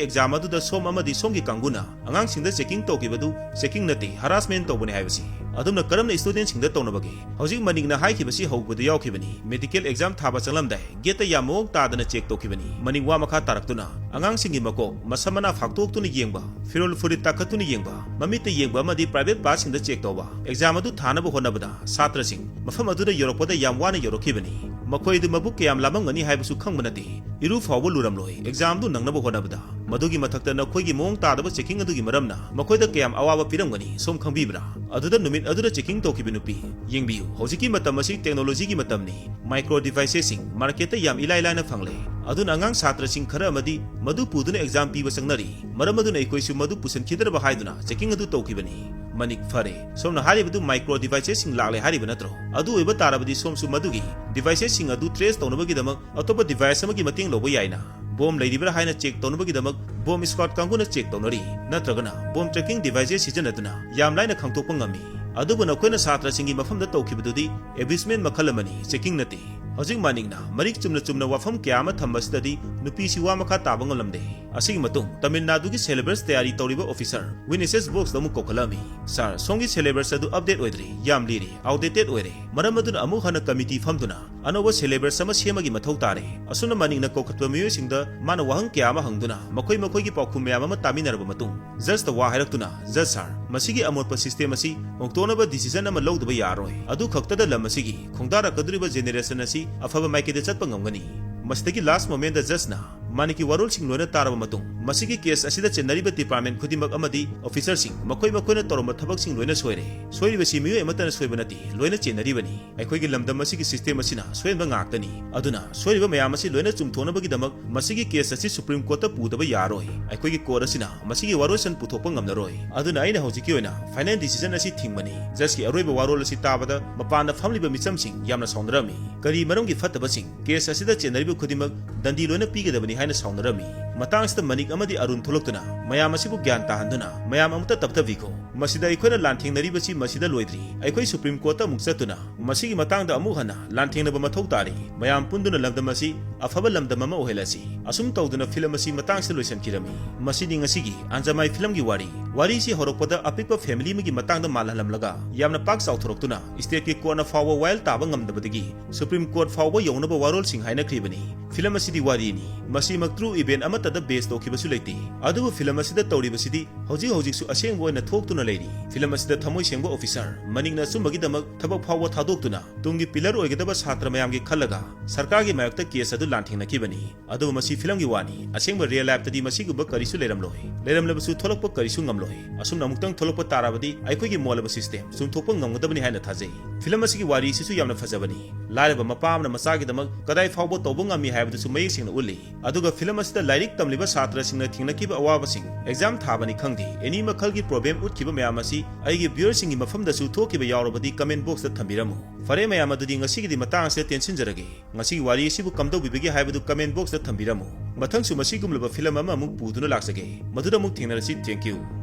exam ꯑꯗꯨꯗ ꯁꯣꯝ ꯑꯃꯗꯤ ꯁꯣꯝꯒꯤ ꯀꯥꯡꯕꯨꯅ ꯑꯉꯥꯡꯁꯤꯡꯗ checking ꯇꯧꯈꯤꯕꯗꯨ checking ꯅꯠꯇꯦ, harassment ꯇꯧꯕꯅꯤ ꯍꯥꯏꯕꯁꯤ꯫ ꯑꯗꯨꯝꯅ ꯀꯔꯝꯅ studentꯁꯤꯡꯗ ꯇꯧꯅꯕꯒꯦ?" ꯍꯧꯖꯤꯛ ꯃꯅꯤꯛꯅ ꯍꯥꯏꯈꯤꯕꯁꯤ ꯍꯧꯕꯗ ꯌꯥꯎꯈꯤꯕꯅꯤ꯫ Medical exam ꯊꯥꯕ ꯆꯪꯂꯝꯗꯥꯏ gateꯇ ꯌꯥꯝ ꯃꯑꯣꯡ ꯇꯥꯗꯅ check ꯇꯧꯈꯤꯕꯅꯤ꯫ ꯃꯅꯤꯛ ꯋꯥ ꯃꯈꯥ ꯇꯥꯔꯛꯇꯨꯅ, "ꯑꯉꯥꯡꯁꯤꯡꯒꯤ ꯃꯀꯣꯛ, ꯃꯁꯝ ꯃꯅꯥ ꯐꯥꯛꯇꯣꯛꯇꯨꯅ ꯌꯦꯡꯕ, ꯐꯤꯔꯣꯜ ꯐꯨꯔꯤꯠ ꯇꯥꯈꯠꯇꯨꯅ ꯌꯦꯡꯕ, ꯃꯃꯤꯠꯇ ꯌꯦꯡꯕ ꯑꯃꯗꯤ private partꯁꯤꯡꯗ check ꯇꯧꯕ꯫ Exam ꯑꯗꯨ ꯊꯥꯅꯕ ꯍꯣꯠꯅꯕꯗ ꯁꯥꯇ꯭ꯔꯁꯤꯡ ꯃꯐꯝ ꯑꯗꯨꯗ ꯌꯧꯔꯛꯄꯗ ꯌꯥꯝ ꯋꯥꯅ ꯌꯧꯔꯛꯈꯤꯕꯅꯤ꯫ ꯃꯈꯣꯏ ꯑꯗꯨ ꯃꯕꯨꯛ ꯀꯌꯥꯝ ꯂꯥꯝꯃꯝꯒꯅꯤ ꯍꯥꯏꯕꯁꯨ ꯈꯪꯕ ꯅꯠꯇꯦ꯫ ꯏꯔꯨ ꯐꯥꯎꯕ ꯂꯨꯔꯝꯂꯣꯏ ꯑꯦꯛꯖꯥꯝꯗꯨ ꯅꯪꯅꯕ ꯍꯣꯠꯅꯕꯗ꯫ ꯃꯗꯨꯒꯤ ꯃꯊꯛꯇ ꯅꯈꯣꯏꯒꯤ ꯃꯑꯣꯡ ꯇꯥꯗꯕ ꯆꯦꯀꯤꯡ ꯑꯗꯨꯒꯤ ꯃꯔꯝꯅ ꯃꯈꯣꯏꯗ ꯀꯌꯥꯝ ꯑꯋꯥꯕ ꯄꯤꯔꯝꯒꯅꯤ ꯁꯣꯝ ꯈꯪꯕꯤꯕ꯭ꯔꯥ? ꯑꯗꯨꯗ ꯅꯨꯃꯤꯠ ꯑꯗꯨꯗ ꯆꯦꯀꯤꯡ ꯇꯧꯈꯤꯕ ꯅꯨꯄꯤ, ꯌꯦꯡꯕꯤꯌꯨ, ꯍꯧꯖꯤꯛꯀꯤ ꯃꯇꯝ ꯑꯁꯤ ꯇꯦꯛꯅꯣꯂꯣꯖꯤꯒꯤ ꯃꯇꯝꯅꯤ꯫ ꯃꯥꯏꯀ꯭ꯔꯣ ꯗꯤꯚꯥꯏꯁꯦꯁꯁꯤꯡ ꯃꯥꯔꯀꯦꯠꯇ ꯌꯥꯝ ꯏꯂꯥꯏ ꯂꯥꯏꯅ ꯐꯪꯂꯦ꯫ ꯑꯗꯨꯅ ꯑꯉꯥꯡ ꯁꯥꯇ꯭ꯔꯁꯤꯡ ꯈꯔ ꯑꯃꯗꯤ ꯃꯗꯨ ꯄꯨꯗꯨꯅ ꯑꯦꯛꯖꯥꯝ ꯄꯤꯕ ꯆꯪꯅꯔꯤ꯫ ꯃꯔꯝ ꯑꯗꯨꯅ ꯑꯩꯈꯣꯏꯁꯨ ꯃꯗꯨ ꯄꯨꯁꯤꯟꯈꯤꯗ꯭ꯔꯕ ꯍꯥꯏꯗꯨꯅ ꯆꯦꯀꯤꯡ ꯑꯗꯨ ꯇꯧꯈꯤꯕꯅꯤ꯫ ꯃꯅꯤꯛ, ꯐꯔꯦ, ꯁꯣꯝꯅ ꯍꯥꯏꯔꯤꯕꯗꯨ ꯃꯥꯏꯀ꯭ꯔꯣ ꯗꯤꯚꯥꯏꯁꯦꯁꯁꯤꯡ ꯂꯥꯛꯂꯦ ꯍꯥꯏꯔꯤꯕ ꯅꯠꯇ꯭ꯔꯣ? ꯑꯗꯨ ꯑꯣꯏꯕ ꯇꯥꯔꯕꯗꯤ ꯁꯣꯝꯁꯨ ꯃꯗꯨꯒꯤ ꯗꯤꯚꯥꯏꯁꯦꯁꯁꯤꯡ ꯑꯗꯨ ꯇ꯭ꯔꯦꯁ ꯇꯧꯅꯕꯒꯤꯗꯃꯛ ꯑꯇꯣꯞꯄ ꯗꯤꯚꯥꯏꯁ ꯑꯃꯒꯤ ꯃꯇꯦꯡ ꯂꯧꯕ ꯌꯥꯏꯅ꯫ ꯕꯣꯝ ꯂꯩꯔꯤꯕ꯭ꯔꯥ ꯍꯥꯏꯅ ꯆꯦꯛ ꯇꯧꯅꯕꯒꯤꯗꯃꯛ ꯕꯣꯝ ꯁ꯭ꯀ꯭ꯋꯥꯗ ꯀꯥꯡꯕꯨꯅ ꯆꯦꯛ ꯇꯧꯅꯔꯤ, ꯅꯠꯇ꯭ꯔꯒꯅ ꯕꯣꯝ ꯇ꯭ꯔꯦꯀꯤꯡ ꯗꯤꯚꯥꯏꯁꯦꯁ ꯁꯤꯖꯤꯟꯅꯗꯨꯅ ꯌꯥꯝ ꯂꯥꯏꯅ ꯈꯪꯗꯣꯛꯄ ꯉꯝꯃꯤ꯫ ꯑꯗꯨꯕꯨ ꯅꯈꯣꯏꯅ ꯁꯥꯇ꯭ꯔꯁꯤꯡꯒꯤ ꯃꯐꯝꯗ ꯇꯧꯈꯤꯕꯗꯨꯗꯤ ꯑꯦꯕ꯭ꯌꯨꯁꯃꯦꯟ ꯃꯈꯜ ꯑꯃꯅꯤ, ꯆꯦꯀꯤꯡ ꯅꯠꯇꯦ꯫ ꯍꯧꯖꯤꯛ ꯃꯅꯤꯛꯅ ꯃꯔꯤꯛ ꯆꯨꯝꯅ ꯆꯨꯝꯅ ꯋꯥꯐꯝ ꯀꯌꯥ ꯑꯃ ꯊꯝꯕꯁꯤꯗꯗꯤ ꯅꯨꯄꯤꯁꯤ ꯋꯥ ꯃꯈꯥ ꯇꯥꯕ ꯉꯝꯂꯝꯗꯦ꯫ ꯑꯁꯤꯒꯤ ꯃꯇꯨꯡ ꯇꯥꯃꯤꯜ ꯅꯥꯗꯨꯒꯤ ꯁꯦꯂꯦꯕꯁ ꯇꯌꯥꯔꯤ ꯇꯧꯔꯤꯕ ꯑꯣꯐꯤꯁꯔ ꯋꯤꯟ ꯑꯦꯁ ꯑꯦꯁ ꯕꯣꯛꯁꯇ ꯑꯃꯨꯛ ꯀꯧꯈꯠꯂꯛꯑꯝꯃꯤ꯫ "ꯁꯥꯔ, ꯁꯣꯝꯒꯤ ꯁꯦꯂꯦꯕꯁ ꯑꯗꯨ ꯑꯞꯗꯦꯠ ꯑꯣꯏꯗ꯭ꯔꯤ, ꯌꯥꯝ ꯂꯤꯔꯦ, ꯑꯥꯎꯠꯗꯦꯇꯦꯗ ꯑꯣꯏꯔꯦ꯫ ꯃꯔꯝ ꯑꯗꯨꯅ ꯑꯃꯨꯛ ꯍꯟꯅ ꯀꯃꯤꯇꯤ ꯐꯝꯗꯨꯅ ꯑꯅꯧꯕ ꯁꯦꯂꯦꯕꯁ ꯑꯃ ꯁꯦꯝꯕꯒꯤ ꯃꯊꯧ ꯇꯥꯔꯦ"꯫ ꯑꯁꯨꯝꯅ ꯃꯅꯤꯛꯅ ꯀꯧꯈꯠꯄ ꯃꯤꯑꯣꯏꯁꯤꯡꯗ ꯃꯥꯅ ꯋꯥꯍꯪ ꯀꯌꯥ ꯑꯃ ꯍꯪꯗꯨꯅ ꯃꯈꯣꯏ ꯃꯈꯣꯏꯒꯤ ꯄꯥꯎꯈꯨꯝ ꯃꯌꯥꯝ ꯑꯃ ꯇꯥꯃꯤꯟꯅꯔꯕ ꯃꯇꯨꯡ, ꯖꯖꯇ ꯋꯥ ꯍꯥꯏꯔꯛꯇꯨꯅ, "ꯖꯖ ꯁꯥꯔ, ꯃꯁꯤꯒꯤ ꯑꯃꯣꯠꯄ ꯁꯤꯁꯇꯦꯝ ꯑꯁꯤ ꯍꯣꯡꯗꯣꯛꯅꯕ ꯗꯤꯁꯤꯖꯟ ꯑꯃ ꯂꯧꯗꯕ ꯌꯥꯔꯣꯏ꯫ ꯑꯗꯨ ꯈꯛꯇꯗ ꯂꯝ ꯑꯁꯤꯒꯤ ꯈꯣꯡꯗꯥꯔꯛꯀꯗꯧꯔꯤꯕ ꯖꯦꯅꯦꯔꯦꯁꯟ ꯑꯁꯤ ꯑꯐꯕ ꯃꯥꯏꯀꯩꯗ ꯆꯠꯄ ꯉꯝꯒꯅꯤ"꯫ ꯃꯁꯤꯗꯒꯤ ꯂꯥꯁ ꯃꯣꯃꯦꯟꯗ ꯖꯖꯅ ꯃꯅꯤꯛꯀꯤ ꯋꯥꯔꯣꯜꯁꯤꯡ ꯂꯣꯏꯅ ꯇꯥꯔꯕ ꯃꯇꯨꯡ, ꯃꯁꯤꯒꯤ ꯀꯦꯁ ꯑꯁꯤꯗ ꯆꯦꯟꯅꯔꯤꯕ ꯗꯤꯄꯥꯔꯠꯃꯦꯟ ꯈꯨꯗꯤꯡꯃꯛ ꯑꯃꯗꯤ ꯑꯣꯐꯤꯁꯔꯁꯤꯡ ꯃꯈꯣꯏ ꯃꯈꯣꯏꯅ ꯇꯧꯔꯝꯕ ꯊꯕꯛꯁꯤꯡ ꯂꯣꯏꯅ ꯁꯣꯏꯔꯦ꯫ ꯁꯣꯏꯔꯤꯕꯁꯤ ꯃꯤꯑꯣꯏ ꯑꯃꯠꯇꯅ ꯁꯣꯏꯕ ꯅꯠꯇꯦ, ꯂꯣꯏꯅ ꯆꯦꯟꯅꯔꯤꯕꯅꯤ꯫ ꯑꯩꯈꯣꯏꯒꯤ ꯂꯝꯗꯝ ꯑꯁꯤꯒꯤ ꯁꯤꯁꯇꯦꯝ ꯑꯁꯤꯅ ꯁꯣꯏꯍꯟꯕ ꯉꯥꯛꯇꯅꯤ꯫ ꯑꯗꯨꯅ ꯁꯣꯏꯔꯤꯕ ꯃꯌꯥꯝ ꯑꯁꯤ ꯂꯣꯏꯅ ꯆꯨꯝꯊꯣꯛꯅꯕꯒꯤꯗꯃꯛ ꯃꯁꯤꯒꯤ ꯀꯦꯁ ꯑꯁꯤ ꯁꯨꯄ꯭ꯔꯤꯝ ꯀꯣꯔꯠꯇ ꯄꯨꯗꯕ ꯌꯥꯔꯣꯏ꯫ ꯑꯩꯈꯣꯏꯒꯤ ꯀꯣꯔꯠ ꯑꯁꯤꯅ ꯃꯁꯤꯒꯤ ꯋꯥꯔꯣꯏꯁꯤꯟ ꯄꯨꯊꯣꯛꯄ ꯉꯝꯂꯔꯣꯏ꯫ ꯑꯗꯨꯅ ꯑꯩꯅ ꯍꯧꯖꯤꯛꯀꯤ ꯑꯣꯏꯅ ꯐꯥꯏꯅꯦꯜ ꯗꯤꯁꯤꯖꯟ ꯑꯁꯤ ꯊꯤꯡꯕꯅꯤ꯫ ꯖꯖꯀꯤ ꯑꯔꯣꯏꯕ ꯋꯥꯔꯣꯜ ꯑꯁꯤ ꯇꯥꯕꯗ ꯃꯄꯥꯟꯗ ꯐꯝꯂꯤꯕ ꯃꯤꯆꯝꯁꯤꯡ ꯌꯥꯝꯅ ꯁꯥꯎꯅꯔꯝꯃꯤ꯫ ꯀꯔꯤ ꯃꯔꯝꯒꯤ ꯐꯠꯇꯕꯁꯤꯡ? ꯀꯦꯁ ꯑꯁꯤꯗ ꯆꯦꯟꯅꯔꯤꯕ ꯈꯨꯗꯤꯡꯃꯛ ꯗꯟꯗꯤ ꯂꯣꯏꯅ ꯄꯤꯒꯗꯕꯅꯤ ꯍꯥꯏꯅ ꯁꯥꯎꯅꯔꯝꯃꯤ꯫ ꯃꯇꯥꯡꯁꯤꯗ ꯃꯅꯤꯛ ꯑꯃꯗꯤ ꯑꯔꯨꯟ ꯊꯣꯛꯂꯛꯇꯨꯅ ꯃꯌꯥꯝ ꯑꯁꯤꯕꯨ ꯒ꯭ꯌꯥꯟ ꯇꯥꯍꯟꯗꯨꯅ, "ꯃꯌꯥꯝ ꯑꯃꯨꯛꯇ ꯇꯞꯊꯕꯤꯈꯣ꯫ ꯃꯁꯤꯗ ꯑꯩꯈꯣꯏꯅ ꯂꯥꯟꯊꯦꯡꯅꯔꯤꯕꯁꯤ ꯃꯁꯤꯗ ꯂꯣꯏꯗ꯭ꯔꯤ꯫ ꯑꯩꯈꯣꯏ ꯁꯨꯄ꯭ꯔꯤꯝ ꯀꯣꯔꯠꯇ ꯑꯃꯨꯛ ꯆꯠꯇꯨꯅ ꯃꯁꯤꯒꯤ ꯃꯇꯥꯡꯗ ꯑꯃꯨꯛ ꯍꯟꯅ ꯂꯥꯟꯊꯦꯡꯅꯕ ꯃꯊꯧ ꯇꯥꯔꯤ꯫ ꯃꯌꯥꯝ ꯄꯨꯟꯗꯨꯅ ꯂꯝꯗꯝ ꯑꯁꯤ ꯑꯐꯕ ꯂꯝꯗꯝ ꯑꯃ ꯑꯣꯏꯍꯜꯂꯁꯤ"꯫ ꯑꯁꯨꯝ ꯇꯧꯗꯨꯅ ꯐꯤꯂꯝ ꯑꯁꯤ ꯃꯇꯥꯡꯁꯤꯗ ꯂꯣꯏꯁꯤꯟꯈꯤꯔꯝꯃꯤ꯫ ꯃꯁꯤꯅꯤ ꯉꯁꯤꯒꯤ ꯑꯟꯖꯃꯥꯏ ꯐꯤꯂꯝꯒꯤ ꯋꯥꯔꯤ꯫ ꯋꯥꯔꯤꯁꯤ ꯍꯧꯔꯛꯄꯗ ꯑꯄꯤꯛꯄ ꯐꯦꯃꯤꯂꯤ ꯑꯃꯒꯤ ꯃꯇꯥꯡꯗ ꯃꯥꯜꯍꯜꯂꯝꯂꯒ ꯌꯥꯝꯅ ꯄꯥꯛ ꯆꯥꯎꯊꯣꯔꯛꯇꯨꯅ ꯁ꯭ꯇꯦꯠꯀꯤ ꯀꯣꯔꯠꯅ ꯐꯥꯎꯕ ꯋꯥꯌꯦꯜ ꯇꯥꯕ ꯉꯝꯗꯕꯗꯒꯤ ꯁꯨꯄ꯭ꯔꯤꯝ ꯀꯣꯔꯠ ꯐꯥꯎꯕ ꯌꯧꯅꯕ ꯋꯥꯔꯣꯜꯁꯤꯡ ꯍꯥꯏꯅꯈ꯭ꯔꯤꯕꯅꯤ꯫ ꯐꯤꯂꯝ ꯑꯁꯤꯗꯤ ꯋꯥꯔꯤꯅꯤ꯫ ꯃꯁꯤꯃꯛ true event ꯑꯃꯠꯇꯗ base ꯇꯧꯈꯤꯕꯁꯨ ꯂꯩꯇꯦ꯫ ꯑꯗꯨꯕꯨ ꯐꯤꯂꯝ ꯑꯁꯤꯗ ꯇꯧꯔꯤꯕꯁꯤꯗꯤ ꯍꯧꯖꯤꯛ ꯍꯧꯖꯤꯛꯁꯨ ꯑꯁꯦꯡꯕ ꯑꯣꯏꯅ ꯊꯣꯛꯇꯨꯅ ꯂꯩꯔꯤ꯫ ꯐꯤꯂꯝ ꯑꯁꯤꯗ ꯊꯃꯣꯏ ꯁꯦꯡꯕ officer, ꯃꯅꯤꯡꯅ ꯑꯆꯨꯝꯕꯒꯤꯗꯃꯛ ꯊꯕꯛ ꯐꯥꯎꯕ ꯊꯥꯗꯣꯛꯇꯨꯅ ꯇꯨꯡꯒꯤ pillar ꯑꯣꯏꯒꯗꯕ ꯁꯥꯇ꯭ꯔ ꯃꯌꯥꯝꯒꯤ ꯈꯜꯂꯒ ꯁꯔꯀꯥꯔꯒꯤ ꯃꯥꯌꯣꯛꯇ case ꯑꯗꯨ ꯂꯥꯟꯊꯦꯡꯅꯈꯤꯕꯅꯤ꯫ ꯑꯗꯨꯕꯨ ꯃꯁꯤ ꯐꯤꯂꯝꯒꯤ ꯋꯥꯅꯤ, ꯑꯁꯦꯡꯕ real lifeꯇꯗꯤ ꯃꯁꯤꯒꯨꯝꯕ ꯀꯔꯤꯁꯨ ꯂꯩꯔꯝꯂꯣꯏ꯫ ꯂꯩꯔꯝꯂꯕꯁꯨ ꯊꯣꯛꯂꯛꯄ ꯀꯔꯤꯁꯨ ꯉꯝꯂꯣꯏ꯫ ꯑꯁꯨꯝꯅ ꯑꯃꯨꯛꯇꯪ ꯊꯣꯛꯂꯛꯄ ꯇꯥꯔꯕꯗꯤ ꯑꯩꯈꯣꯏꯒꯤ ꯃꯣꯜꯂꯕ system ꯆꯨꯝꯊꯣꯛꯄ ꯉꯝꯒꯗꯕꯅꯤ ꯍꯥꯏꯅ ꯊꯥꯖꯩ꯫ ꯐꯤꯂꯝ ꯑꯁꯤꯒꯤ ꯋꯥꯔꯤꯁꯤꯁꯨ ꯌꯥꯝꯅ ꯐꯖꯕꯅꯤ꯫ ꯂꯥꯏꯔꯕ ꯃꯄꯥ ꯑꯃꯅ ꯃꯆꯥꯒꯤꯗꯃꯛ ꯀꯗꯥꯏ ꯐꯥꯎꯕ ꯇꯧꯕ ꯉꯝꯃꯤ ꯍꯥꯏꯕꯗꯨꯁꯨ ꯃꯌꯦꯛ ꯁꯦꯡꯅ ꯎꯠꯂꯤ꯫ ꯑꯗꯨꯒ ꯐꯤꯂꯝ ꯑꯁꯤꯗ ꯂꯥꯏꯔꯤꯛ ꯇꯝꯂꯤꯕ ꯁꯥꯇ꯭ꯔꯁꯤꯡꯅ ꯊꯦꯡꯅꯈꯤꯕ ꯑꯋꯥꯕꯁꯤꯡ, exam ꯊꯥꯕꯅꯤ ꯈꯪꯗꯦ, any ꯃꯈꯜꯒꯤ problem ꯎꯠꯈꯤꯕ ꯃꯌꯥꯝ ꯑꯁꯤ ꯑꯩꯒꯤ viewerꯁꯤꯡꯒꯤ ꯃꯐꯝꯗꯁꯨ ꯊꯣꯛꯈꯤꯕ ꯌꯥꯎꯔꯕꯗꯤ comment boxꯇ ꯊꯝꯕꯤꯔꯝꯃꯨ꯫ ꯐꯔꯦ ꯃꯌꯥꯝ, ꯑꯗꯨꯗꯤ ꯉꯁꯤꯒꯤꯗꯤ ꯃꯇꯥꯡ ꯑꯁꯤꯗ ꯇꯦꯟꯁꯤꯟꯖꯔꯒꯦ꯫ ꯉꯁꯤꯒꯤ ꯋꯥꯔꯤ ꯑꯁꯤꯕꯨ ꯀꯝꯗꯧꯕꯤꯕꯒꯦ ꯍꯥꯏꯕꯗꯨ comment boxꯇ ꯊꯝꯕꯤꯔꯝꯃꯨ꯫ ꯃꯊꯪꯁꯨ ꯃꯁꯤꯒꯨꯝꯂꯕ ꯐꯤꯂꯝ ꯑꯃ ꯑꯃꯨꯛ ꯄꯨꯗꯨꯅ ꯂꯥꯛꯆꯒꯦ꯫ ꯃꯗꯨꯗ ꯑꯃꯨꯛ ꯊꯦꯡꯅꯔꯁꯤ꯫ Thank you꯫